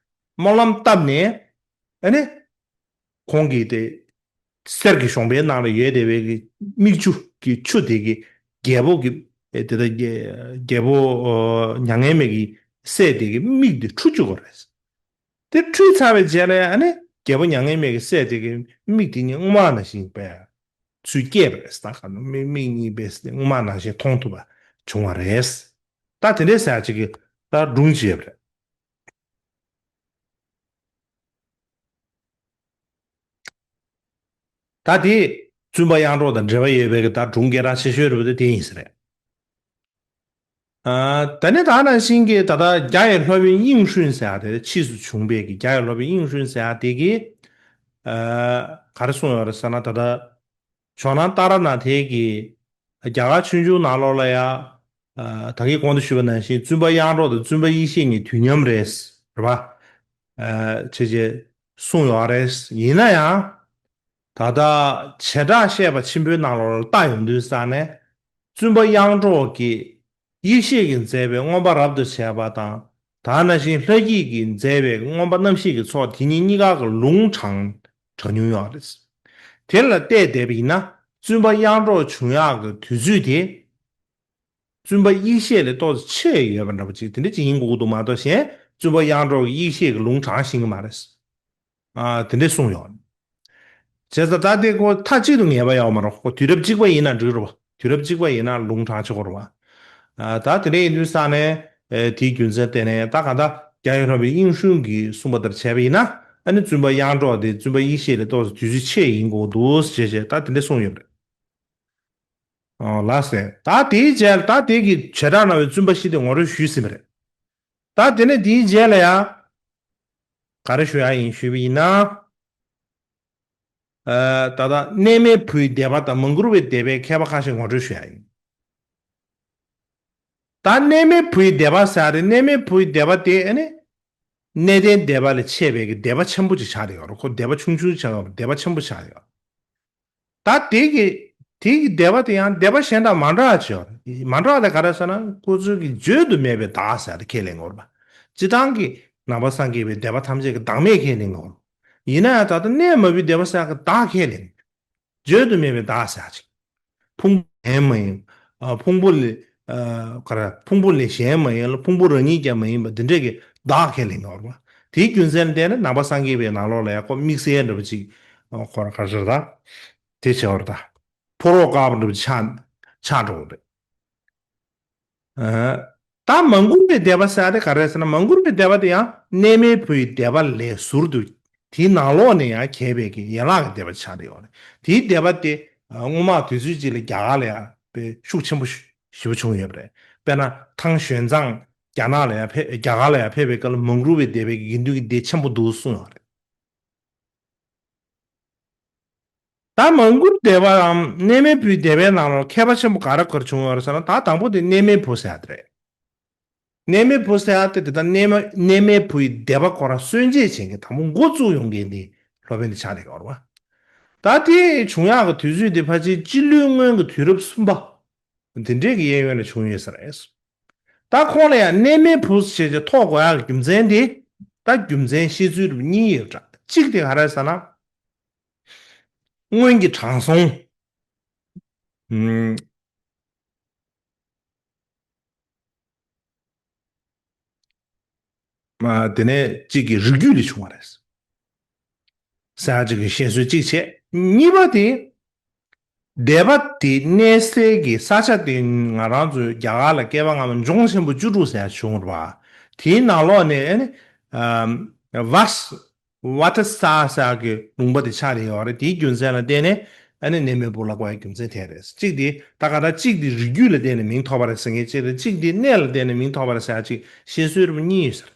སྨོན་ལམ་བཏབ་ནས་ཨ་ནི་ཁོང་གིས་དེ་གསེར་གྱི་གཞོང་པའི་ནང་ལ་ཡོད་བསྡད་པའི་གི་མིག་ཆུ་གི་ཆུ་དེ་གིས་རྒྱལ་པོ་གི་དེ་ལྟར་རྒྱལ་པོ་མྱ་ངན་མེད་ཀྱི་སྲས་དེ་གི་མིག་དེ་འཁྲུ་བཅུག་པ་རེད། དེ་འཁྲུད་ཚར་བའི་རྗེས་ལ་ཨ་ནི་རྒྱལ་པོ་མྱ་ངན་མེད་ཀྱི་སྲས་དེ་གི་མིག་དེ་ཉིད་སྔོ་མ་ནང་བཞིན་པས་ཚུར་སྐྱེས་པ་རེད། ད་ག་ནོ་མིག་མིག་གཉིས་པས་སྔོ་མ་ནང་བཞིན་མཐོང་ཐུབ་པ་བྱུང་བ་རེད། ད་དེ་འདྲའི་ཟེར་ཡ་ཅིག་གི་ད་སྒྲུང་ཅིག་ཡོད་པ་རེད། ད་དེ་བཙུན་པ་དབྱངས་སྒྲོགས་དང་འབྲེལ་བ་ཡོད་པའི་གི་ད་སྒྲུང་སྐད་གྲགས་ཆེ་ཤོས་རེད་པ། དེ་དེ་ཡིན་ས་རེད། ཨ། ད་ནི་ད་ནང་བཞིན་གྱི་ད་ལྟ་རྒྱ་ཡི་སློབ་དཔོན་དབྱིངས་སྒྲོན་ཟེར་ཡ་དེ་ཕྱིས་སུ་བྱུང་བའི་གི་རྒྱ་ཡི་སློབ་དཔོན་དབྱིངས་སྒྲོན་ཟེར་ཡ་དེ་གིས་ཨ། ག་རེ་གསུངས་ཡོད་རེད་ཟེར་ན། ད་ལྟ་ཇོ་ནང་ཏཱ་ར་ནཱ་ཐའི་གི་རྒྱ་གར་ཆོས་འབྱུང་ནང་ལོགས་ལ་ཡ། ཨ། ད་གིན་གོང་དུ་ཞུས་པ་ནང་བཞིན་བཙུན་པ་དབྱངས་སྒྲོགས་དང་བཙུན་པ་ཡེ་ཤེས་གཉིས་དུས་མཉམ་རེད། རེད་པ། ཨ། བྱས་བྱས་གསུངས་ཡོད་རེད། ཡིན་ན་ཡང་། ད་ལྟ་བྱེ་བྲག་བཤད་པ་ཆེན་པོའི་ནང་ལོགས་ལ་བལྟ་ཡོང་དུས་ཙ་ན། བཙུན་པ་དབྱངས་སྒྲོགས་ཀྱིས་ཡེ་ཤེས་ཀྱིས་མཛད་པའི་མངོན་པ་རབ་ཏུ་བྱས་པ་དང་། ད་ནང་བཞིན་ལྷ་སྐྱིད་ཀྱིས་མཛད་པའི་མངོན་པ་རྣམ་བཞི་གི་ཚོགས་དེ་གཉིས་གཉིས་ཀ་གི་ལུང་དྲངས་དྲངས་མྱོང་ཡོད་རེད། དེ་ལ་བལྟས་བསྡད་པ་ཡིན་ན་བཙུན་པ་དབྱངས་སྒྲོགས་བྱུང་ཡག་གི་དུས་ཚོད་དེ། བཙུན་པ་ཡེ་ཤེས་ལས་ཏོག་ཙམ་ཆེ་ཡོད་པ་འདྲ་པོ་ཅིག་དེ་འདྲ་ཅིག་ཡིན་དགོས་ཀྱི་འདུག་མ་གཏོགས་གཞན་བཙུན་པ་དབྱངས་སྒྲོགས་ཀྱིས་ཡེ་ཤེས་ཀྱི་ལུང་དྲངས་ཤེས་ཀྱི་མ་རེད། ཨ། དེ་འདྲས་གསུངས་ཡོད། བྱས་ཙང་ད་དེ་ཁོ་མཐའ་གཅིག་ཏུ་ངེས་པ་ཡོད་མ་རེད། ཁོ་དུས་རབས་གཅིག་པ་ཡིན་ན་འགྲིག་རེད་པ། དུས་རབས་གཅིག་པ་ཡིན་ན་ལུང་དྲངས་ཆོག་གི་རེད་པ། ཨ། ད་དེ་འདྲས་ཡིན་དུས་ཙ་ན། ཨེ། དེའི་རྒྱུ་མཚན་བརྟེན་ནས་ད་གང་ལྟར་རྒྱ་ཡི་སློབ་དཔོན་དབྱིངས་སྒྲོན་གྱིས་གསུངས་པ་ལྟར་བྱས་པ་ཡིན་ན། ཨ་ནི་བཙུན་པ་དབྱངས་སྒྲོགས་དེ་བཙུན་པ་ཡེ་ཤེས་ལས་ཏོག་ཙམ་དུས་ཚོད་ཆེ་ཡིན་དགོས་འདུག་ཅེས་བྱས་ད་དེ་འདྲས་གསུངས་ཡོད་པ་རེད། ཨོ་ལགས་སེ། ད་དེའི་རྗེས་ད་དེ་གི་བྱེ་བྲག་སྨྲ་བའི་བཙུན་པ་བཞི་དེ་ངོ་སྤྲོད་ཞུས་ཟིན་པ་རེད། ད་དེ་ནས་དེའི་རྗེས་ལ་ཡང་ག་རེ་ཞུ་ཡ་ཡིན་ཞུས་པ་ཡིན་ན། ཨ། ད་ལྟ་གནས་མལ་བུའི་སྡེ་པ་དང་མང་བཀུར་བའི་སྡེ་པའི་མཁས་པ་ཁ་ཤས་ངོ་སྤྲོད་ཞུ་ཡ་ཡིན། ད་གནས་མལ་བུའི་སྡེ་པ་ཟེར་ཡ་དེ་གནས་མལ་བུའི་སྡེ་པ་དེ་ཨ་ནི་གནས་བརྟན་སྡེ་པ་ལས་ཆད་པའི་གི་སྡེ་པ་ཆེན་པོ་ཅིག་ཆགས་བསྡད་ཡོད་རེད། ཁོ་སྡེ་པ་ཆུང་ཆུང་ཆགས་ཡོད་རེད། སྡེ་པ་ཆེན་པོ་ཆགས་ཡོད། ད་དེ་གི་དེ་གི་སྡེ་པ་དེ་ཡང་སྡེ་པ་གཞན་དང་མ་འདྲ་བ་ཅིག་ཡོད་རེད། མ་འདྲ་བ་དེ་ག་རེ་ཟེར་ན་ཁོ་ཚོས་གི་བརྗོད་དུ་མེད་པའི་བདག་ཟེར་དེ་ཁས་ལེན་གྱི་ཡོད་རེད་པ། སྤྱིར་བཏང་གི་ནང་པ་སངས་རྒྱས་པའི་སྡེ་པ་ཐམས་ཅད་ཀྱི་བདག་མེད་ཁས་ལེན་གྱི་ཡོད་རེད། ཡིན་ན་ཡང་ད་ལྟ་གནས་མལ་བུའི་སྡེ་པ་ཟེར་གི་བདག་ཁས་ལེན། བརྗོད་དུ་མེད་པའི་བདག་ཟེར་ཅིག་ཕུང་པོ་གཞན་མ་ཡིན། ཨ། ཕུང་པོ་ལས། ཨ། ག་རེ། ཕུང་པོ་ལས་གཞན་མ་ཡིན་ལ་ཕུང་པོ་རང་ཉིད་ཀྱང་མ་ཡིན་པ་འདི་འདྲས་ཀྱི་བདག་ཁས་ལེན་ཡོད་རེད་པ། དེའི་རྒྱུ་མཚན་ལ་བརྟེན་ནས་ནང་པ་སངས་རྒྱས་པའི་ནང་ལོགས་ལ་ཡང་ཁོ་དམིགས་བསལ་འདྲ་པོ་ཅིག་ཁོ་རང་ག་རེ་ཟེར་ད། དེ་བྱས་པ་རེད་ད། ཕོ་རོག་དཀར་པོ་འདྲ་པོ་ཆགས་ཆགས་འགྲོ་གི་རེད། ཨ། ད་མང་བཀུར་བའི་སྡེ་པ་ཟེར་ཡ་དེ་ག་རེ་ཟེར་ན། མང་བཀུར་བའི་སྡེ་པ་དེ་ཡང་གནས་མལ་བུའི་སྡེ་པ་ལས་ཟུར་དུ་དེའི་ནང་ལོགས་ནས་ཡང་གྱེས་པའི་གི་ཡན་ལག་གི་སྡེ་པ་ཆགས་བསྡད་ཡོད་རེད། དེའི་སྡེ་པ་དེ་སྔོན་མ་དུས་ཚོད་ཅིག་ལ་རྒྱ་གར་ལ་ཡང་དཔེ་ཤུགས་ཆེན་པོ་ཞེ་པོ་བྱུང་ཡོད་པ་རེད། དཔེར་ན་ཐང་ཞོན་ཙང་རྒྱ་ནག་ལ་ཡང་ཕེབས། རྒྱ་གར་ལ་ཡང་ཕེབས་པའི་སྐབས་ལ་མང་བཀུར་བའི་སྡེ་པའི་གི་དགེ་འདུན་གྱི་སྡེ་ཆེན་པོ་འདུག་གསུངས་ཡོད་རེད། ད་མང་བཀུར་སྡེ་པའམ་གནས་མལ་བུའི་སྡེ་པའི་ནང་ལ་ཁྱད་པར་ཆེན་པོ་ག་རེ་ག་རེ་བྱུང་ཡོད་རེད་ཟེར་ན། ད་དང་པོ་དེ་གནས་མལ་བུ་ཟེར་ཡ་དེ་རེད། གནས་མལ་བུ་ཟེར་ཡ་དེ་དེ་ད་གནས་མལ་གནས་མལ་བུའི་སྡེ་པ་ཁོ་རང་གསོ་དཔྱད་བྱེད་མཁན་དང་པོ་འགོ་བཙུགས་ཡོང་མཁན་དེ་སློབ་དཔོན་དེ་ཆགས་བསྡད་ཡོད་རེད་པ། ད་དེ་བྱུང་ཡག་གི་དུས་ཚོད་དེ་ཕལ་ཆེར་སྤྱི་ལོའི་སྔོན་གྱི་དུས་རབས་གསུམ་པ། འདི་འདྲའི་གི་གཡས་གཡོན་ལ་བྱུང་ཡོད་ས་རེད། ད་ཁོང་ལ་ཡང་གནས་མལ་བུ་ཞེས་བྱ་ཐོགས་དགོས་ཡག་གི་རྒྱུ་མཚན་དེ། ད་རྒྱུ་མཚན་བཤད་ཚུལ་རིགས་གཉིས་ཡོད་འདྲ། གཅིག་དེ་ག་རེ་ཟེར་ན། སྔོན་གྱི་དྲང་སྲོང་། ཨུམ། མ་དེ་ནས་གཅིག་གི་རིགས་རྒྱུད་ལས་བྱུང་བ་རེད། ཟེར་ཡག་གི་བཤད་སྲོལ་གཅིག་བྱས། གཉིས་པ་དེ། སྡེ་པ་དེ་གནས་སའི་གི་ས་ཆ་དེ་ང་རང་ཚོའི་རྒྱ་གར་ལ་བསྐལ་པ་སྔ་མ་ལྗོངས་ཆེན་པོ་བཅུ་དྲུག་ཟེར་ཡག་བྱུང་བ། དེའི་ནང་ལོགས་ནས་ཨ་ནི་ཨམ་ཝཱཊ་ས་ཝཱཊ་ས་ཟེར་ཡག་གི་ལུང་པ་དེ་ཆགས་བསྡད་ཡོད་རེད། དེའི་རྒྱུ་མཚན་ལ་བརྟེན་ནས་ཨ་ནི་གནས་མལ་བུ་ལབ་དགོས་ཡག་རྒྱུ་མཚན་དེ་རེད། གཅིག་དེ་ད་ག་ད་གཅིག་དེ་རིགས་རྒྱུད་ལ་བརྟེན་ནས་མིང་ཐོགས་པ་རེད་ཟེར་མཁན་གཅིག་རེད། གཅིག་དེ་གནས་ལ་བརྟེན་ནས་མིང་ཐོགས་པ་རེད་ཟེར་ཡག་གཅིག་བཤད་སྲོལ་རིམ་པ་གཉིས་ཡོད་ས་རེད།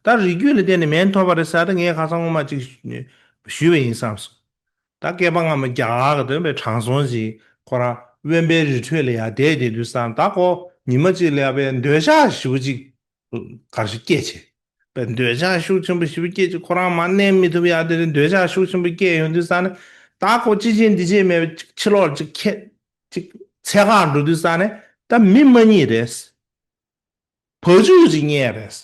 ད་རིགས་རྒྱུད་ལ་བརྟེན་ནས་མིང་ཐོགས་པ་རེད་ཟེར་ཡག་དེ་ངས་ཁ་སང་སྔོན་མ་གཅིག་ཞུས་པ་ཡིན་བསམ་སོང་། ད་བསྐལ་པ་སྔ་མ་རྒྱ་གར་གྱི་སྟོན་པའི་དྲང་སྲོང་ཞིག་ཁོ་རང་དབེན་པའི་རི་ཁྲོད་ལ་ཡར་བསྡད་བསྡད་དུས་ཙང་། ད་ཁོ་ཉི་མ་གཅིག་ལ་ཡར་བས་འདོད་ཆགས་ཞེ་པོ་ཅིག་ག་རེ་ཞིག་སྐྱེས་བྱས། པས་འདོད་ཆགས་ཤུགས་ཆེན་པོ་ཞེ་པོ་སྐྱེས་བྱས། ཁོ་རང་མར་གནས་མི་ཐུབ་ཡག་དེ་རེད། འདོད་ཆགས་ཤུགས་ཆེན་པོ་སྐྱེས་ཡོང་དུས་ཙང་ནས། ད་ཁོ་ཅི་བྱེད་འདི་བྱེད་མེད་པའི་ཕྱི་ལོགས་ཅིག་ཁྱེད་ཅིག་འཚོལ་གར་འགྲོ་དུས་ཙང་ནས། ད་མི་མ་རྙེད་རེད། བ་ཕྱུགས་ཅིག་རྙེད་རེད། བྱས་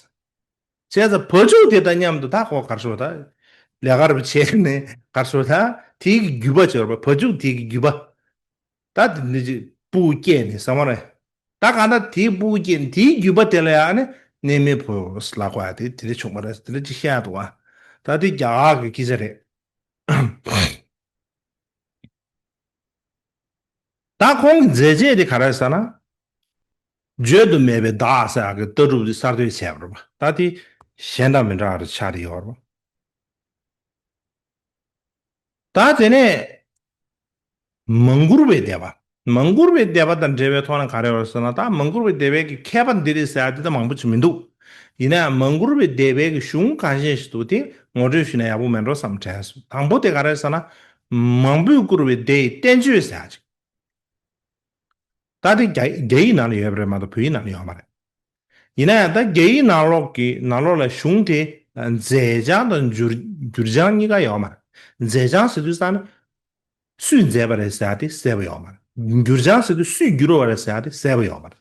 ཙང་བ་ཕྱུགས་དེ་དང་མཉམ་དུ་ད་ཁོ་གར་ཤོར། ད་ལས་ཀ་རུ་བྱས་ནས་གར་ཤོར། ད་དེའི་གི་རྒྱུད་པ་ཅིག་ཡོད་རེད་པ། བ་ཕྱུགས་དེའི་གི་རྒྱུད་པ། ད་དེ་འདི་ཅིག་སྤུ་གུ་སྐྱེས་ནས་ཟེར་བ་རེད། ད་གང་ལྟར་དེའི་སྤུ་གུ་སྐྱེས་ནས་དེའི་རྒྱུད་པ་དེ་ལ་ཡང་ནི་གནས་མལ་བུ་ལབ་དགོས་ཡག་དེ་དེ་འདྲ་བྱུང་བ་རེད། དེ་འདྲ་ཅིག་བཤད་ཡག་འདུག་པ། ད་དེ་རྒྱ་གར་གྱི་སྐད་ཆ་རེད། ད་ཁོང་གི་མཛད་རྗེས་དེ་ག་རེ་ཟེར་ན། བརྗོད་དུ་མེད་པའི་བདག་ཟེར་ཡག་གི་ལྟ་གྲུབ་དེ་གསར་གཏོད་བྱས་པ་རེད་པ། ད་དེ་གཞན་དང་མི་འདྲ་བ་རེ་ཆགས་བསྡད་ཡོད་རེད་པ། ད་དེ་ནས་མང་བཀུར་བའི་སྡེ་པ། མང་བཀུར་བའི་སྡེ་པ་དང་འབྲེལ་བའི་ཐོག་ནས་ག་རེ་ཡོད་ཟེར་ན། ད་མང་བཀུར་བའི་སྡེ་པའི་གི་མཁས་པ་འདི་རེད་ཟེར་ཡག་དེ་ད་མང་པོ་ཅིག་མི་འདུག། ཡིན་ན་ཡང་མང་བཀུར་བའི་སྡེ་པའི་གི་གཞུང་གང་ཅི་ཞིག་འདུག། དེ་ངོ་སྤྲོད་ཞུས་ན་ཡག་པོ་མེད་འགྲོ་བསམ་དྲན་སོང་། དང་པོ་དེ་ག་རེ་ཟེར་ན། མང་པོས་བཀུར་བའི་སྡེ་ཡི་བསྟན་བཅོས་ཟེར་ཡག་ཅིག། ད་དེ་རྒྱ་རྒྱ་ཡིག་ནང་ལ་ཡོད་པ་རེད་མ་གཏོགས་བོད་ཡིག་ནང་ལ་ཡོད་མ་རེད། ཡིན་ན་ཡང་ད་རྒྱ་ཡིག་ནང་ལོགས་ཀྱི་ནང་ལོགས་ལ་གཞུང་དེ་མཛད་བྱང་དང་འགྱུར་འགྱུར་བྱང་གཉིས་ཀ་ཡོད་མ་རེད། མཛད་བྱང་ཟེར་དུས་ཙང་ནི་སུས་མཛད་པ་རེད་ཟེར་ཡག་དེ་གསལ་པོ་ཡོད་མ་རེད། འགྱུར་བྱང་ཟེར་དུས་སུས་བསྒྱུར་བ་རེད་ཟེར་ཡག་དེ་གསལ་པོ་ཡོད་མ་རེད།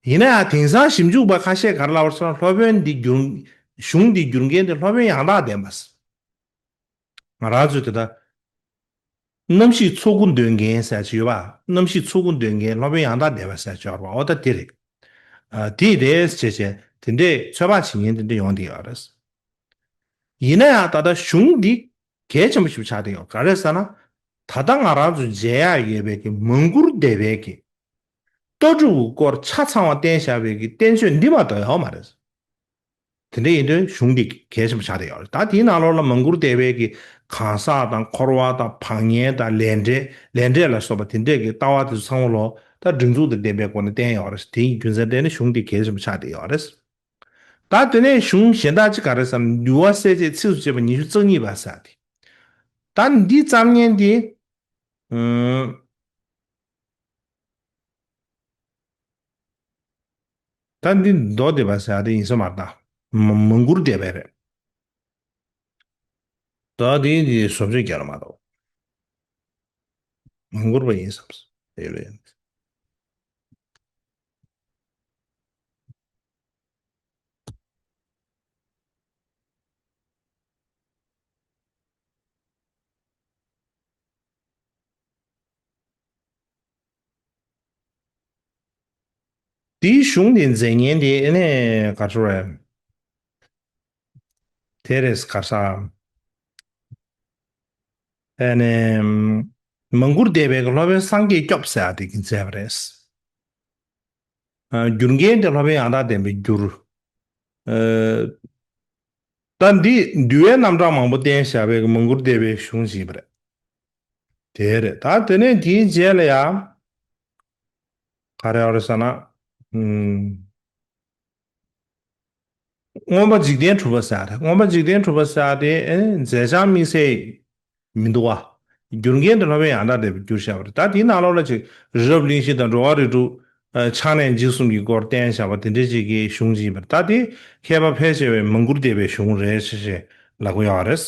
ཡིན་ན་ཡང་དེང་སང་ཞིབ་འཇུག་པ་ཁ་ཤས་ག་རེ་ལབ་པ་རེད་ཟེར་ན། སློབ་དཔོན་འདི་བསྒྱུར་གཞུང་འདི་བསྒྱུར་མཁན་དེ་སློབ་དཔོན་ཡང་དག་ལྡན་པ་ཟེར། ང་རང་ཚོས་དེ་ལྟར་རྣམ་ཤེས་ཚོགས་དགུ་འདོན་མཁན་ཟེར་ཅིག་ཡོད་པ། རྣམ་ཤེས་ཚོགས་དགུ་འདོན་མཁན་སློབ་དཔོན་ཡང་དག་ལྡན་པ་ཟེར་ཅིག་ཡོད་པ། འོ་ད་དེ་རེད། ཨ་དེ་རེད་ཅེས་བྱས་དེ་འདྲས་ཚོད་དཔག་བྱེད་མཁན་དེ་འདྲས་ཡོང་བསྡད་ཡོད་རེད། ཡིན་ན་ཡང་ད་ལྟ་གཞུང་འདི་གལ་ཆེན་པོ་ཞིག་ཆགས་བསྡད་ཡོད། ག་རེ་ཟེར་ན། ད་ལྟ་ང་རང་ཚོ་མཇལ་ཡག་ཡོད་པའི་གི་མང་བཀུར་སྡེ་པའི་གི་ལྟ་གྲུབ་ཀྱི་སྐོར་ཆ་ཚང་བ་བསྟན་བཞག་པའི་གི་བསྟན་བཅོས་འདི་མ་གཏོགས་ཡོད་མ་རེད། དེ་འདྲ་ཡིན་དུས་གཞུང་འདི་གལ་ཆེན་པོ་ཆགས་བསྡད་ཡོད་རེད། ད་དེའི་ནང་ལོགས་ལ་མང་བཀུར་སྡེ་པའི་གི་གང་ཟག་དང་འཁོར་བ་དང་བག་ཉལ་དང་ལས་འབྲས་ལས་འབྲས་ལ་སོགས་པ་དེ་འདྲས་ཀྱི་ལྟ་བ་དེ་ཚོ་ཚང་མ་ལོ་ད་སྒྲིག་འཛུགས་དང་ལྡན་པའི་སྒོ་ནས་བསྟན་ཡོད་རེད། དེའི་རྒྱུ་མཚན་བརྟེན་ནས་གཞུང་འདི་གལ་ཆེན་པོ་ཆགས་བསྡད་ཡོད་རེད། ད་དེ་ནས་གཞུང་གཞན་དག་ཅིག་ག་རེ་ཟེར་ན། འདུལ་བ་གསལ་བྱེད་ཚིགས་སུ་བཅད་པ་ཉི་ཤུ་རྩ་གཉིས་པ་ཟེར་ཏེ། ད་འདི་བརྩམས་མཁན་དེ། ཨུམ། ད་འདི་མདོ་སྡེ་པ་ཟེར་ཡག་དེ་ཡིན་ས་མ་རེད་ད། མ་མང་བཀུར་སྡེ་པ་རེད། ད་དེ་འདི་བཟོ་བཅོས་རྒྱག་ར་མ་གཏོགས། མང་བཀུར་པ་ཡིན་བསམ་སོང་། དེ་ལས། དེའི་གཞུང་དེ་མཛད་མཁན་དེ་ཨ་ནི་ག་ཚོད་རེད། དེ་རེད་ག་ས། ཨ་ནི། མང་བཀུར་སྡེ་པའི་སློབ་དཔོན་སངས་རྒྱས་སྐྱོབ་ཟེར་ཡག་དེ་གིས་མཛད་པ་རེད། ཨ་བསྒྱུར་མཁན་དེ་སློབ་དཔོན་ཡང་དག་ལྡན་པས་བསྒྱུར། ཨ་ད་འདི་འདུལ་བའི་རྣམ་གྲངས་མང་པོ་བསྟན་བཞག་པའི་མང་བཀུར་སྡེ་པའི་གཞུང་ཞིག་ཡིན་པ་རེད། དེ་རེད། ད་དེ་ནས་དེའི་རྗེས་ལ་ཡང་ག་རེ་ཡོད་རེད་ཟེར་ན། ཨུམ། མངོན་པ་འཇིག་རྟེན་གྲུབ་པ་ཟེར་ཡག་རེད། མངོན་པ་འཇིག་རྟེན་གྲུབ་པ་ཟེར་ཡག་དེ་ཨེ་མཛད་བྱང་དམིགས་བསལ་མི་འདུག་བ། བསྒྱུར་མཁན་དེ་སློབ་དཔོན་ཡང་དག་སྡེ་པས་བསྒྱུར་བཞག་པ་རེད། ད་དེའི་ནང་ལོགས་ལ་ཅིག་རི་རབ་གླིང་བཞི་དང་འགྲོ་བ་རིགས་དྲུག་ཨ་ཕྱག་ན་འཇིགས་གསུམ་གྱི་སྐོར་བསྟན་བཞག་པ་དེ་འདྲ་ཅིག་གི་གཞུང་ཅིག་ཡིན་པ་རེད། ད་དེ་མཁས་པ་ཕལ་ཆེ་བས་མང་བསྐུར་སྡེ་པའི་གཞུང་རེད་ཞེས་ཞེས་ལབ་ཀྱི་ཡོད་རེད།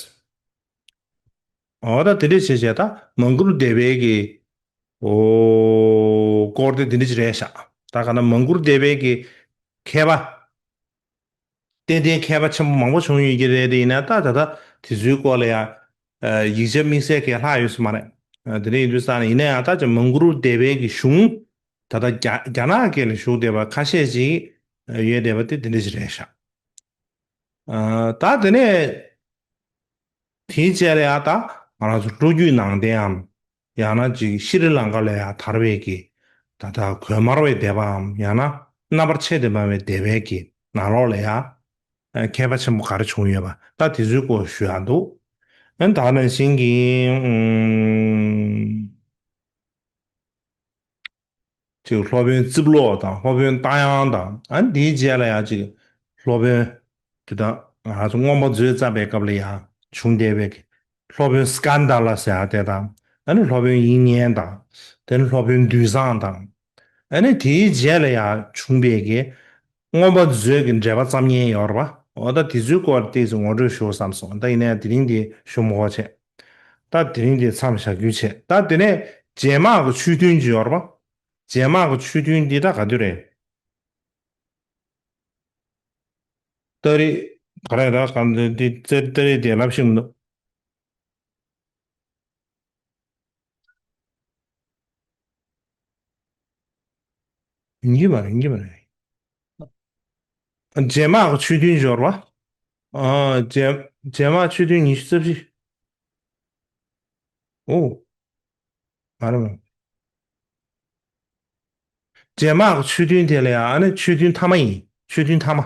འོ་ད་དེ་འདྲ་བྱས་བྱས་ད་མང་བསྐུར་སྡེ་པའི་གི་འོ་སྐོར་དེ་དེ་འདྲ་ཅིག་རེད་ཤག་ད་ག་ན་མང་བསྐུར་སྡེ་པའི་གི་མཁས་པ། ཏན་ཏན་མཁས་པ་ཆེན་པོ་མང་པོ་བྱུང་ཡོད་ཀྱི་རེད། དེ་ཡིན་ན་ད་ད་ལྟ་དེ་ཚོའི་སྐོར་ལ་ཡང་ཡིག་ཆ་དམིགས་བསལ་གང་ཡང་ལྷག་ཡོད་ས་མ་རེད། དེ་འདྲ་ཡིན་དུས་ཙང་ནས་ཡིན་ན་ཡང་ད་ཅིག་མང་བསྐུར་སྡེ་པའི་གི་གཞུང་ད་ལྟ་རྒྱ་རྒྱ་ནག་སྐད་ལ་བཞུགས་བསྡད་པ་ཁ་ཤས་ཅིག་ཡོད་བསྡད་པ་དེ་དེ་འདྲ་ཞིག་རེད་ཤག་ད་དེ་ནས་དེའི་རྗེས་ལ་ཡང་ད་ང་རང་ཚོ་ལོ་རྒྱུས་ནང་བསྟན་འམ། ཡང་ན་ཅིག་ཤྲི་ལངྐ་ལ་ཡང་དར་བའི་གི་ད་ལྟ་གོས་དམར་བའི་སྡེ་པའམ་ཡང་ན་རྣམ་པར་ཕྱེ་སྟེ་འབར་བའི་སྡེ་པའི་གི་ནང་ལོགས་ལ་ཡང་མཁས་པ་ཆེན་པོ་ག་རེ་བྱུང་ཡོད་པ་ད་དེ་ཚོའི་སྐོར་ཞུ་ཡག་འདུག་ཨ་ནི་ད་ནང་བཞིན་གྱི་ཨུམ། ཅིག་སློབ་དཔོན་རྩིབ་ལོག་དང་སློབ་དཔོན་རྟ་དབྱངས་དང་ཨ་ནི་དེའི་རྗེས་ལ་ཡང་ཅིག་སློབ་དཔོན་དེ་དག་ང་ཚོ་མངོན་པ་མཛོད་བརྩམས་པའི་སྐབས་ལ་ཡང་བྱུང་བསྡད་པའི་སློབ་དཔོན་སྐན་དྷ་ལ་ཟེར་ཡག་དེ་དང་ཨ་ནི་སློབ་དཔོན་དབྱིག་གཉེན་དང་དེ་ནི་སློབ་དཔོན་འདུས་བཟང་དང་ཨ་ནི་དེའི་རྗེས་ལ་ཡང་བྱུང་བའི་གི་མངོན་པ་མཛོད་ཀྱི་འགྲེལ་པ་བརྩམ་མཁན་ཡོད་རེད་པ། འོ་ད་དེ་ཚོའི་སྐོར་ཏོག་ཙམ་ངོ་སྤྲོད་ཞུ་བསམ་སོང་། ད་ཡིན་ནའི་དེ་རིང་འདི་ཞུ་མི་དགོས་བྱས། ད་དེ་རིང་འདི་མཚམས་བཞག་རྒྱུ་བྱས། ད་དེ་ནས་རྗེས་དམག་གི་ཆོས་ཐུན་ཅིག་ཡོད་རེད་པ། རྗེས་དམག་གི་ཆོས་ཐུན་འདི་ད་ག་དུས་རེད། ཏ་རིག་ག་རེ་ར་ག་འདི་འདི་ཏ་རིག་དེ་ལབ་ཤེས་མི་འདུག་ཡིན་གྱི་མ་རེད། ཡིན་གྱི་མ་རེད། རྗེས་དམག་གི་ཆོས་ཐུན་ཅིག་ཡོད་རེད་པ། ཨ། རྗེས་རྗེས་དམག་ཆོས་ཐུན་ཉི་ཤུ་རྩ་བཞི། ཨོ། མ་རེད་མ་རེད། རྗེས་དམག་གི་ཆོས་ཐུན་དེ་ལ་ཡང་ཨ་ནི་ཆོས་ཐུན་ཐ་མ་ཡིན། ཆོས་ཐུན་ཐ་མ།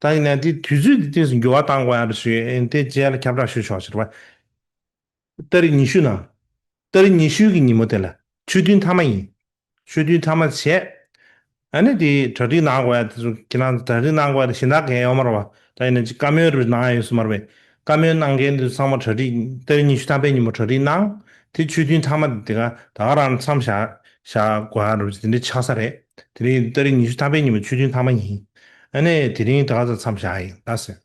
ད་ཡིན་ན་དེ་དུས་ཚོད་དེ་ཏོག་ཙམ་འགྱུར་བ་གཏང་དགོས་ཡག་རེད་ཞུས། ཨེ་དེ་རྗེས་ལ་ཁྱབ་བསྒྲགས་ཞུ་ཆོག་ཟེར་བ། ཏ་རིག་ཉི་ཤུ་ན། ཏ་རིག་ཉི་ཤུ་གི་ཉིན་མོ་དེ་ལ་ཆོས་ཐུན་ཐ་མ་ཡིན། ཆོས་ཐུན་ཐ་མ་བྱས། ཨ་ནི་དེ་གྲ་སྒྲིག་གནང་དགོས་ཡག་དེ་ཚོ་ཁྱེད་རང་གྲ་སྒྲིག་གནང་དགོས་ཡག་དེ་གཞན་དག་གང་ཡང་ཡོད་མ་རེད་པ། ད་ཡིན་ན་ཅིག་བཀའ་མོལ་རེ་གནང་ཡག་ཡོད་ས་མ་རེད་པས། བཀའ་མོལ་གནང་མཁན་དེ་ཚོ་ཚང་མ་གྲ་སྒྲིག་ཏ་རིག་ཉི་ཤུ་ཐམ་པའི་ཉིན་མོ་གྲ་སྒྲིག་གནང་། དེ་ཆོས་ཐུན་ཐ་མ་དེ་ག་ད་ག་རང་མཚམས་བཞག་བཞག་དགོས་ཡག་རེད་པ། དེ་འདྲ་ཆགས་ས་རེད། དེ་རིང་ཏ་རིག་ཉི་ཤུ་ཐམ་པའི་ཉིན་མོ་ཆོས་ཐུན་ཐ་མ་ཡིན། ཨ་ནི་དེ་རིང་ད་ག་ཚོད་མཚམས་བཞག་ཡིན་ད་ཟེར།